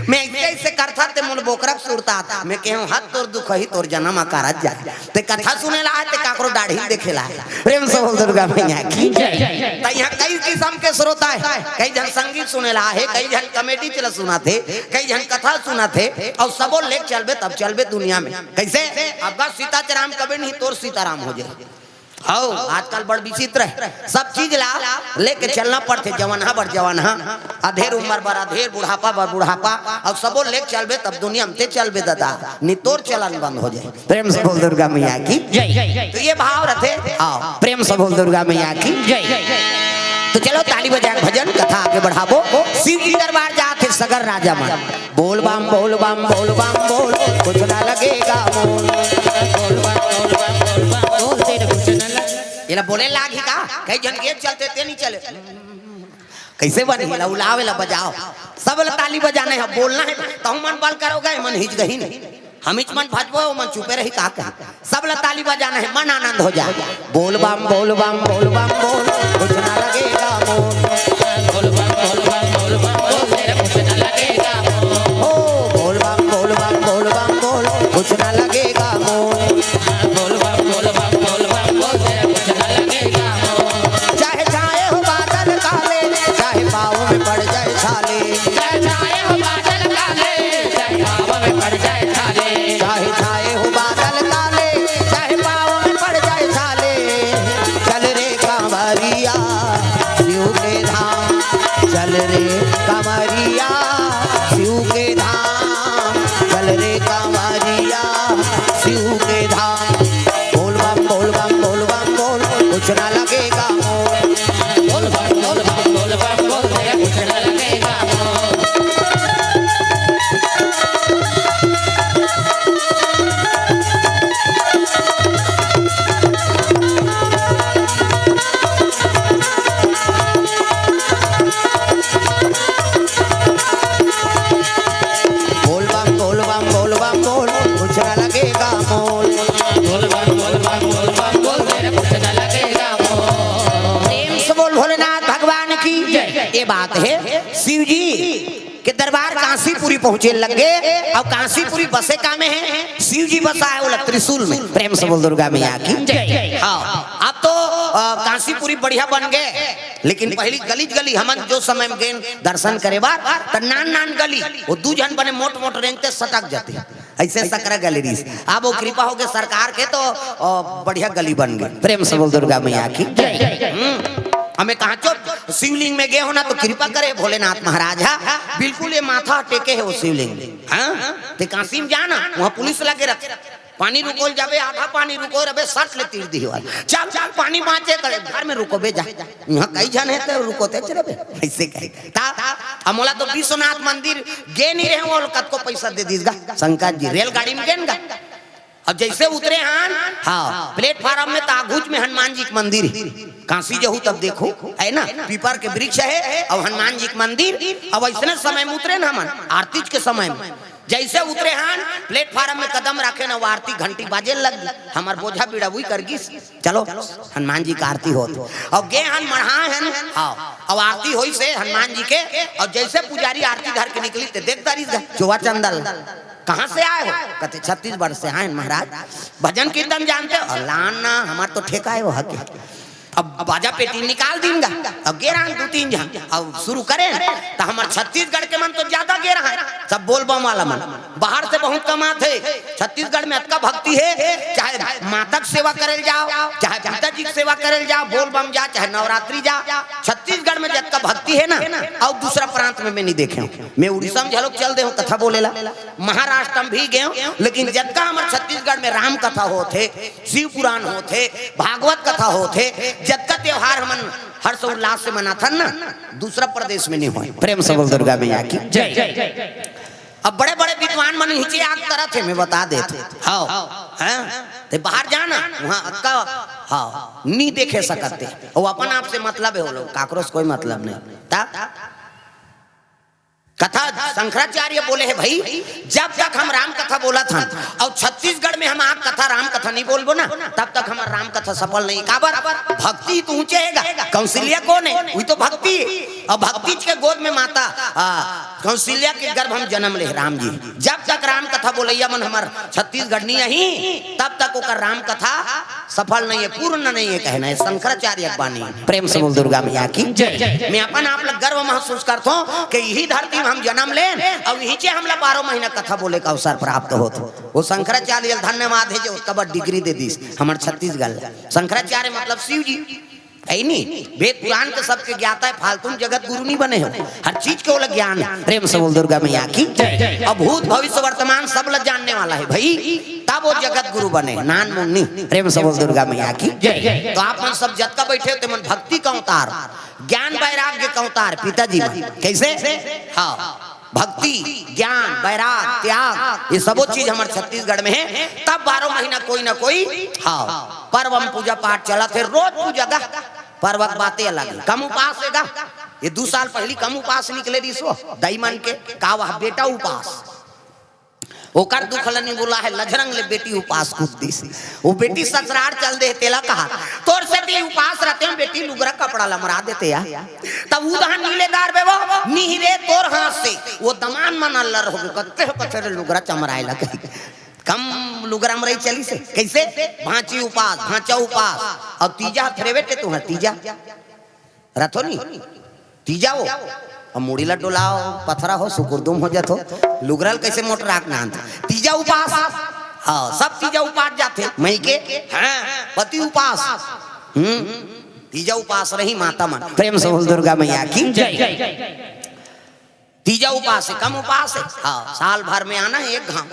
मैं ऐसे ऐसे करथा ते मोर बोकरा के सुरता था। मैं कहूं, "हद तोर दुख ही तोर जन्म अकारत जाए।" ते कथा सुने ला आए, ते काकरो दाढ़ी देखे ला आए। प्रेम से बोल दुर्गा मैया की। जय। त यहाँ कई किस्म के श्रोता है, कई झन संगीत सुने ला है, कई झन कॉमेडी चला सुना थे, कई झन कथा सुना थे, अउ सबो लेके चलबे तब चलबे दुनिया में। कैसे? अब गा सीता च राम कबे नहीं, तोर सीताराम हो जाए। हौ, आजकल बड़ विचित्र है, सब चीज ला लेके चलना पड़थे, जवनहा बर जवनहा, अधेर उम्र बर अधेर, बुढ़ापा बर बुढ़ापा, अउ सबो लेके चलबे तब दुनिया में ते चलबे दादा, नी तोर चलन बंद हो जाए। प्रेम से बोल दुर्गा मैया की। जय। तो ये भाव रथे। हाँ, प्रेम से बोल दुर्गा मैया की। जय। तो चलो ताली बजा के भजन कथा आगे बढ़ाबो। शिव जी दरबार जात हे सगर राजा मन। बोल बम, बोल बम, बोल बम, बोल, कुछ ना लगेगा मोल। बोल बम, बोल बम, बोल बम, बोल, तेरे कुछ ना लगे। एला बोले लागही का? कई झन के चलथे ते नहीं चले। कैसे बनी? एला उलावे ला बजाओ। सब ला ताली बजाना है, बोलना है। तहु मन बल करोगे, मन हिच गही नहीं। हम इच मन भजबो, मन चुपे रही का कही। सब ला ताली बजाना है, मन आनंद हो जाए। बोल बम, बोल बम, बोल बम, बोल, कुछ ना लगेगा मोल। बोल बम, बोल बम, बोल बम, बोल, तेरा कुछ ना लगेगा मोल। ओ, बोल बम, बोल बम, बोल बम, बोल, कुछ ना लगेगा मोल। बोल बम, बोल बम, बोल बम, बोल, तेरा कुछ ना लगेगा मोल। चाहे छाए हो बादल काले, चाहे पाँव में पड़ जाए छाले। चाहे छाए हो बादल काले, बात हे, शिव जी के दरबार कांसीपुरी पहुंचे लग गे। अउ कांसीपुरी बसे का में हे? शिव जी बसा हे ओला त्रिशूल में। प्रेम से बोल दुर्गा मैया की जय। हाँ, अब तो अ, कांसीपुरी बढ़िया बन गे, लेकिन पहली गलीज गली, हमन जो समय में गेन दर्शन करे बार, त नान नान गली, वो दू झन बने मोट मोट रेंगते सटक जाते, ऐसे सकरा गली रहिस। अब वो कृपा होगे सरकार के, तो अ, बढ़िया गली बन गे। प्रेम से बोल दुर्गा मैया की जय। हम्म। हमें कहा चो शिवलिंग में गे हो ना, तो कृपा करे भोलेनाथ महाराज। हाँ, बिल्कुल ये माथा टेके हे वो शिवलिंग। हाँ, ते काशी में जाना, वहाँ पुलिस लगे रहते। पानी रुकोल जाबे, आधा पानी रुको रबे, सट ले तीर दिही वाला। चल, चल, पानी बाँचे करे, घर में रुकोबे जा। यहाँ कई झन हे, ते रुकोते चलबे, ऐसे कहे। ता, अब मोला तो विश्वनाथ मंदिर गे नहीं रहे, वो कतको पैसा दे दीस गा, शंकर जी, रेलगाड़ी में गेन गा। अब जैसे उतरे हन, हाँ, प्लेटफार्म में, त आघुच में हनुमान जी के मंदिर हे। काशी जहू तब देखो, है ना, पीपर के वृक्ष हे, अब हनुमान जी के मंदिर। अब ऐसने समय में उतरे ना हमन, आरतीज के समय में, जैसे उतरे हन, प्लेटफार्म में कदम राखे ना, वो आरती घंटी बाजे लग गे। हमर बोझा बीड़ा उही कर गिस, चलो, हनुमान जी का आरती होत। अब गे हन, मढ़ा हन, हाँ, अब आरती होइस हे हनुमान जी के। और जैसे पुजारी आरती धर के निकलिस, ते देख दारिस गा, चोवा चंदल, "कहाँ से आए हो?" कहते, "छत्तीसगढ़ से आए हैं महाराज।" "भजन कीर्तन जानते हो?" "अउ लान ना, हमर तो ठेका हे वो हके।" अब बाजा पेटी निकाल दीन गा, अब गे रहन दू तीन झन, अब शुरू करेन, त हमर छत्तीसगढ़ के मन तो ज्यादा गे रहन, सब बोलबम वाला मन। बाहर से बहुत कम आथे। छत्तीसगढ़ में अतका भक्ति हे, चाहे माता के सेवा करे ल जाव, चाहे पिताजी के सेवा करे ल जाव, बोलबम जा, चाहे नवरात्रि जा, छत्तीसगढ़ में जतका भक्ति हे ना, अउ दूसरा प्रांत में मैं नहीं देखे हूँ। मैं उड़ीसा में घलोक चल दे हूँ कथा बोले ला, महाराष्ट्र में भी गे हूँ, लेकिन जतका हमर छत्तीसगढ़ में राम कथा होत हे, शिव पुराण होत हे, भागवत कथा होत हे, जतका त्योहार हमन हर्ष उल्लास से मनाथन ना, दूसरा प्रदेश में नहीं होय। प्रेम से बोल दुर्गा मैया की जय। अब बड़े-बड़े विद्वान मन हिचे आग तरत हे, मैं बता देत हूँ। हाँ, हैं? ते बाहर जाना, वहाँ अतका, हाँ, नहीं देखे सकते। वो अपन आप से मतलब हे वो लोग, काकरो से कोई मतलब नहीं। ता कथा शंकराचार्य बोले हे, भाई, जब तक हम राम कथा बोलत हन अउ छत्तीसगढ़ में हम आग कथा, राम कथा नहीं बोलबो ना, तब तक हमर राम कथा सफल नहीं। काबर? भक्ति तो ऊंचे हे गा। कौशल्या कौन हे? वही तो भक्ति हे। अउ भक्ति के गोद में माता, आ, कौशल्या के गर्भ में जन्म ले राम जी। जब तक राम कथा बोलैया मन हमर छत्तीसगढ़ नहीं आही, तब तक ओकर राम कथा सफल नहीं हे, पूर्ण नहीं हे, कहना हे शंकराचार्य के बानी। प्रेम से बोल दुर्गा मैया की जय। मैं अपन आप ला गर्व महसूस करथों कि इही धरती में हम जन्म लेन अउ इहीचे हमला बारह महीना कथा बोले का अवसर प्राप्त होत। वो शंकराचार्य ल धन्यवाद हे जो ओतका बड़ डिग्री दे दीस हमर छत्तीसगढ़ ल। शंकराचार्य मतलब शिव जी। हे नी, वेद पुराण के सबके ज्ञाता हे, फालतू में जगत गुरु नहीं बने हो, हर चीज के ओला ज्ञान हे। प्रेम से बोल दुर्गा मैया की जय। अब भूत भविष्य वर्तमान सब ला जानने वाला हे भाई, तब वो जगत गुरु बने, नान मुन्नी। प्रेम से बोल दुर्गा मैया की जय। तो आप मन सब जतका बैठे हो, ते मन भक्ति का अवतार, ज्ञान वैराग्य का अवतार, पिताजी मन। कैसे? हाँ, भक्ति, ज्ञान, वैराग, त्याग, ये सबो चीज हमर छत्तीसगढ़ में हे। तब बारह महीना कोई ना कोई, हाँ, पर्व में पूजा पाठ चलत हे, रोज पूजा गा। पर्व के बातें अलग हे, कम उपास हे गा। ये दू साल पहली कम उपास निकले रहिस वो दाई मन के, का वह बेटा उपास। ओकर दुख ल नहीं बोला हे, लझरंग ले बेटी उपास कूद दिस। वो बेटी ससुरार चल दे, तेला कहा, "तोर सेती उपास रहते हो बेटी, लुगरा कपड़ा ल मरा देते या।" तब उदहन नीले दार बे वो, "नहीं रे, तोर हाथ से।" वो दमान मन अल्लर हो गे, "कत्ते हो कत्ते रे लुगरा चमराए लगे।" कम लुगरा मरई चलिस हे। कैसे? भांची उपास, भांचा उपास। अब तीजा हथरे बेटे तुहर तीजा। रथो नी? तीजा हो। अब मुड़ी ला डोलाओ, पथरा हो, सुकुरदुम हो जात हो। लुगरा ल कैसे मोटराक नांद? तीजा उपास। हाँ, सब तीजा उपास जाथे। मई के? हाँ, पति उपास। हम्म। तीजा उपास रही माता मन। प्रेम से बोल दुर्गा मैया की जय। तीजा उपास हे, कम उपास हे। हाँ, साल भर में आना हे एक घांव।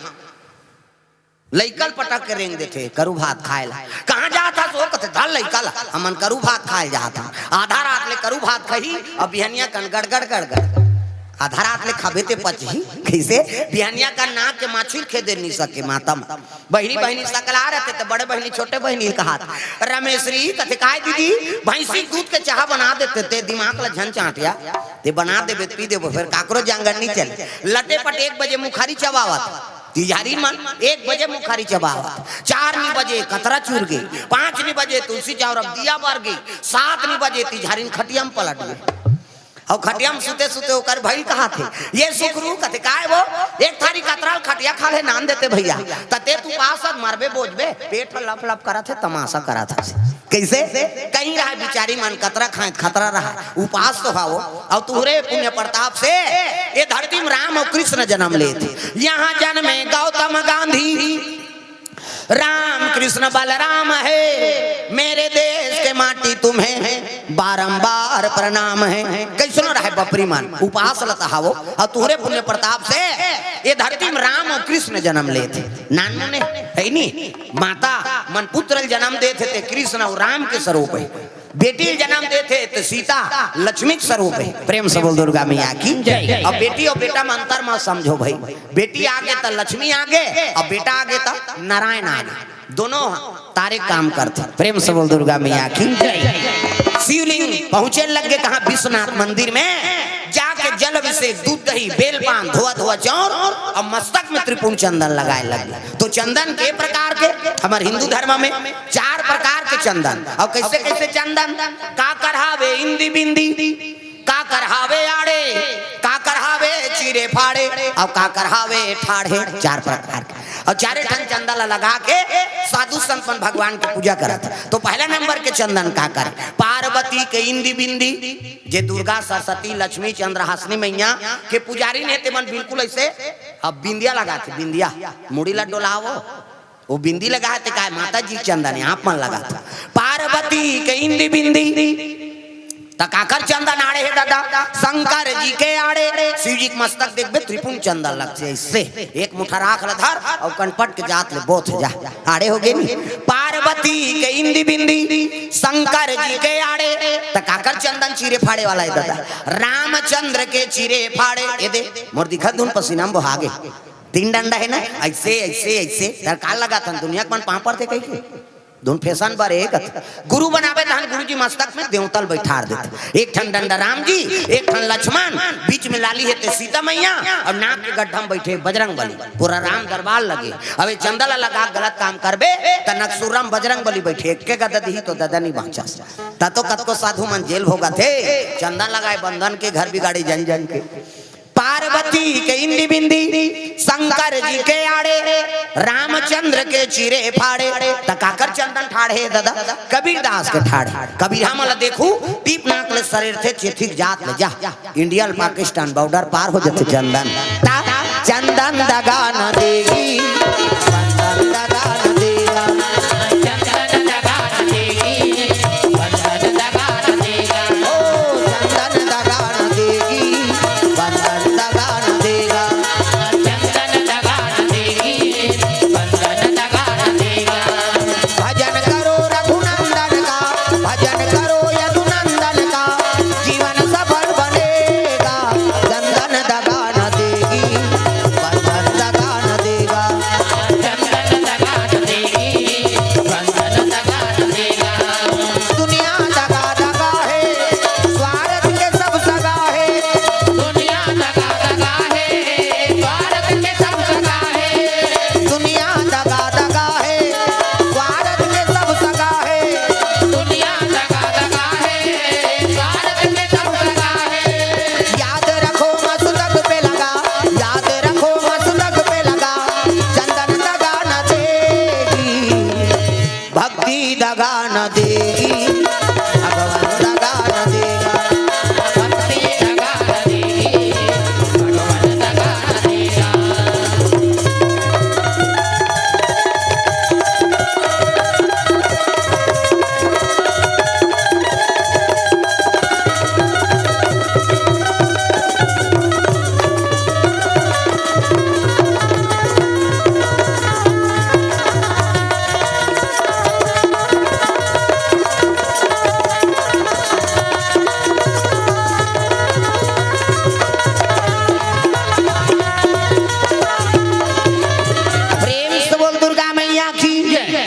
लइका ल पटक के रेंग देथे, करू भात खाए ला। "कहाँ जात हस?" वो कथे, "धर लइका ला, हमन करू भात खाए जात हन।" आधा रात ले करू भात खाही, अब बिहनिया कन गड़गड़ गड़गड़। आधा रात ले खाबे ते पचही, कैसे? बिहनिया कन नाक के माछी ल खेदे नहीं सके माता मन। बहिनी, बहिनी सकला रहते त बड़े बहिनी छोटे बहिनी ल कहात, "रमेशरी," कथे, "काय दीदी?" "भैंसी दूध के चाहा बना देते, ते दिमाग ला झन चांटिया, ते बना देबे, पी देबो, फिर काकरो जांगर नहीं चले।" लटे पट एक बजे मुखारी चबावत। तिझारी मन एक बजे मुखारी चबावत, चार नी बजे कतरा चुर गे, पाँच नी बजे तुलसी चावरब दिया बर गे, सात नी बजे तिझारी खटिया में पलट गे। अउ खटिया म सुते सुते ओकर भइल कहाथे, ये सुखरू कथे, "काय वो? एक थारी कतरा ल खटिया खाल्हे नान देते भइया, त ते त उपास अस, मरबे बोजबे, पेट ह लप लप करत हे, तमासा करत हस।" कइसे? कहीं रहय बिचारी मन कतरा खांय त खतरा रहय, उपास तो हवव, अउ तुंहरे पुण्य प्रताप से ये धरती म राम अउ कृष्ण जनम लेथे। "यहाँ जन्मे गौतम गांधी, राम कृष्ण बलराम है, मेरे देश के माटी तुम्हें बारंबार प्रणाम है।" कइसनो रहय बपरी मन, उपास ल त हवव, अउ तुंहरे पुण्य प्रताप से ये धरती म राम अउ कृष्ण जनम लेथे। नानमुन हे, हे नी? माता मन पुत्र ल जनम देथे ते कृष्ण अउ राम के स्वरूप हे। बेटी ल जनम देथे त सीता लक्ष्मी के स्वरूप हे। प्रेम से बोल दुर्गा मैया की जय। अब बेटी अउ बेटा म अंतर म समझो भई, बेटी आगे त लक्ष्मी आगे, अउ बेटा आगे त नारायण आगे, दोनों ह तारे काम करथे। प्रेम से बोल दुर्गा मैया की जय। शिवलिंग पहुंचे लग गे कहां? विश्वनाथ मंदिर में। जाके जल अभिषेक, दूध दही, बेलपान, धोआ धोआ चाउर अउ मस्तक में त्रिपुंड चंदन लगाय लग गे। तो चंदन के प्रकार के, हमर हिंदू धर्म में चार प्रकार के चंदन। अउ कइसे कइसे चंदन? काकर हावे इंदी बिंदी, काकर हावे आड़े, काकर हावे चीरे फाड़े, अउ काकर हावे ठाढ़े। चार प्रकार के। अउ चारे ठन चंदन ल लगा के साधु संत मन भगवान के पूजा करत। तो पहला नंबर के चंदन काकर? पार्वती के इंदी बिंदी, जे दुर्गा सरस्वती लक्ष्मी चंद्रहासिनी मैया के पुजारी हे, ते मन बिल्कुल अइसे अब बिंदिया लगाथे, बिंदिया मुड़ी ल डोलावव, वो बिंदी लगाय हे ते काय? माता जी के चंदन हे, आप मन लगाथव। पार्वती के इंदी बिंदी, त काकर चंदन आड़े हे ददा? शंकर जी के आड़े। शिव जी के मस्तक देखबे, त्रिपुंड चंदन लगथे, अइसे एक मुठा राख ल धर अउ कनपट के जात ले बोथ जा, आड़े हो गे नी। पार्वती के इंदी बिंदी, शंकर जी के आड़े, त काकर चंदन चीरे फाड़े वाला हे ददा? रामचंद्र के चीरे फाड़े। ए दे, मोर दिखत धुन पसीना म बोहा गे। तीन डंडा हे ना, अइसे, अइसे, अइसे। त का लगाथन, दुनिया के मन पांव परथे कहिके। धुन फैशन बर हे कथे। गुरु बनाबे तहन गुरु जी मस्तक में देवता ल बइठार देथे। एक ठन डंडा राम जी, एक ठन लक्ष्मण, बीच में लाली हे ते सीता मैया, अउ नाक के गड्ढा म बइठे बजरंग बली। पूरा राम दरबार लगे। अब ये चंदन ल लगा के गलत काम करबे, त नकसूरा म बजरंग बली बइठे, एक के गदा दिही तो ददा नी बांचस। त तो कतको साधु मन जेल भोगत हे, चंदन लगाय बंदन के घर बिगाड़े जन जन के। पार्वती के इंदी बिंदी, शंकर जी के आड़े, रामचंद्र के चीरे फाड़े। त काकर चंदन ठाढ़े हे ददा? कबीरदास के ठाढ़े। कबीर हमन ल देखू, टीप नाक ले सरेरथे, चेथिक जात ले जा। इंडिया ल पाकिस्तान बॉर्डर पार हो जथे चंदन। त चंदन दगा न देगी, बंदन दगा न देगा। चंदन दगा न देगी, बंदन दगा न देगा। ओ चंदन दगा न देगी, बंदन दगा न देगा। चंदन दगा न देगी, बंदन दगा न देगा। भजन करो रघुनंदन का, भजन करो यदुनंदन का, जीवन सफल बनेगा। चंदन दगा न देगी, बंदन दगा न देगा। चंदन दगा न देगी, बंदन दगा न देगा। दुनिया दगा दगा है, स्वार्थ के सब सगा है। दुनिया दगा दगा है, स्वार्थ के सब सगा है। दुनिया दगा दगा है, स्वार्थ के सब सगा है। दुनिया दगा दगा है, स्वार्थ के सब सगा है। याद रखो मस्तक पे लगा, याद रखो मस्तक पे लगा, चंदन दगा न देगी, भक्ति दगा न देगी, भगवान दगा न देगा। भक्ति दगा न देगी, भगवान दगा न देगा। प्रेम से बोल दुर्गा मैया की।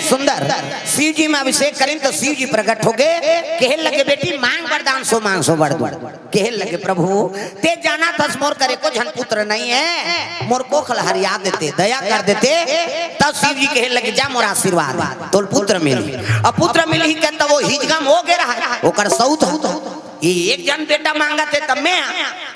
सुंदर। शिव जी में अभिषेक करिन त शिव जी प्रकट हो गे, कहे लगे, "बेटी मांग वरदान, सो मांग सो वर दूं।" कहे लगे, "प्रभु, ते जानत हस मोर कर एको झन पुत्र नइ हे, मोर कोख ल हरिया देते, दया कर देते।" तब शिव जी कहे लगे, "जा मोर आशीर्वाद हे, तोल पुत्र मिलही।" अब पुत्र मिलही के त वो हिजगा म हो गे रहय, ओकर सउत ह। कि एक झन बेटा मांगत हे, तब मैं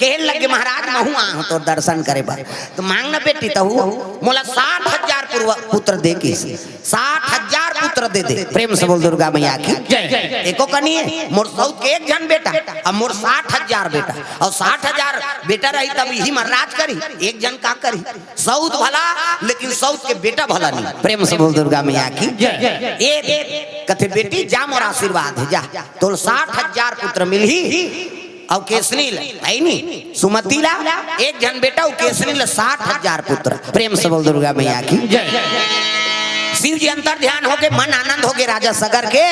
कहे लगे, "महाराज, महूं आहूं तोर दर्शन करे बर।" तो मांग न बेटी, तहू मोला साठ हजार पूर्व-, पुत्र दे किहिस। साठ हजार पुत्र दे दे। प्रेम से बोल दुर्गा मैया की जय। एको कनी हे, मोर सौत के एक झन बेटा, अब मोर साठ हजार बेटा, अउ साठ हजार बेटा रही तब इही मन राज करी, एक झन का करी? सौत भला, लेकिन सौत के बेटा भला नहीं। प्रेम से बोल दुर्गा मैया की जय। ए कथे, "बेटी जा, मोर आशीर्वाद हे, जा, तोल साठ हजार पुत्र मिलही।" अउ केसनी ल, हे नी, सुमति ला एक झन बेटा, अउ केसनी ल साठ हजार पुत्र। प्रेम से बोल दुर्गा मैया की जय। शिव जी अंतर ध्यान होगे, मन आनंद होगे राजा सगर के।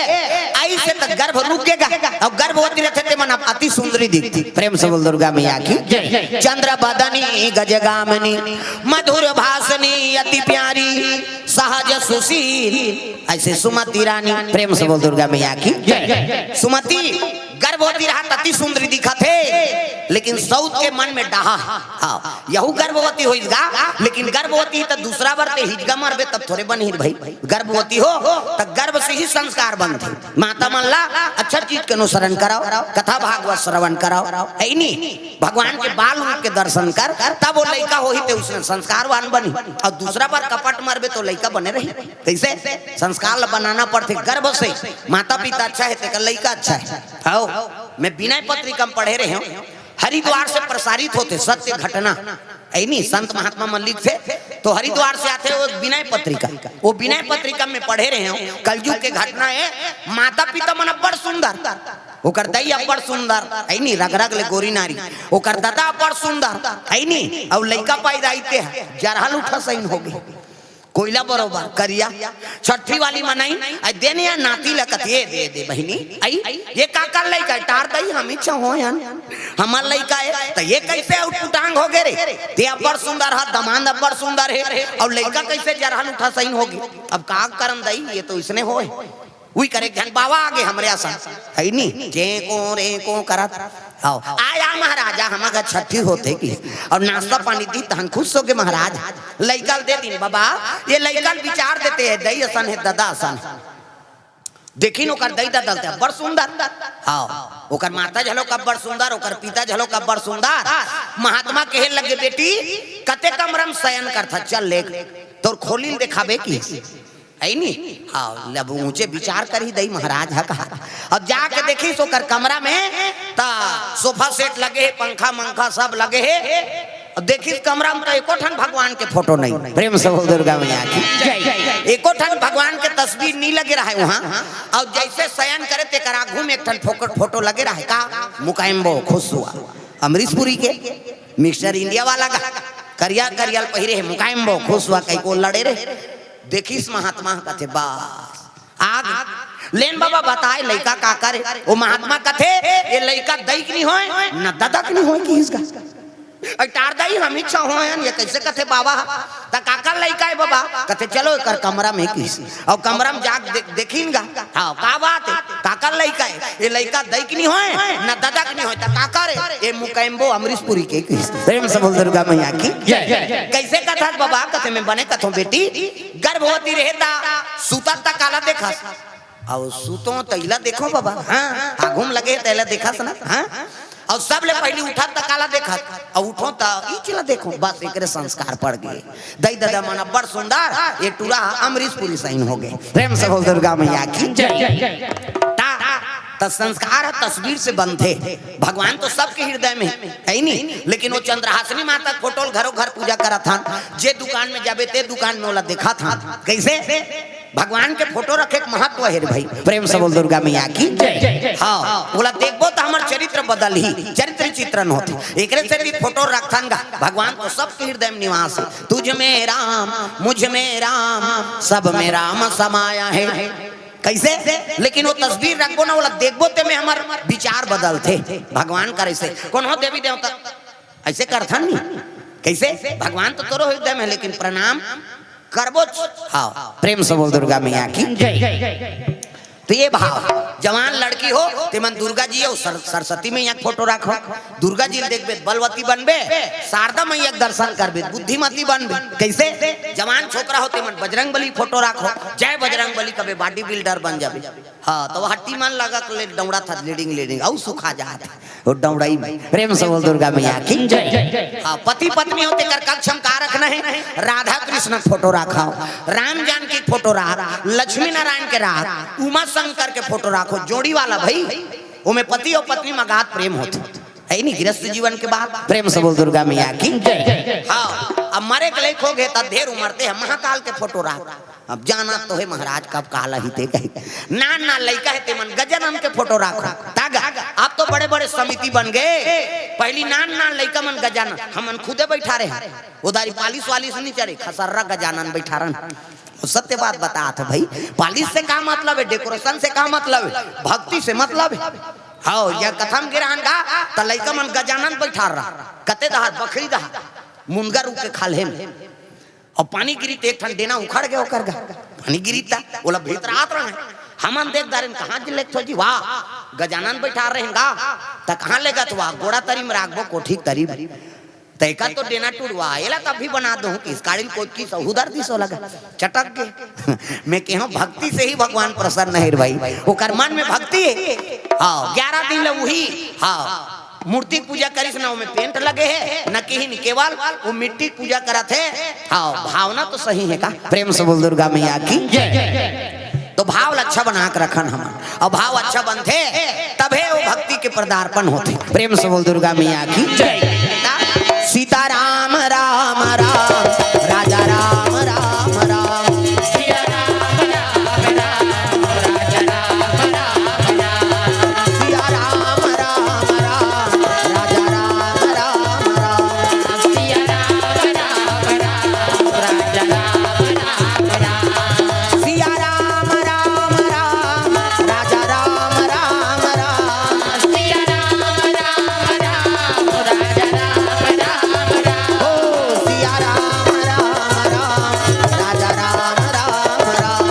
अइसे त गर्भ रुक गेगा, अउ गर्भवती रथे ते मन अति सुंदरी दिखती। प्रेम से बोल दुर्गा मैया की जय। चंद्र बदनी गजगामिनी, मधुर भाषणी अति प्यारी, सहज सुशील, अइसे सुमति रानी। प्रेम से बोल दुर्गा मैया की जय। सुमति गर्भवती रहा, अति सुंदरी दिखत हे, लेकिन सौत के मन में डहा। हाँ, यहू गर्भवती होइस गा, लेकिन गर्भवती त दूसरा बर ते हिजगा मरबे, तब थोरे बनही भाई। गर्भवती हो त गर्भ से ही संस्कार बनथे। माता मन ला अच्छा चीज के अनुसरण कराओ, कथा भागवत श्रवण कराओ, हे नी, भगवान के बाल रूप के दर्शन कर, तब वो लइका होही ते उसने संस्कारवान बनही। अउ दूसरा बर कपट मरबे तो लइका बने रही। कइसे? संस्कार ला बनाना पड़थे गर्भ से। माता पिता अच्छा हे, तेकर लइका अच्छा हे। आओ, मैं विनय पत्रिका में पढ़े रहे हूँ, हरिद्वार से प्रसारित होथे सत्य घटना, हे नी, संत महात्मा मन लिखथे, तो हरिद्वार से आथे वो विनय पत्रिका। वो विनय पत्रिका में पढ़े रहे हूँ, कलयुग के घटना हे। माता पिता मन अब्बड़ सुंदर, ओकर दई अब्बड़ सुंदर, हे नी, रग रग ले गोरी नारी, ओकर ददा अब्बड़ सुंदर, हे नी, अउ लइका पैदा अइते हे, जरहल उठा सइन होगे। कोइला बरोबर करिया, छट्ठी वाली मनई, अइ देने या नाती ल कथे, "ए दे दे बहिनी, अइ, ये काकर लइका हे?" "टार दई, हम ही छहों हन, हमर लइका हे।" "त ये कइसे उटपुटांग होगे रे? ते अब्बड़ सुंदर ह, दमांद अब्बड़ सुंदर हे, अउ लइका कइसे जरहल उठा सइन होगे?" अब का करन दई, ये तो इसने होय। उही करे एक झन बाबा आगे हमरे असन, हे नी, चेंको रेंको करत। आओ, आया महाराजा, हमर घर छट्ठी होथे कि, अउ नाश्ता पानी दी, तहन खुश होगे महाराज। लइका ल दे दिन, बाबा, ये लइका ल विचार देते हे, दई असन हे, ददा असन हे। देखिन ओकर दई ददा ल ते अब्बड़ सुंदर। हाँ, ओकर माता घलो अब्बड़ सुंदर, ओकर पिता घलो अब्बड़ सुंदर। महात्मा कहे लगे, "बेटी, कते कमरा में सयन करथा, चल ले, तोर खोली ल देखाबे कि।" हे नी? हाँ, अब ऊंचे विचार करही दई महाराज ह कहा। अब जाके देखिस ओकर कमरा में, त सोफा सेट लगे हे, पंखा मंखा सब लगे हे। अब देखिस कमरा में त एको ठन भगवान के फोटो नहीं। प्रेम से बोल दुर्गा मैया की। जय। एको ठन भगवान के तस्वीर नहीं लगे रहे वहाँ। अउ जइसे सयन करे तेकर आगू में एक ठन फोकट फोटो लगे रहे का? मुकायम्बो खुश हुआ। अमरीशपुरी के मिस्टर इंडिया वाला का करिया करिया ल पहिरे हे, मुकायम्बो खुश हुआ, कई को लड़े रहे। देखिस महात्मा ह कथे, "बस, आगे लेन बाबा बताए लइका काकर हे?" ओ महात्मा कथे, "ये लइका दई के नी होय, न ददा के नी होय," किहिस गा। "अइ टार दई, हम ही छहों हन, ये कइसे कथे बाबा ह?" "त काकर लइका हे बाबा?" कथे, "चलो एकर कमरा में," किहिस। अउ कमरा में जाके दे-, देखिन गा। हाँ, का बात हे? काकर लइका हे? ये लइका दई के नी होय, न ददा के नी होय, त काकर हे? ये मुकैम्बो अमरीशपुरी के किहिस। प्रेम से बोल दुर्गा मैया की जय। कइसे कथस बाबा? कथे, "मैं बने कथों बेटी, गर्भवती रहे त सुतत त काला देखस?" अउ सुतों त इला देखों बाबा, हाँ, आगू म लगे हे त इला देखस ना, हाँ? अउ सबले पहिली उठत त काला देखस, अउ उठों त इच ला देखों, बस एकरे संस्कार पड़ गे। दई ददा मन अब्बड़ सुंदर, ये टूरा ह अमरीशपुरी सहीन होगे। प्रेम से बोल दुर्गा मैया की जय। ता, त संस्कार ह तस्वीर से बनथे। भगवान तो सबके हृदय में हे, हे नी? लेकिन वो चंद्रहासिनी माता के फोटो ल घरो घर पूजा करत हन, जे दुकान में जाबे ते दुकान में ओला देखत हन। कइसे? भगवान के फोटो रखे के महत्व हे रे भाई। प्रेम से बोल दुर्गा मैया की जय। हाँ, ओला देखबो त हमर चरित्र बदलही, चरित्र चित्रण होथे। एकरे सेती फोटो रखथन गा, भगवान तो सबके हृदय में निवास हे। तुझ में राम, मुझ में राम, सब में राम समाया है। कइसे? लेकिन वो तस्वीर रखबो ना, ओला देखबो ते में हमर विचार बदलथे। भगवान करे से कोनो देवी देवता अइसे करथन नी। कइसे? भगवान तो तोरो हृदय में हे, लेकिन प्रणाम करबोच। हाँ, प्रेम से बोल दुर्गा मैया की जय। तो ये भाव, जवान लड़की हो, तेमन दुर्गा जी अउ सर-, सरस्वती मैया के फोटो राखो। दुर्गा जी ल देखबे त बलवती बनबे, शारदा मैया के दर्शन करबे त बुद्धिमती बनबे। कैसे? जवान छोकरा हो, तेमन बजरंग बली फोटो राखो, जय बजरंग बली कबे, बॉडी बिल्डर बन जाबे। हाँ, तो हट्टी मन लगा के ले डौड़ा था, लीडिंग, लीडिंग, अउ सुखा जात। वो डौड़ाई में। प्रेम से बोल दुर्गा मैया की जय। हाँ, पति पत्नी हो तेकर कक्ष में का रखना है? राधा कृष्ण फोटो राखो, राम जानकी फोटो राख, लक्ष्मी नारायण के राख, उमा शंकर के फोटो राखो, जोड़ी वाला भाई, ओमे पति अउ पत्नी में अगाध प्रेम होथे। है नी गृहस्थ जीवन के बात? प्रेम से बोल दुर्गा मैया की जय। हाँ, अब मरे के लइक हो गे त ढेर उमर ते ह महाकाल के फोटो राख। अब जाना तो हे महाराज, कब काल आही ते कही। नान नान लइका हे तेमन गजानन के फोटो राखो। तागा, अब तो बड़े बड़े समिति बन गे। पहिली नान नान लइका मन गजानन, हमन खुदे बइठा रहे। ओ दारी पालिश वालिश नइ चढ़े, खसर्रा गजानन बइठा रहन। सत्य बात बतात हे भाई, पालिश से का मतलब हे, डेकोरेशन से का मतलब हे, भक्ति से मतलब हे। हव, या कथा म गे रहन गा, त लइका मन गजानन बइठा रहा, कते दहा, बखरी दहा, मुनगा रूख के खाल्हे म। अउ पानी गिरी त एक ठन डेना उखड़ गे ओकर गा। पानी गिरी त ओला भीतरात रहे। हमन देख डारेन, कहाँ जी लेगथो जी, वाह, गजानन बइठा रहे गा, त कहाँ लेगत, वाह, गोड़ा तरी म राखबो, कोठी तरी म। त एकर तो डेना टूट गा, एला त अभी बना दूँ, किस काड़ी ल कोचकिस, उधर दिस ओला गा, चटक गे। मैं केहेंव, भक्ति से ही भगवान प्रसन्न हे रे भाई, ओकर मन में भक्ति हे। हाँ, ग्यारह दिन ले उही, हाँ, मूर्ति के पूजा करिस ना, ओमे पेंट लगे हे, न किही न केवल, वो मिट्टी के पूजा करत हे। हाँ, भावना तो सही हे का? प्रेम से बोल दुर्गा मैया की जय। तो भाव ल अच्छा बना के रखन हमन, अउ भाव अच्छा बनथे, तभे वो भक्ति के पदार्पण होथे। प्रेम से बोल दुर्गा मैया की जय। सीता राम राम राम, राजा राम राम राम। सिया राम राम राम, राजा राम राम राम। सिया राम राम राम, राजा राम राम राम। ओ सिया राम राम राम, राजा राम राम राम। सिया राम राम राम, राजा राम राम राम।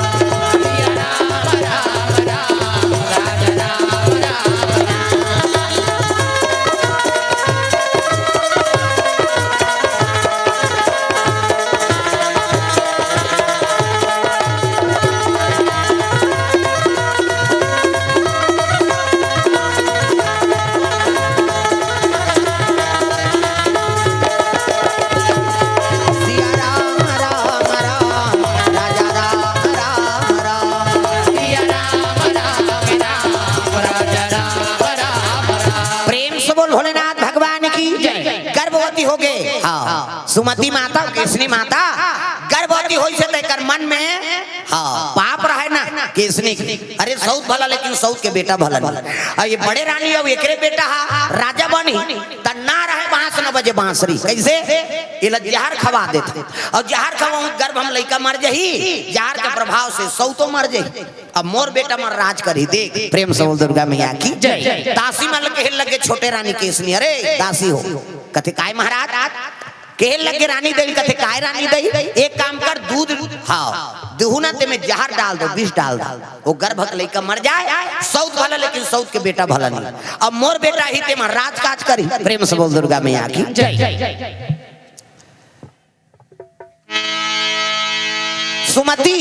प्रेम से बोल भोलेनाथ भगवान की जय। गर्भवती हो गे। हाँ। सुमति माता, केसनी माता गर्भवती होइस हे, तेकर मन में, हाँ, पाप रहे ना केसनी के। अरे सउत भला, लेकिन सउत के बेटा भला नहीं। अउ ये बड़े रानी अउ एकरे बेटा हा राजा बनही, त ना रहे बांस न बजे बांसुरी। कइसे? एला जहर खवा देथे। अउ जहर खवाहूं त गर्भ म लइका मर जही, जहर के प्रभाव से सउतो मर जही। अब मोर बेटा मन राज करही, देख। प्रेम से बोल दुर्गा मैया की जय। दासी मन ल कहे लगे छोटे रानी केसनी, अरे दासी हो। कथे, "काय महाराज?" कहे लगे रानी दई, कथे, "काय रानी दई? एक काम कर, दूध, हाँ, दुहू ना, तेमे जहर डाल दो, विष डाल दो, वो गर्भ के लइका मर जाए, सउत भला, लेकिन सउत के बेटा भला नहीं। अब मोर बेटा ही तेमा राजकाज करी।" प्रेम से बोल दुर्गा मैया की जय। सुमति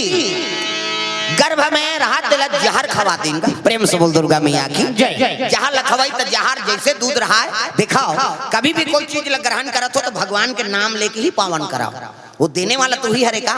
गर्भ में रहत तेला जहर खवा दिन गा। प्रेम से बोल दुर्गा मैया की जय। जहर ल खवाई त जहर जइसे दूध रहाय। देखव, कभी भी कोई चीज ल ग्रहण करत हो त भगवान के नाम लेके ही पावन कराव। वो देने वाला तू ही हरे का।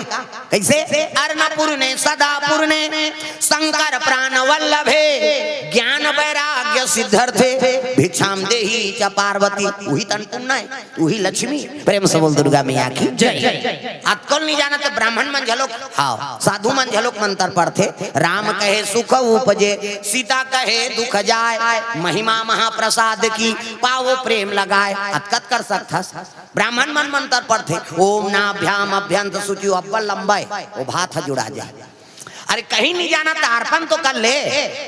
कइसे? "अन्नपूर्णे सदापूर्णे शंकर प्राण वल्लभे ज्ञान वैराग्य सिद्ध्यर्थे भिक्षाम देहि च पार्वती।" उही त अन्नपूर्णा हे। उही लक्ष्मी। प्रेम से बोल दुर्गा मैया की जय। अतको ल नइ जानत त ब्राह्मण मन घलोक, हाँ, साधु मन घलोक मंत्र पढ़थे, "राम कहे सुख उपजे, सीता कहे दुख जाय, महिमा महाप्रसाद की, पावो प्रेम लगाय।" अतका त कर सकथस। ब्राह्मण मन मंत्र पढ़थे, "ओम नाभ्याम अभ्यंत शुचि", अब्बड़ लंबा हे, वो भात ह जुड़ा जाय। अरे कहीं नइ जानत त अर्पण तो कर ले,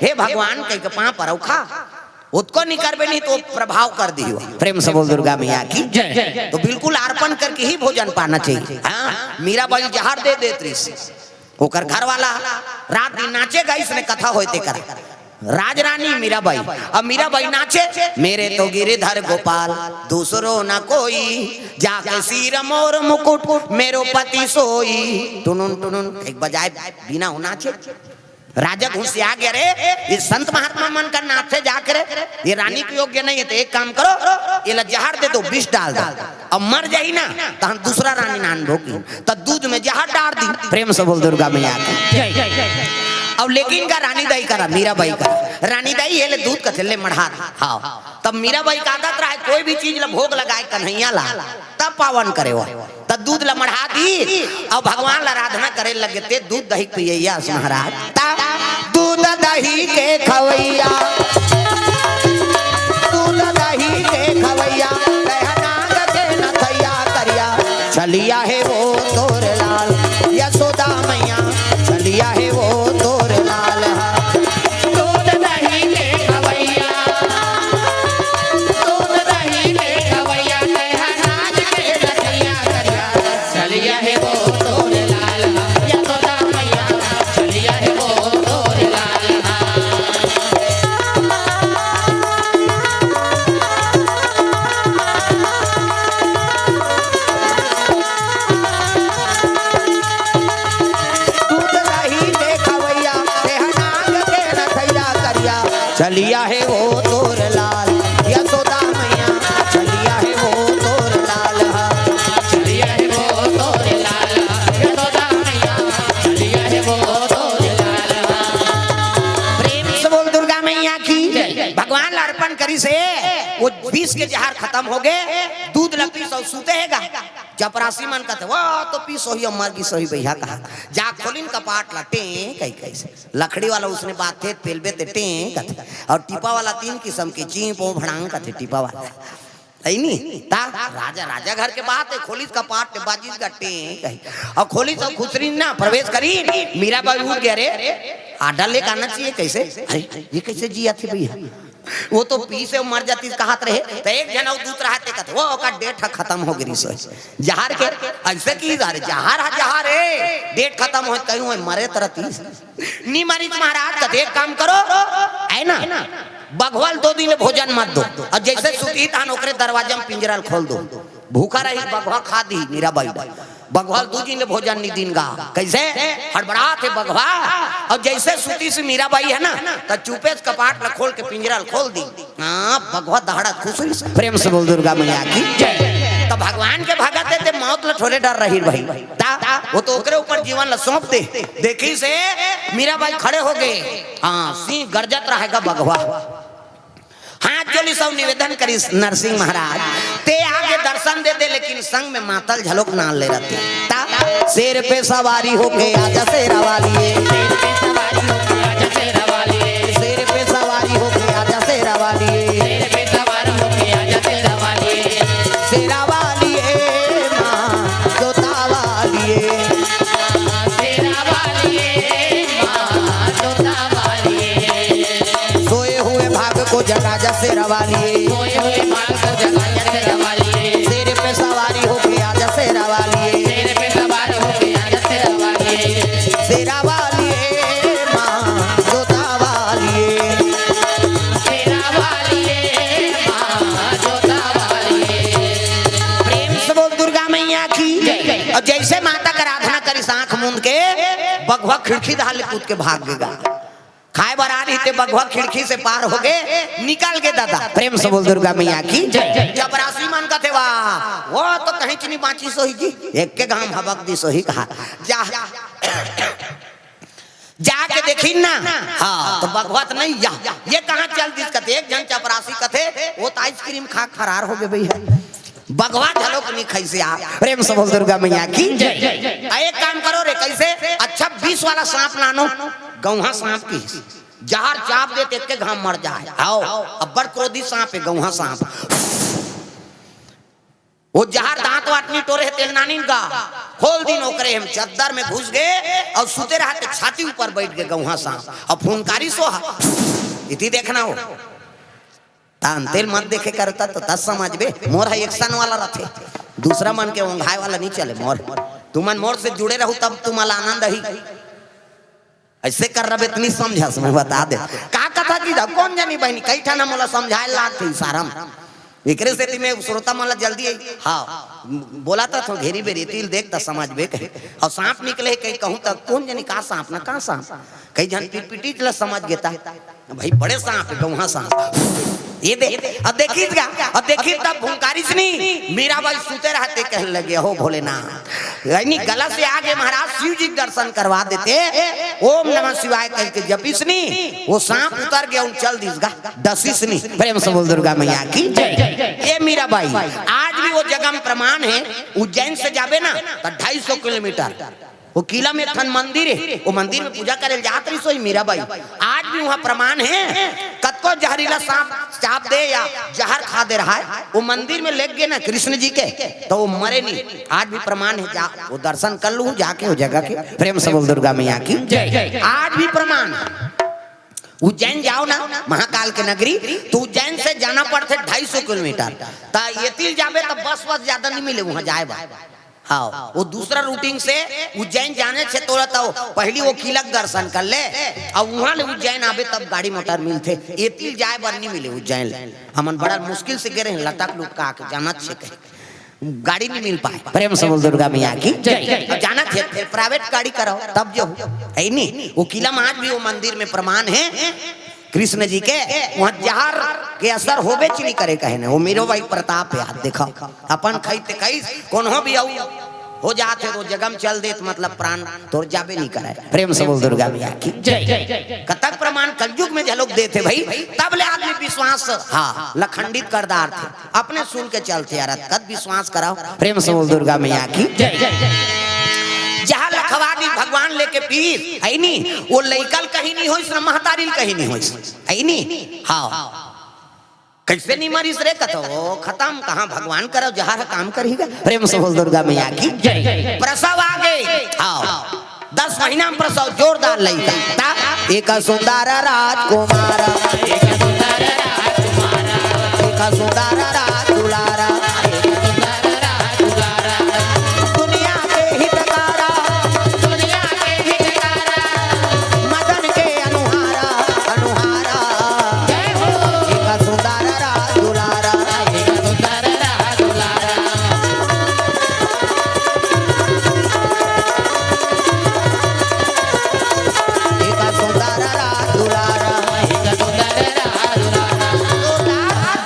"हे भगवान" कहिके पांव परव खा। ओतको नइ करबे नहीं त वो प्रभाव कर दिही। प्रेम से बोल दुर्गा मैया की जय। तो बिल्कुल अर्पण करके ही भोजन पाना चाहिए। हाँ, मीराबाई जहर दे देत रहिस, ओकर घर वाला रात दिन नाचे गा, इसने कथा होय ते करा। राजरानी मीराबाई, अब मीराबाई नाचे, मेरे तो गिरधर गोपाल, दूसरो न कोई, जाके सिर मोर मुकुट, मेरो पति सोई। टुनुन टुनुन एक बजाए बीना हो नाचे। राजा घुसिया गया रे, ये संत महात्मा मन का नाथे जाके रे, ये रानी के योग्य नहीं है, तो एक काम करो, ये ला जहर दे दो, विष डाल दो, अब मर जाही ना, तो हम दूसरा रानी नान भोगी। तो दूध में जहर डाल दी, प्रेम से बोल दुर्गा मैया की। अब लेकिन का रानी दाई करा, मीराबाई करा, रानी दाई ये ले दूध कथे ले मढ़ा दे। हाँ, तब मीराबाई का आदत रहा है, कोई भी चीज ला भोग लगाए कन्हैया ला, तब पावन करे हो। त दूध ल मढ़ा दी अउ भगवान ल आराधना करे लगे, ते दूध दही के पियैया अस महाराज। त दूध दही के खवैया, दूध दही के खवैया, कह नाग के नथैया करिया, छलिया हे वो तोर लाल, यशोदा मैया, छलिया हे वो तोर लाल। दूध दही के खवैया, दूध दही के खवैया, कह नाग के नथैया करिया, छलिया हे वो तोर लाल, यशोदा मैया, छलिया हे वो तोर लाल। दूध दही के खवैया, तेह नाग के नथैया करिया, छलिया हे वो तोर लाल, यशोदा मैया, छलिया हे वो तोर लाल हा। छलिया हे वो तोर लाल हा, यशोदा मैया, छलिया हे वो तोर लाल हा। प्रेम से बोल दुर्गा मैया की जय। भगवान ला अर्पण करिस हे, वो विष के जहर खतम होगे, दूध ला पीस अउ सुते हे गा। चपरासी मन कथे, "वो तो पीस होही अउ मर गिस होही भैया," कहा। जा खोलिन कपाट ला, टें कहि कहिस। लकड़ी वाला उसने बात थे, पेलबे ते टें कथे। अउ टीपा वाला तीन किसम के, चीं पों भड़ांग कथे टीपा वाला। है नी? ता राजा, राजा घर के बात हे, खोलिस कपाट ते बाजिस गा टें कहि। अउ खोलिस अउ खुसरिन ना, प्रवेश करिन, मीराबाई उठ गे, "अरे, आडा लेके आना चाहिए, कइसे? अरे, ये कइसे जियाथे भैया?" वो तो पीस हे मर जातिस कहत रहे, त एक झन अउ दूत रहा ते कथे, "वो ओकर डेट ह खतम हो गिस होही।" जहर के अइसे कि जहर, जहर ह जहर हे, डेट खतम होय, कहीं होय मरे त रतिस। नी मरिस महाराज, कथे, "एक काम करो, है ना, बघवा ल दो दिन ले भोजन मत दो, अउ जइसे सुतही तहन ओकरे दरवाजा में पिंजरा ल खोल दो, भूखा रही बघवा खा दी मीराबाई।" बघवा ल दू दिन ले भोजन नी दिन गा। कइसे? हड़बड़ात हे बघवा। अउ जइसे सुतिस मीराबाई हे ना, त चुपे से कपाट ल खोल के पिंजरा ल खोल दी। हाँ, बघवा दहाड़ा खुसरिस। प्रेम से बोल दुर्गा मैया की जय। त भगवान के भगत हे ते मौत ल थोरे डर रही भाई। ता, वो तो ओकरे ऊपर जीवन ल सौंप दे। देखिस हे मीराबाई खड़े हो गे। हाँ, सिंह गरजत रहे गा बघवा। हाथ जोड़िस अउ निवेदन करिस, "नरसिंह महाराज, ते आके दर्शन दे दे, लेकिन संग में मातल झलोक नान ले रहते।" ता, "शेर पे सवारी होके आजा शेरा वाली, शेर पे सवारी होके आजा शेरा वाली, शेर पे सवारी होके आजा शेरा वाली, शेर पे सवारी होके आजा शेरा वाली, शेरा वाली ए माँ, जोता वाली ए।" शेरा वाली ए माँ, जोता वाली ए। सोए हुए भाग को जगा जा शेरा वाली ए। सोए हुए भाग को जगा जा शेरा वाली ए। शेर पे सवारी होके आजा शेरा वाली ए। शेर पे सवार होके आजा शेरा वाली ए। शेरा वाली ए माँ, जोता वाली ए। शेरा वाली ए माँ, जोता वाली ए। प्रेम से बोल दुर्गा मैया की जय। अउ जइसे माता के आराधना करिस आँख मूंद के, बघवा खिड़की डहर ले कूद के भाग गे गा। खाए बर आ रही ते बघवा खिड़की से पार हो गे, निकल गे दादा। प्रेम से बोल दुर्गा मैया की जय। चपरासी मन कथे, "वाह, वो तो कहीं च नी बाँचिस होही जी, एक के घाम हबक दिस होही," कहा। जा, जाके देखिन ना, हाँ, त बघवा त नहीं, या, ये कहाँ चल दिस कथे, एक झन चपरासी कथे, "वो त आइसक्रीम खा के फरार हो गे भैया।" बघवा घलोक नी खाइस यार। प्रेम से बोल दुर्गा मैया की जय। आ, एक काम करो रे, कइसे? अच्छा, विष वाला सांप लानो, गौहा सांप के जहर चाप दे, त एक के घाम मर जाए। आओ, अब्बड़ क्रोधी सांप हे, गौहा सांप। वो जहर दांत वाट नी टोरे हे, तेल नानिन गा। खोल दिन ओकरे हम चद्दर में घुस गे अउ सुते रहा ते छाती ऊपर बइठ गे गौहा सांप। अउ फुनकारी सोहा। इति देखना हो। तान तेल मत देखे करता त तस समझबे, मोर ह action वाला रथे, दूसरा मन के ओंघाए वाला नी चले मोर। तुमन मोर से जुड़े रहू तब तुमन ला आनंद आही। अइसे कर रबे त नइ समझस, मैं बता दे। का कथा कि जा, कोन जनी बहिनी, कई ठन मोला समझाए लागथे इशारा म। एकरे सेती मैं श्रोता मन ला जल्दी आई। हाँ, बोला त थो घेरी बेरी तिल देख त समझबे कहे। अउ सांप निकले कहीं कहूँ त कोन जनी का सांप ना का सांप। कई झन पिटपिटीच ला समझ गेता। भाई बड़े सांप हे, गौहा सांप। ये दे, अब देखिस गा, अब देखिस तब भुंकारिस नी। मीराबाई सुते रहते कहने लगे, "हो भोलेनाथ।" यानी गला से आगे महाराज शिव जी के दर्शन करवा देते, "ओम नमः शिवाय" कह के जपिस नी, वो सांप उतर गया, उन चल दिस गा, डसिस नी। प्रेम से बोल दुर्गा मैया की जय। ये मीराबाई, आज भी वो जगह में प्रमाण है, उज्जैन से जाबे ना तो ढाई सौ किलोमीटर, वो किला में एक ठन मंदिर है, वो मंदिर में पूजा करे जात रहिस होही मीराबाई। आज भी वहाँ प्रमाण है, कतको जहरीला सांप चाप दे या जहर खा दे रहा है, वो मंदिर में लेग गे ना कृष्ण जी के, तो वो मरे नहीं। आज भी प्रमाण है, जा वो दर्शन कर लू जाके वो जगह के। प्रेम से बोल दुर्गा मैया की जय। आज भी प्रमाण है। उज्जैन जाओ ना, महाकाल के नगरी, तो उज्जैन से जाना पड़थे ढाई सौ किलोमीटर। त एती ले जाबे त बस वस ज्यादा नहीं मिले वहाँ जाए बर। हाँ, वो दूसरा रूटिंग से उज्जैन जाने से तोला तो पहली वो किला के दर्शन कर ले, अउ वहाँ ले उज्जैन आबे तब गाड़ी मोटर मिलथे। एती ले जाए बर नहीं मिले उज्जैन ले। हमन बड़ा मुश्किल से गे रहे, लटक लुटका के जाना छे कहे। गाड़ी नहीं मिल पाए। प्रेम से बोल दुर्गा मैया की जय। अब जाना थे, फिर प्राइवेट गाड़ी कराओ, तब जो हो। है नहीं, वो किला में आज भी वो मंदिर में प्रमाण है कृष्ण जी के, वहाँ जहर के असर होबे च नहीं करे कहे ने। वो मीराबाई प्रताप याद देखो, अपन खाई ते खाई, कोनो भी आऊ हो जात है तो जगह में चल देत, मतलब प्राण तोर जाबे नहीं करे। प्रेम से बोल दुर्गा मैया की जय। कतक प्रमाण कलयुग में झलक देत है भाई, तब ले आदमी विश्वास, हाँ, लखंडित कर डारथे। अपने सुन के चलथे यार, कत विश्वास कराओ। प्रेम से बोल दुर्गा मैया की जय। जहाँ लखवा दी भगवान लेके पीर, है नी, वो लइका ल कहीं नहीं होइस, न महतारी ल कहीं नहीं होइस, है नी। हाँ, कैसे नहीं मरिस रे, कथो खत्म, कहाँ भगवान करो, जहर काम करही गा। प्रेम से बोल दुर्गा मैया की जय। प्रसव आ गे, हाँ, दस महीना में प्रसव, जोरदार लइका। ता एक सुंदर राजकुमार, एक सुंदर राज दुलारा, दुनिया के हितकारा, मदन के अनुहारा, अनुहारा। एक सुंदर राज दुलारा, एक सुंदर राज दुलारा।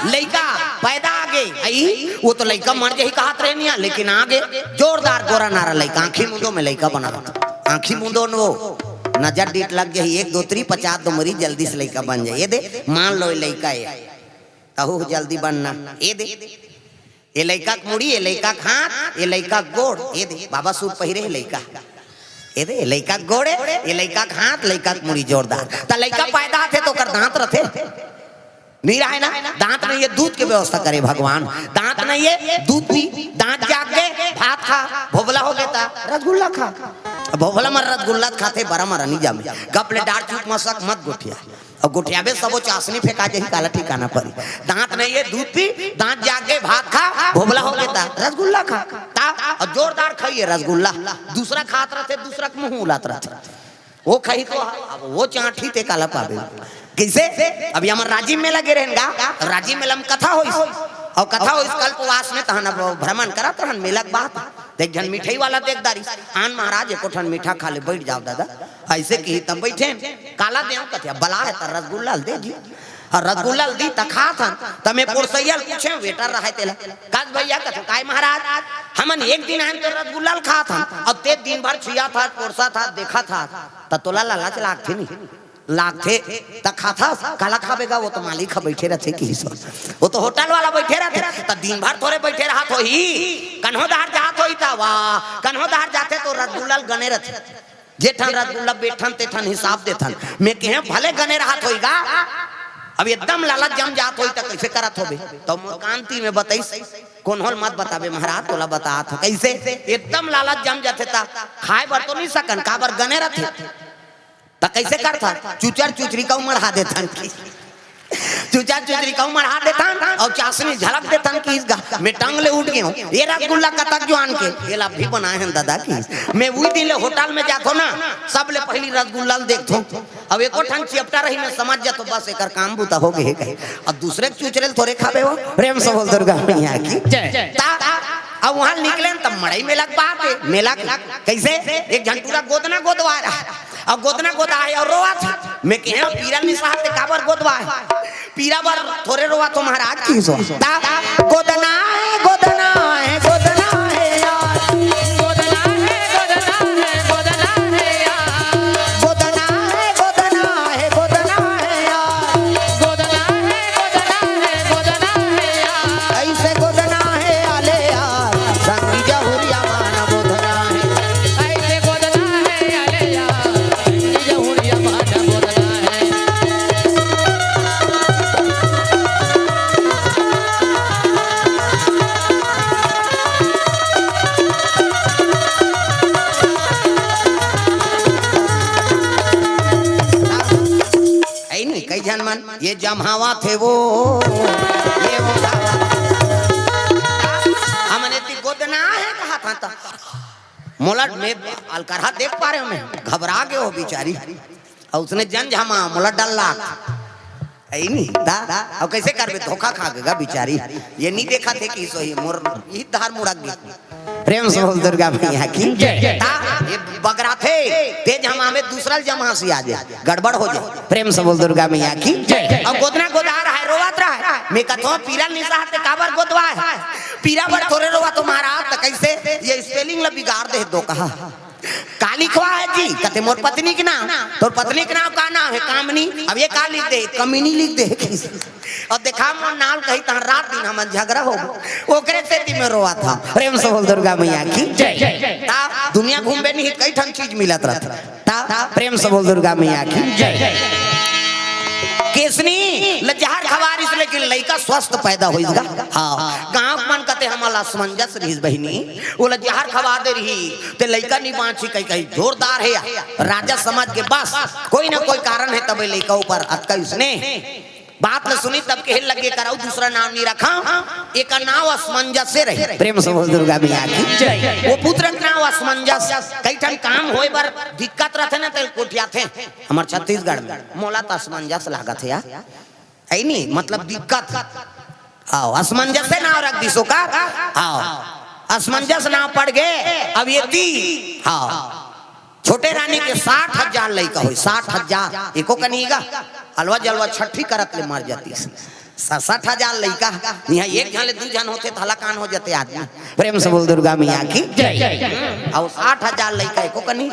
लइका पैदा आ गे, आई, वो तो लइका मर जाही कहत रहे नहीं, लेकिन आ गे जोरदार गोरा नारा लइका, आँखी मुंदो में लइका बना, आँखी मुंदो नो, नजर डीठ लग जाही, एक दो त्री पचास दो मरी, जल्दी से लइका बन जाए। ये दे, मान लो ये लइका है, तहु जल्दी बनना। ये दे, ये लइका के मुड़ी, ये लइका के हाथ, ये लइका के गोड़, ये दे, बाबा सूट पहिरे है लइका, ये दे, लइका के गोड़ है, ये लइका के हाथ, लइका के मुड़ी जोरदार। त लइका पैदा होथे तो ओकर दांत रथे? नहीं रहे ना, दांत नहीं है, दूध के व्यवस्था करे भगवान। दांत नहीं है, दूध पी, दांत जाग गए, भात खा, भोभला हो गया था, रसगुल्ला खा। भोभला मर रसगुल्ला खाथे, बरा मरा नहीं जामे। गप ले डार चुप मसक मत गोठिया। अब गोठियाबे सबो चासनी फेंका जाही, काला ठिकाना परी। दांत नहीं है, दूध पी, दांत जाग गए, भात खा, भोभला हो गया था, रसगुल्ला खा। ता, और जोरदार खाइए रसगुल्ला। दूसरा खात रहते, दूसरा के मुंह उलात रहते। वो खाही तो, अब वो चांटी ते काला पाबे। कैसे? अभी हमर राजिम मेला गे रहेन गा, राजिम मेला में कथा होइस, और कथा होइस कल्पवास में, तहन अब भ्रमण करत रहन मेला के बात। देख झन मिठाई वाला देख दारिस, आन महाराज एको ठन मीठा खा ले, बैठ जाओ दादा, ऐसे की तब बैठे। काला देव कथे, बला है त रसगुल्ला ल दे जी। और रसगुल्ला ल दी त खात हन, त मैं पोरसैया ल पूछे, वेटर रहे तेला, "काज भैया," कथे, "काय महाराज, हमन एक दिन आए तो रसगुल्ला ल खात हन, अब ते दिन भर छिया था, पोरसा था, देखा था, त तोला लालच लागथे नहीं?" लागथे, त खाथस, काला खाबे गा, वो तो मालिक ह बैठे रथे किहिस। वो तो होटल वाला बैठे रथे, त दिन भर थोरे बैठे रहत होही, कन्हो डहर जात होही त वाह, कन्हो डहर जाथे तो रसगुल्ला ल गने रथे। जे ठन रसगुल्ला बेठन ते ठन हिसाब देथन। मैं कहे भले गने रहत होही गा, अब एकदम लालच जम जात होही त कैसे करत होबे? त मोर कांति में बताइस, कोन्हो ल मत बताबे महाराज, तोला बतात हंव। कैसे? एकदम लालच जम जाथे त खाए बर तो नहीं सकन, काबर गने रथे। त कैसे करथन? चुचर चुचरी का उमड़ हा देथन की। चुचा चुचरी कहूँ मढ़ा देथन अउ चासनी झलक देथन कि इस गा-, मैं टंग ले उठ गे हँव। ये रसगुल्ला कतक जुवार के, ये ला अभी बनाए हन दादा कि मैं उही दिन ले होटल में जाथँव ना, सबले पहिली रसगुल्ला ल देखथँव। अब एको ठन चिपटा रही, मैं समझ जाथँव बस एकर काम बूता हो गे हे कहे। अब दूसरे के चुचरे ल थोरे खाबे वो। प्रेम से बोल दुर्गा मैया की। जय। ता, अब उहाँ निकलेन त मड़ई मेला के बात हे। मेला के कइसे? एक झन टूरा गोदना गोदवाय रहा, अउ गोदना गोदाय हे अउ रोवत हे। मैं कहेंव पीरा ल नइ सहत हे, काबर गोदवाय हे? पीरा बर थोरे रोवत हँव महाराज, किहिस वो। ता, गोदना हे, गोदना हे, गोदना हे यार। गोदना हे, गोदना हे, गोदना हे यार। गोदना हे, गोदना हे, गोदना हे यार। गोदना हे, गोदना हे, गोदना हे यार। अइसे गोदना हे आले यार, संगी जहुरिया मान गोदना हे। अइसे गोदना हे आले यार, संगी जहुरिया मान गोदना हे। हे नहीं, कई झन मन, ये जम्हावत हे वो, ये उठावत। हमन एती गोदना हे कहत हँव त। मोला मैं अलकरहा देख पारेंव, मैं घबरा गेंव बिचारी। अउ उसने जन जम्हा, मोला डर लाग। हे नहीं, ता, अउ कइसे करबे, धोखा खा गे गा बिचारी। ये नइ देखत हे कि सोही, मोर इही धार मुड़क गे। प्रेम से बोल दुर्गा मैया की। जय। ता, ये बगराथे, तेज हवा में दूसरा ल जम्हा सिया जाय, गड़बड़ हो जाय। प्रेम से बोल दुर्गा मैया की। जय। अउ गोदना गोदा रहा हे, रोवत रहा हे। मैं कहत हँव, पीरा ल नइ सहत हे, काबर गोदवाय हे? पीरा बर थोरे रोवत हँव महाराज, त कइसे? ये spelling ल बिगाड़ दे हे दोकहा। का लिखवाय हे जी? कथे मोर पत्नी के नाम। तोर पत्नी के नाम का नाम हे? कामनी। अब ये का लिख दे? कमीनी लिख दे। अब देखा मोर नाम ल कही तहाँ रात दिन हमन झगरा होबो। ओकरे सेती मैं रोवत हँव। प्रेम से बोल दुर्गा मैया की। जय। ता दुनिया घूमबे नहीं, कई ठन चीज मिलत रहिथे। ता प्रेम से बोल दुर्गा मैया की। जय। केसनी ल जहर खवारिस लेकिन लइका स्वस्थ पैदा होइस गा। हाँ, गाँव के मन कथे हमन ल असमंजस रहिस बहिनी, ओला जहर खवा दे रही ते लइका नइ बाँची कहि कहि जोरदार हे। राजा समझ गे बस कोई न कोई कारण हे, तभे लइका ऊपर अतका स्नेह। बात ल सुनिस तब कहे लगे, "एकर अउ दूसरा नाम नइ रखँव, एकर नाम असमंजस रही।" प्रेम से बोल दुर्गा मैया की। जय। वो पुत्र के नाम असमंजस। कई ठन काम होय बर दिक्कत रहिथे ना, तेला गोठियाथे। हमर छत्तीसगढ़ में मोला त असमंजस लागत हे यार। हे नहीं, मतलब दिक्कत। हाँ, असमंजस से नाम रख दिस ओकर। हाँ, असमंजस नाम पड़ गे। अब ये दी, हाँ, छोटे रानी के साठ हजार लइका होइस, साठ हजार। एको कनी गा, अलवा जलवा छट्ठी करत ले मर जातिस। सड़सठ हजार लइका, इहाँ एक झन ले दू झन होथे, त हलाकान हो जाथे आदमी। प्रेम से बोल दुर्गा मैया की। जय। अउ साठ हजार लइका एको कनी,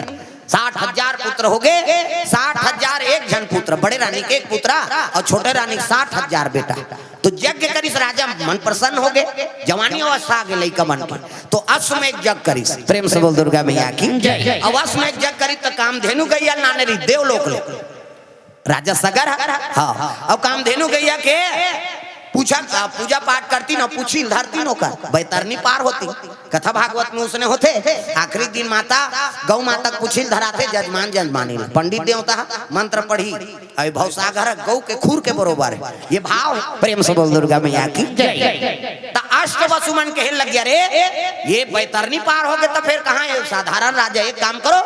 साठ हजार पुत्र हो गे, साठ हजार एक झन पुत्र, बड़े रानी के एक पुत्र अउ छोटे रानी के साठ हजार बेटा। तो यज्ञ करिस राजा, मन प्रसन्न हो गे, जवानी अवस्था आ गे लइका मन के, तो अश्वमेध यज्ञ करिस। प्रेम से बोल दुर्गा मैया की। जय। अउ अश्वमेध यज्ञ करिस त कामधेनु गैया ल लाने रहिस देवलोक ले। राजा सगर ह? हाँ। अउ कामधेनु गैया के पूछा, आ, पूजा पाठ करतिन अउ पूछी ल धरतिन ओकर, बैतरनी पार होतिन। कथा भागवत में उसने होथे, आखिरी दिन माता, गौ माता के पूछी ल धराथे, जजमान जजमानी ल। पंडित देवता ह, मंत्र पढ़ी, अउ भवसागर ह, गौ के खूर के बरोबर हे। ये भाव हे। प्रेम से बोल दुर्गा मैया की। जय। त अष्ट वसु मन कहे लगिस, "अरे, ये बैतरनी पार हो गे त फेर कहाँ, ये साधारण राजा, एक काम करो,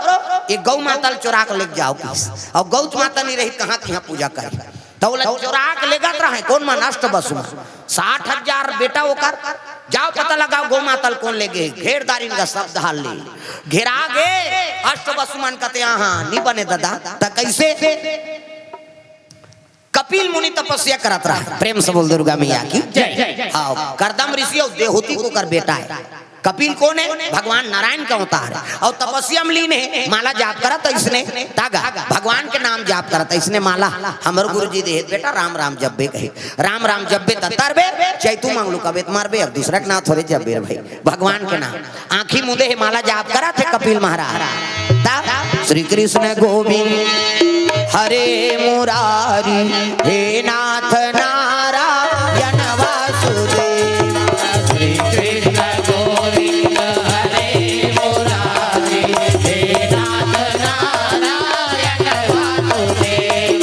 ये गौ माता ल चोरा के लेके जाव।" अउ गौ माता नइ रही, कहाँ तिहाँ पूजा करे? त ओला चोरा के लेगत रहे, कोन मन? अष्ट वसु मन। साठ हजार बेटा ओकर, जाव पता लगाव गौ माता ल कोन लेगे। घेरदारिन का शब्द हाल ले घेरा गे। अष्ट वसु मन कथे, "हाँ, नइ बने ददा।" त कइसे? कपिल मुनि तपस्या करत रहा। प्रेम से बोल दुर्गा मैया की। जय। हाँ, करदम ऋषि अउ देहूति के ओकर बेटा हे। कपिल कोन हे? भगवान नारायण के अवतार हे। अउ तपस्या में लीन हे, माला जाप करत अइसने, तागा, भगवान के नाम जाप करत अइसने माला। हमर गुरुजी देहे बेटा राम राम जपबे कहे। राम राम जपबे त तरबे, चैतू मंगलू कबे त मरबे, अब दूसरा के नाम थोरे जपबे रे भाई। भगवान के नाम। आँखी मुंदे हे, माला जाप करत हे कपिल महाराज। तब श्री कृष्ण गोविंद हरे मुरारी, हे नाथ नारायण वासुदेव। श्री कृष्ण गोविंद हरे मुरारी, हे नाथ नारायण वासुदेव।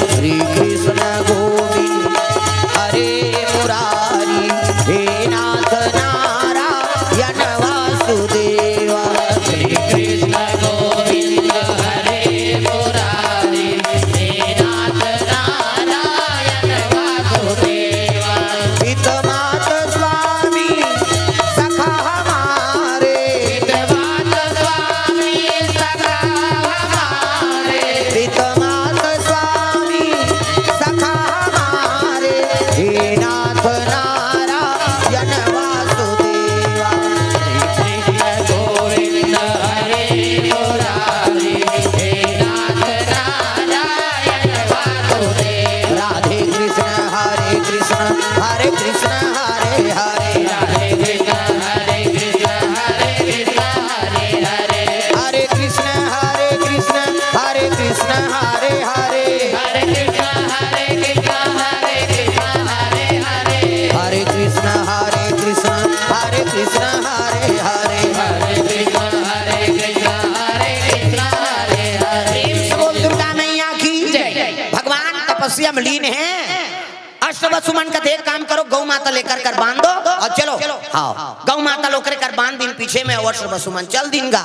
श्री कृष्ण गोविंद लीन हे। अष्ट वसु मन कथे, एक काम करो, गौ माता ल एकर कर बांध दो अउ चलो। हाँ, गौ माता ल ओकरे कर बांध दिन, पीछे में अष्ट वसु मन चल दिन गा।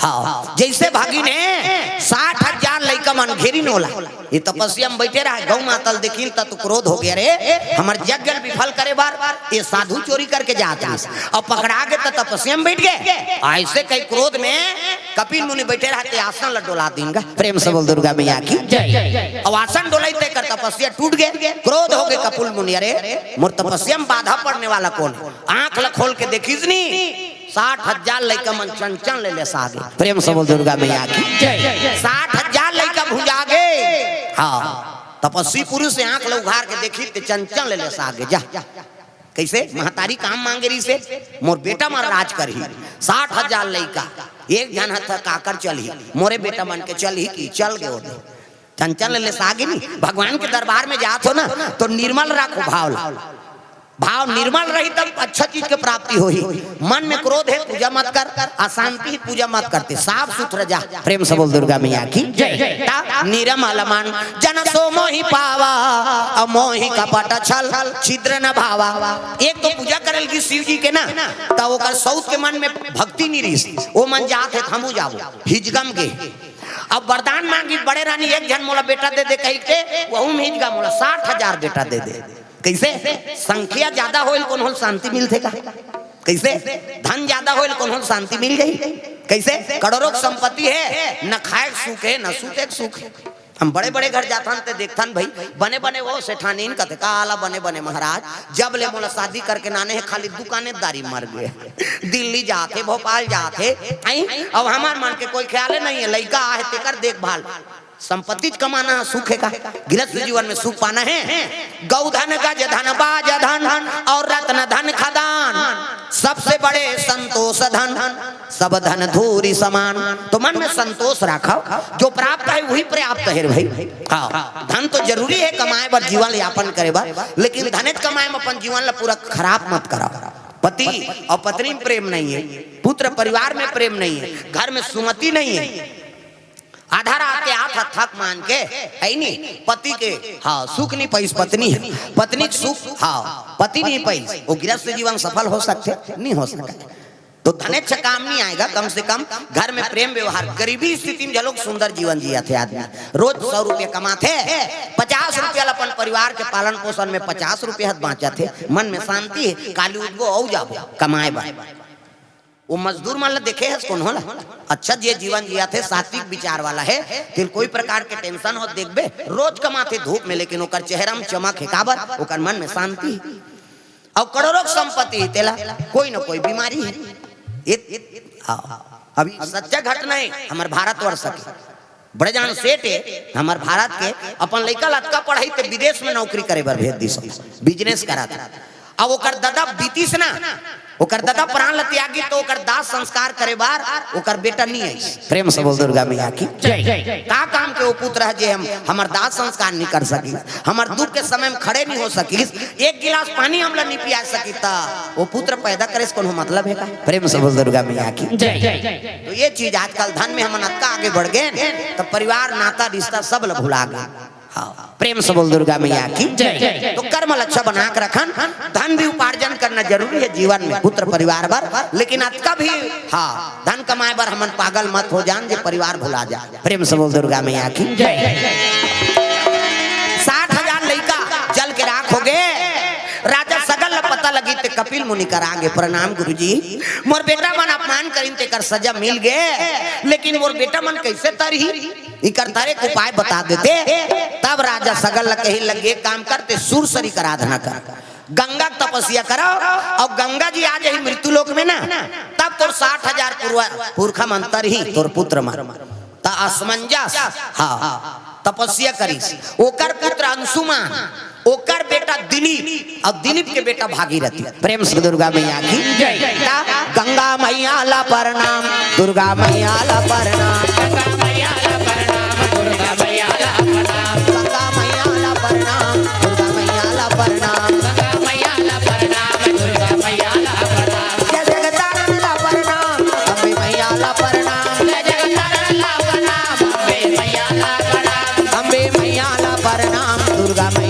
हाँ, जइसे भागिन हे, साठ हजार लइका मन घेरिन ओला। ये तपस्या में बइठे रहय, गौ माता ल देखिन त तो क्रोध हो गे, अरे हमर यज्ञ ल विफल करे बर ये साधु चोरी करके जात रहिस, अउ पकड़ा गे त तपस्या में बइठ गे। अइसे कहि क्रोध में कपिल मुनि बइठे रहय ते आसन ल डोला दिन गा। प्रेम से बोल दुर्गा मैया की जय। अउ आसन डोलइस तेकर तपस्या टूट गे, क्रोध हो गे कपिल मुनि, अरे मोर तपस्या में बाधा पड़ने वाला कोन हे? आंख ल खोल के देखिस नी, साठ हजार लइका मन चंचन ले लेसा गे। प्रेम से बोल दुर्गा मैया की जय। साठ हजार लइका भुंजा गे। हाँ, तपस्वी पुरुष आंख ल उघार के देखिस ते चंचन ले लेसा गे। जा, कइसे महतारी काम मांगे रहिस हे, मोर बेटा मन राज करही, साठ हजार लइका, एक झन ह त काकर चलही, मोरे बेटा मन के चलही कि चल गे ओदे। चंचन ले लेसा गे नी, भगवान के दरबार में जात हो ना, तो निर्मल रखो भाव ला। भाव निर्मल रही तब अच्छा चीज के प्राप्ति होही। मन में क्रोध हे, पूजा मत कर, अशांति हे, पूजा मत करते, साफ सुथरा जा। प्रेम से बोल दुर्गा मैया की जय। ता निर्मल मन जन सो मोहि पावा, अउ मोहि कपट छल छिद्र न भावा। एक तो पूजा करे ल गिस शिव जी के ना, त ओकर सउत के मन में भक्ति नइ रहिस, ओ मन जात हे त हमू जाबो, हिजगम गे। अब वरदान मांगिस बड़े रानी, एक झन मोला बेटा दे दे कहि के, वहू में हिजगा मोला साठ हजार बेटा दे दे। कइसे? संख्या जादा होय ल कोनो ल शांति मिलथे का? कइसे? धन जादा होय ल कोनो ल शांति मिल जाही? कइसे? करोड़ों के संपत्ति हे, न खाय के सुख हे, न सुते के सुख हे। हम बड़े-बड़े घर जाथन ते देखथन भई, बने-बने वो सेठानीन कथे, "का आला बने-बने महाराज, जब ले मोला शादी करके लाने हे, खाली दुकानेदारी मर गे। दिल्ली जाथे, भोपाल जाथे, अई, अब हमर मन के कोई ख्याले नइ हे, लइका आहे तेकर देखभाल।" संपत्ति च कमाना सुख हे का? गृहस्थ जीवन में सुख पाना हे। गौ धन, गज धन, बाज धन अउ रत्न धन खदान, सबसे बड़े संतोष धन, सब धन धूरि समान। तो मन में संतोष राखव, जो प्राप्त हे वही पर्याप्त हे रे भई। हाँ, धन तो जरूरी हे कमाय बर, जीवन यापन करे बर, लेकिन धनेच कमाय में अपन जीवन ला पूरा खराब मत करव। पति अउ पत्नी में प्रेम नइ हे, पुत्र परिवार में प्रेम नइ हे, घर में सुमति नइ हे, आधा रात के आत हस थक मान के, हे नी, पति के, हाँ, सुख नइ पइस पत्नी ह, पत्नी के सुख, हाँ, पति नइ पइस, ओ गृहस्थ जीवन सफल हो सकथे? नइ हो सकय। तो धनेच काम नइ आय गा, कम से कम घर में प्रेम व्यवहार, गरीबी स्थिति में घलो सुंदर जीवन जियत हे आदमी, रोज सौ रुपया कमाथे, पचास रुपया ल अपन परिवार के पालन पोषण में पचास रुपया ह बांचत हे, मन में शांति हे, काली उठबो अउ जाबो कमाय बर। वो मजदूर मन ल देखे हस कोनो ला? अच्छा, जे जीवन जियत हे, सात्विक विचार वाला हे, तेला कोई प्रकार के tension हो, देखबे, रोज कमाथे धूप में, लेकिन ओकर चेहरा में चमक हे, काबर? ओकर मन में शांति हे। अउ करोड़ों के संपत्ति हे, तेला कोई न कोई बीमारी हे। ये, हाँ, अभी सच्चा घटना हे हमर भारतवर्ष के। बड़े जान सेठ हे हमर भारत के, अपन लइका ल अतका पढ़ाइस ते विदेश में नौकरी करे बर भेज दिस, business करत हे। अब ओकर ददा बीतिस ना, ओकर ददा प्राण ल त्यागिस, तो ओकर दाह संस्कार करे बर ओकर बेटा नइ आइस। प्रेम से बोल दुर्गा मैया की जय। का काम के वो पुत्र हे जे हम, हमर दाह संस्कार नइ कर सकिस, हमर दुख के समय में खड़े नइ हो सकिस, एक गिलास पानी हमला नइ पिया सकिस, त वो पुत्र पैदा करे से कोनो मतलब हे का? प्रेम से बोल दुर्गा मैया की जय। तो ये चीज आजकल धन में हमन अतका आगे बढ़ गेन, त परिवार, नाता, रिश्ता सब ल भुला गेन। हाँ, प्रेम से बोल दुर्गा मैया की जय। तो कर्म ल अच्छा बना के रखन, धन भी उपार्जन करना जरूरी हे जीवन में, पुत्र परिवार बर, लेकिन अतका भी, हाँ, धन कमाय बर हमन पागल मत हो जान जे परिवार भुला जाय। प्रेम से बोल दुर्गा मैया की जय। साठ हजार लइका जल के राख हो गे। राजा सगल ल पता लगिस ते कपिल मुनि करा गे, "प्रणाम गुरुजी, मोर बेटा मन अपमान करिन तेकर सजा मिल गे, लेकिन मोर बेटा मन कइसे तरही? इकर तरे एक उपाय बता देते।" तब राजा सगल ल कहे लगे, "एक काम कर, ते सूरसरी कर आराधना कर, गंगा के तपस्या करव, अउ गंगा जी आ जाही मृत्यु लोक में ना, तब तोर साठ हजार पुरखा मन तरही, तोर पुत्र मन।" त असमंजस, हाँ, तपस्या करिस, ओकर पुत्र अंशुमान, ओकर बेटा दिलीप, अउ दिलीप के बेटा भागीरथी। प्रेम से दुर्गा मैया की जय। त गंगा मैया ला प्रणाम, दुर्गा मैया ला प्रणाम, गंगा मैया ला प्रणाम, दुर्गा मैया ला प्रणाम, गंगा मैया ला प्रणाम, दुर्गा मैया ला प्रणाम, गंगा मैया ला प्रणाम, दुर्गा मैया ला प्रणाम, जय जगतारण ला प्रणाम, अम्बे मैया ला प्रणाम, जय जगतारण ला प्रणाम, अम्बे मैया ला प्रणाम, अम्बे मैया ला प्रणाम, दुर्गा मैया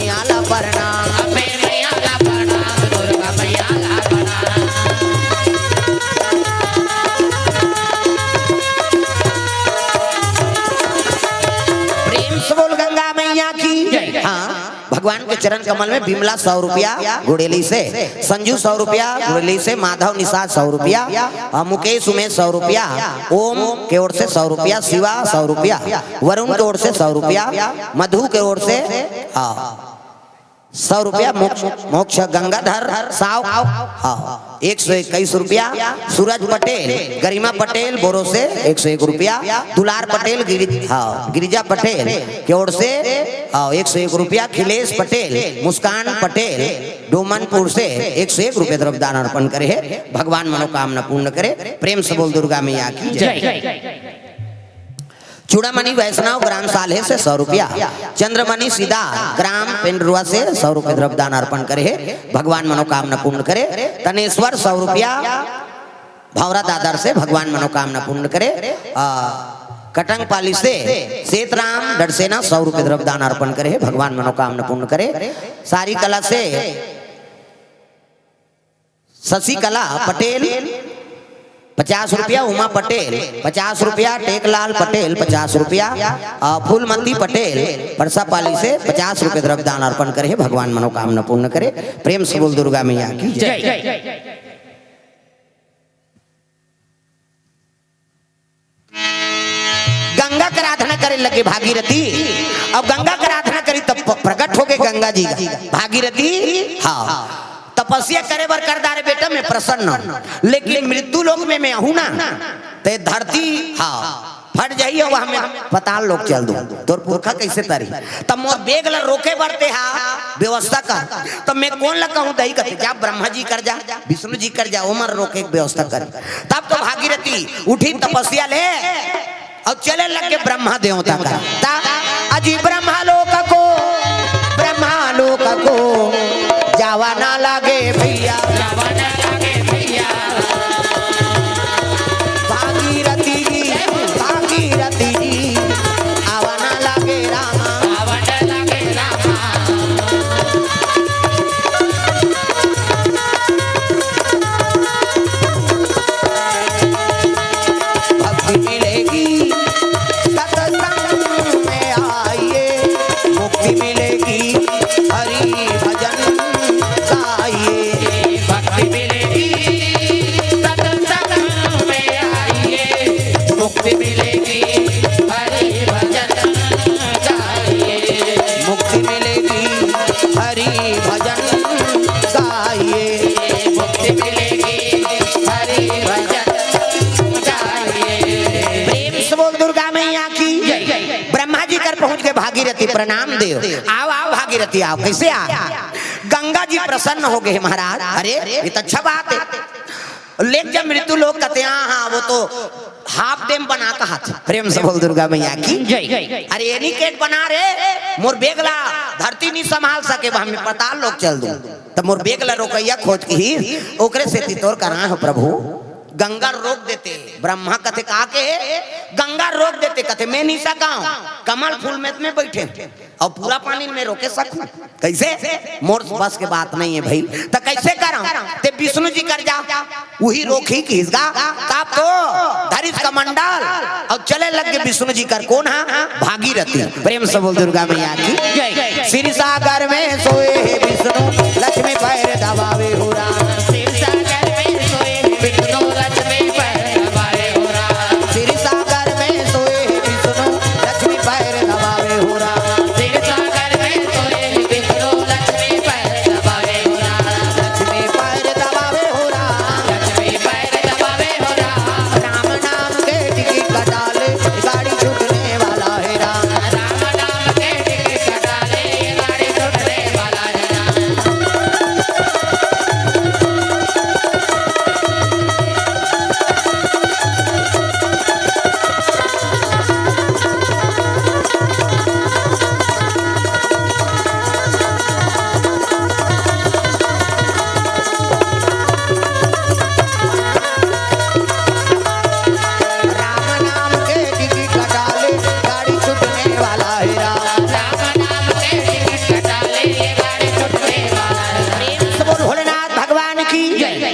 भगवान के चरण कमल में विमला सौ रुपया गुड़ेली से, संजू सौ रुपया गुड़ेली से, माधव निषाद सौ रुपया, अ, मुकेश उमेश सौ रुपया, ओम के ओर से सौ रुपया, शिवा सौ रुपया, वरुण के ओर से सौ रुपया, मधु के ओर से, हाँ, सौ रुपया, मोक्ष, मोक्ष गंगाधर साव, हाँ, एक सौ इक्कीस रुपया, सूरज पटेल, गरिमा पटेल बोरो से एक सौ एक रुपया, दुलार पटेल, गिरि-, हाँ, गिरिजा पटेल के ओर से, हाँ, एक सौ एक रुपया, खिलेश पटेल, मुस्कान पटेल, डोमनपुर से एक सौ एक रुपया द्रव्य दान अर्पण करे हे। भगवान मनोकामना पूर्ण करे। प्रेम से बोल दुर्गा मैया की जय। जय। चूड़ामणि वैष्णव ग्राम साल्हे से सौ रुपया, चंद्रमणि सीधा ग्राम पेंडरुआ से सौ रुपया द्रव्य दान अर्पण करे हे। भगवान मनोकामना पूर्ण करे। तनेश्वर सौ रुपया, भौरा दादर से भगवान मनोकामना पूर्ण करे। आ, कटंगपाली से सेतराम डडसेना सौ रुपया द्रव्य दान अर्पण करे हे। भगवान मनोकामना पूर्ण करे। सारी कला से शशिकला पटेल पचास रुपया, उमा पटेल पचास रुपया, टेकलाल पटेल पचास रुपया, अ, फूलमती पटेल परसापाली से पचास रुपया द्रव्य दान अर्पण करे हे। भगवान मनोकामना पूर्ण करे। प्रेम से बोल दुर्गा मैया की जय। जय। गंगा के आराधना करे लगे भागीरथी। अब गंगा के आराधना करी तब प-, प्रकट हो गए गंगा जी। भागीरथी, हाँ, तपस्या करे बर कर डारे बेटा, मैं प्रसन्न हूँ, लेकिन मृत्यु लोक में मैं आहूँ ना, ते धरती, हाँ, फट जाही, वहाँ मैं पताल लोक चल दूँ। तोर पुरखा कैसे तरी? तब मोर बेग ला रोके बर ते हा व्यवस्था कर। तब मैं कोन ला कहूँ दई कथे, जा ब्रह्मा जी कर जा, विष्णु जी कर जा, ओमर रोके के व्यवस्था कर। तब तो भागीरथी उठी तपस्या ले और चले लग के ब्रह्मा देवता का। ता अजी ब्रह्मा लोक को, ब्रह्मा लोक को जावा ना लागे भैया। भागीरथी जी, भागीरथी जी, आवा ना लागे रामा। भक्ति मिलेगी सत्संग में आइए, मुक्ति मिलेगी हरि भजन गाइए। भक्ति मिलेगी सत्संग में आइए, मुक्ति मिलेगी हरि भजन गाइए। मुक्ति मिलेगी हरि भजन गाइए। मुक्ति मिलेगी हरि भजन गाइए। प्रेम से बोल दुर्गा मैया की जय। ब्रह्मा जी कर पहुंच के भागीरथी प्रणाम देव। आओ, आओ भागीरथी, आओ। कैसे आ? गंगा जी प्रसन्न हो गए महाराज। अरे, ये तो अच्छा बात है। लेक जा मृत्यु लोक कथे, हाँ, हाँ, वो तो हाफ डैम बना का हाथ। प्रेम से बोल दुर्गा मैया की जय। अरे एनी केट बना रे, मोर बेग ला धरती नहीं संभाल सके, वहां मैं पताल लोक चल दूं। तब मोर बेग ला रोकैया खोज कही, ओकरे सेती तोर करा हो प्रभु। गंगा रोक देते, ब्रह्मा कथे का के, गंगा रोक देते, कथे मैं नहीं सकाऊं, कमल फूल में, में बैठे। अउ पूरा पानी में रोके सकूं? कैसे? मोर बस के बात नहीं है भाई। त कैसे करम? ते विष्णु जी कर जा, उही रोकही किहिस गा। तब तो धरिस कमंडल अउ चले लग गे विष्णु जी कर। कोन हा? भागीरथी। प्रेम से बोल दुर्गा मैया की जय। क्षीर सागर में सोए हे विष्णु, लक्ष्मी पैर दबा।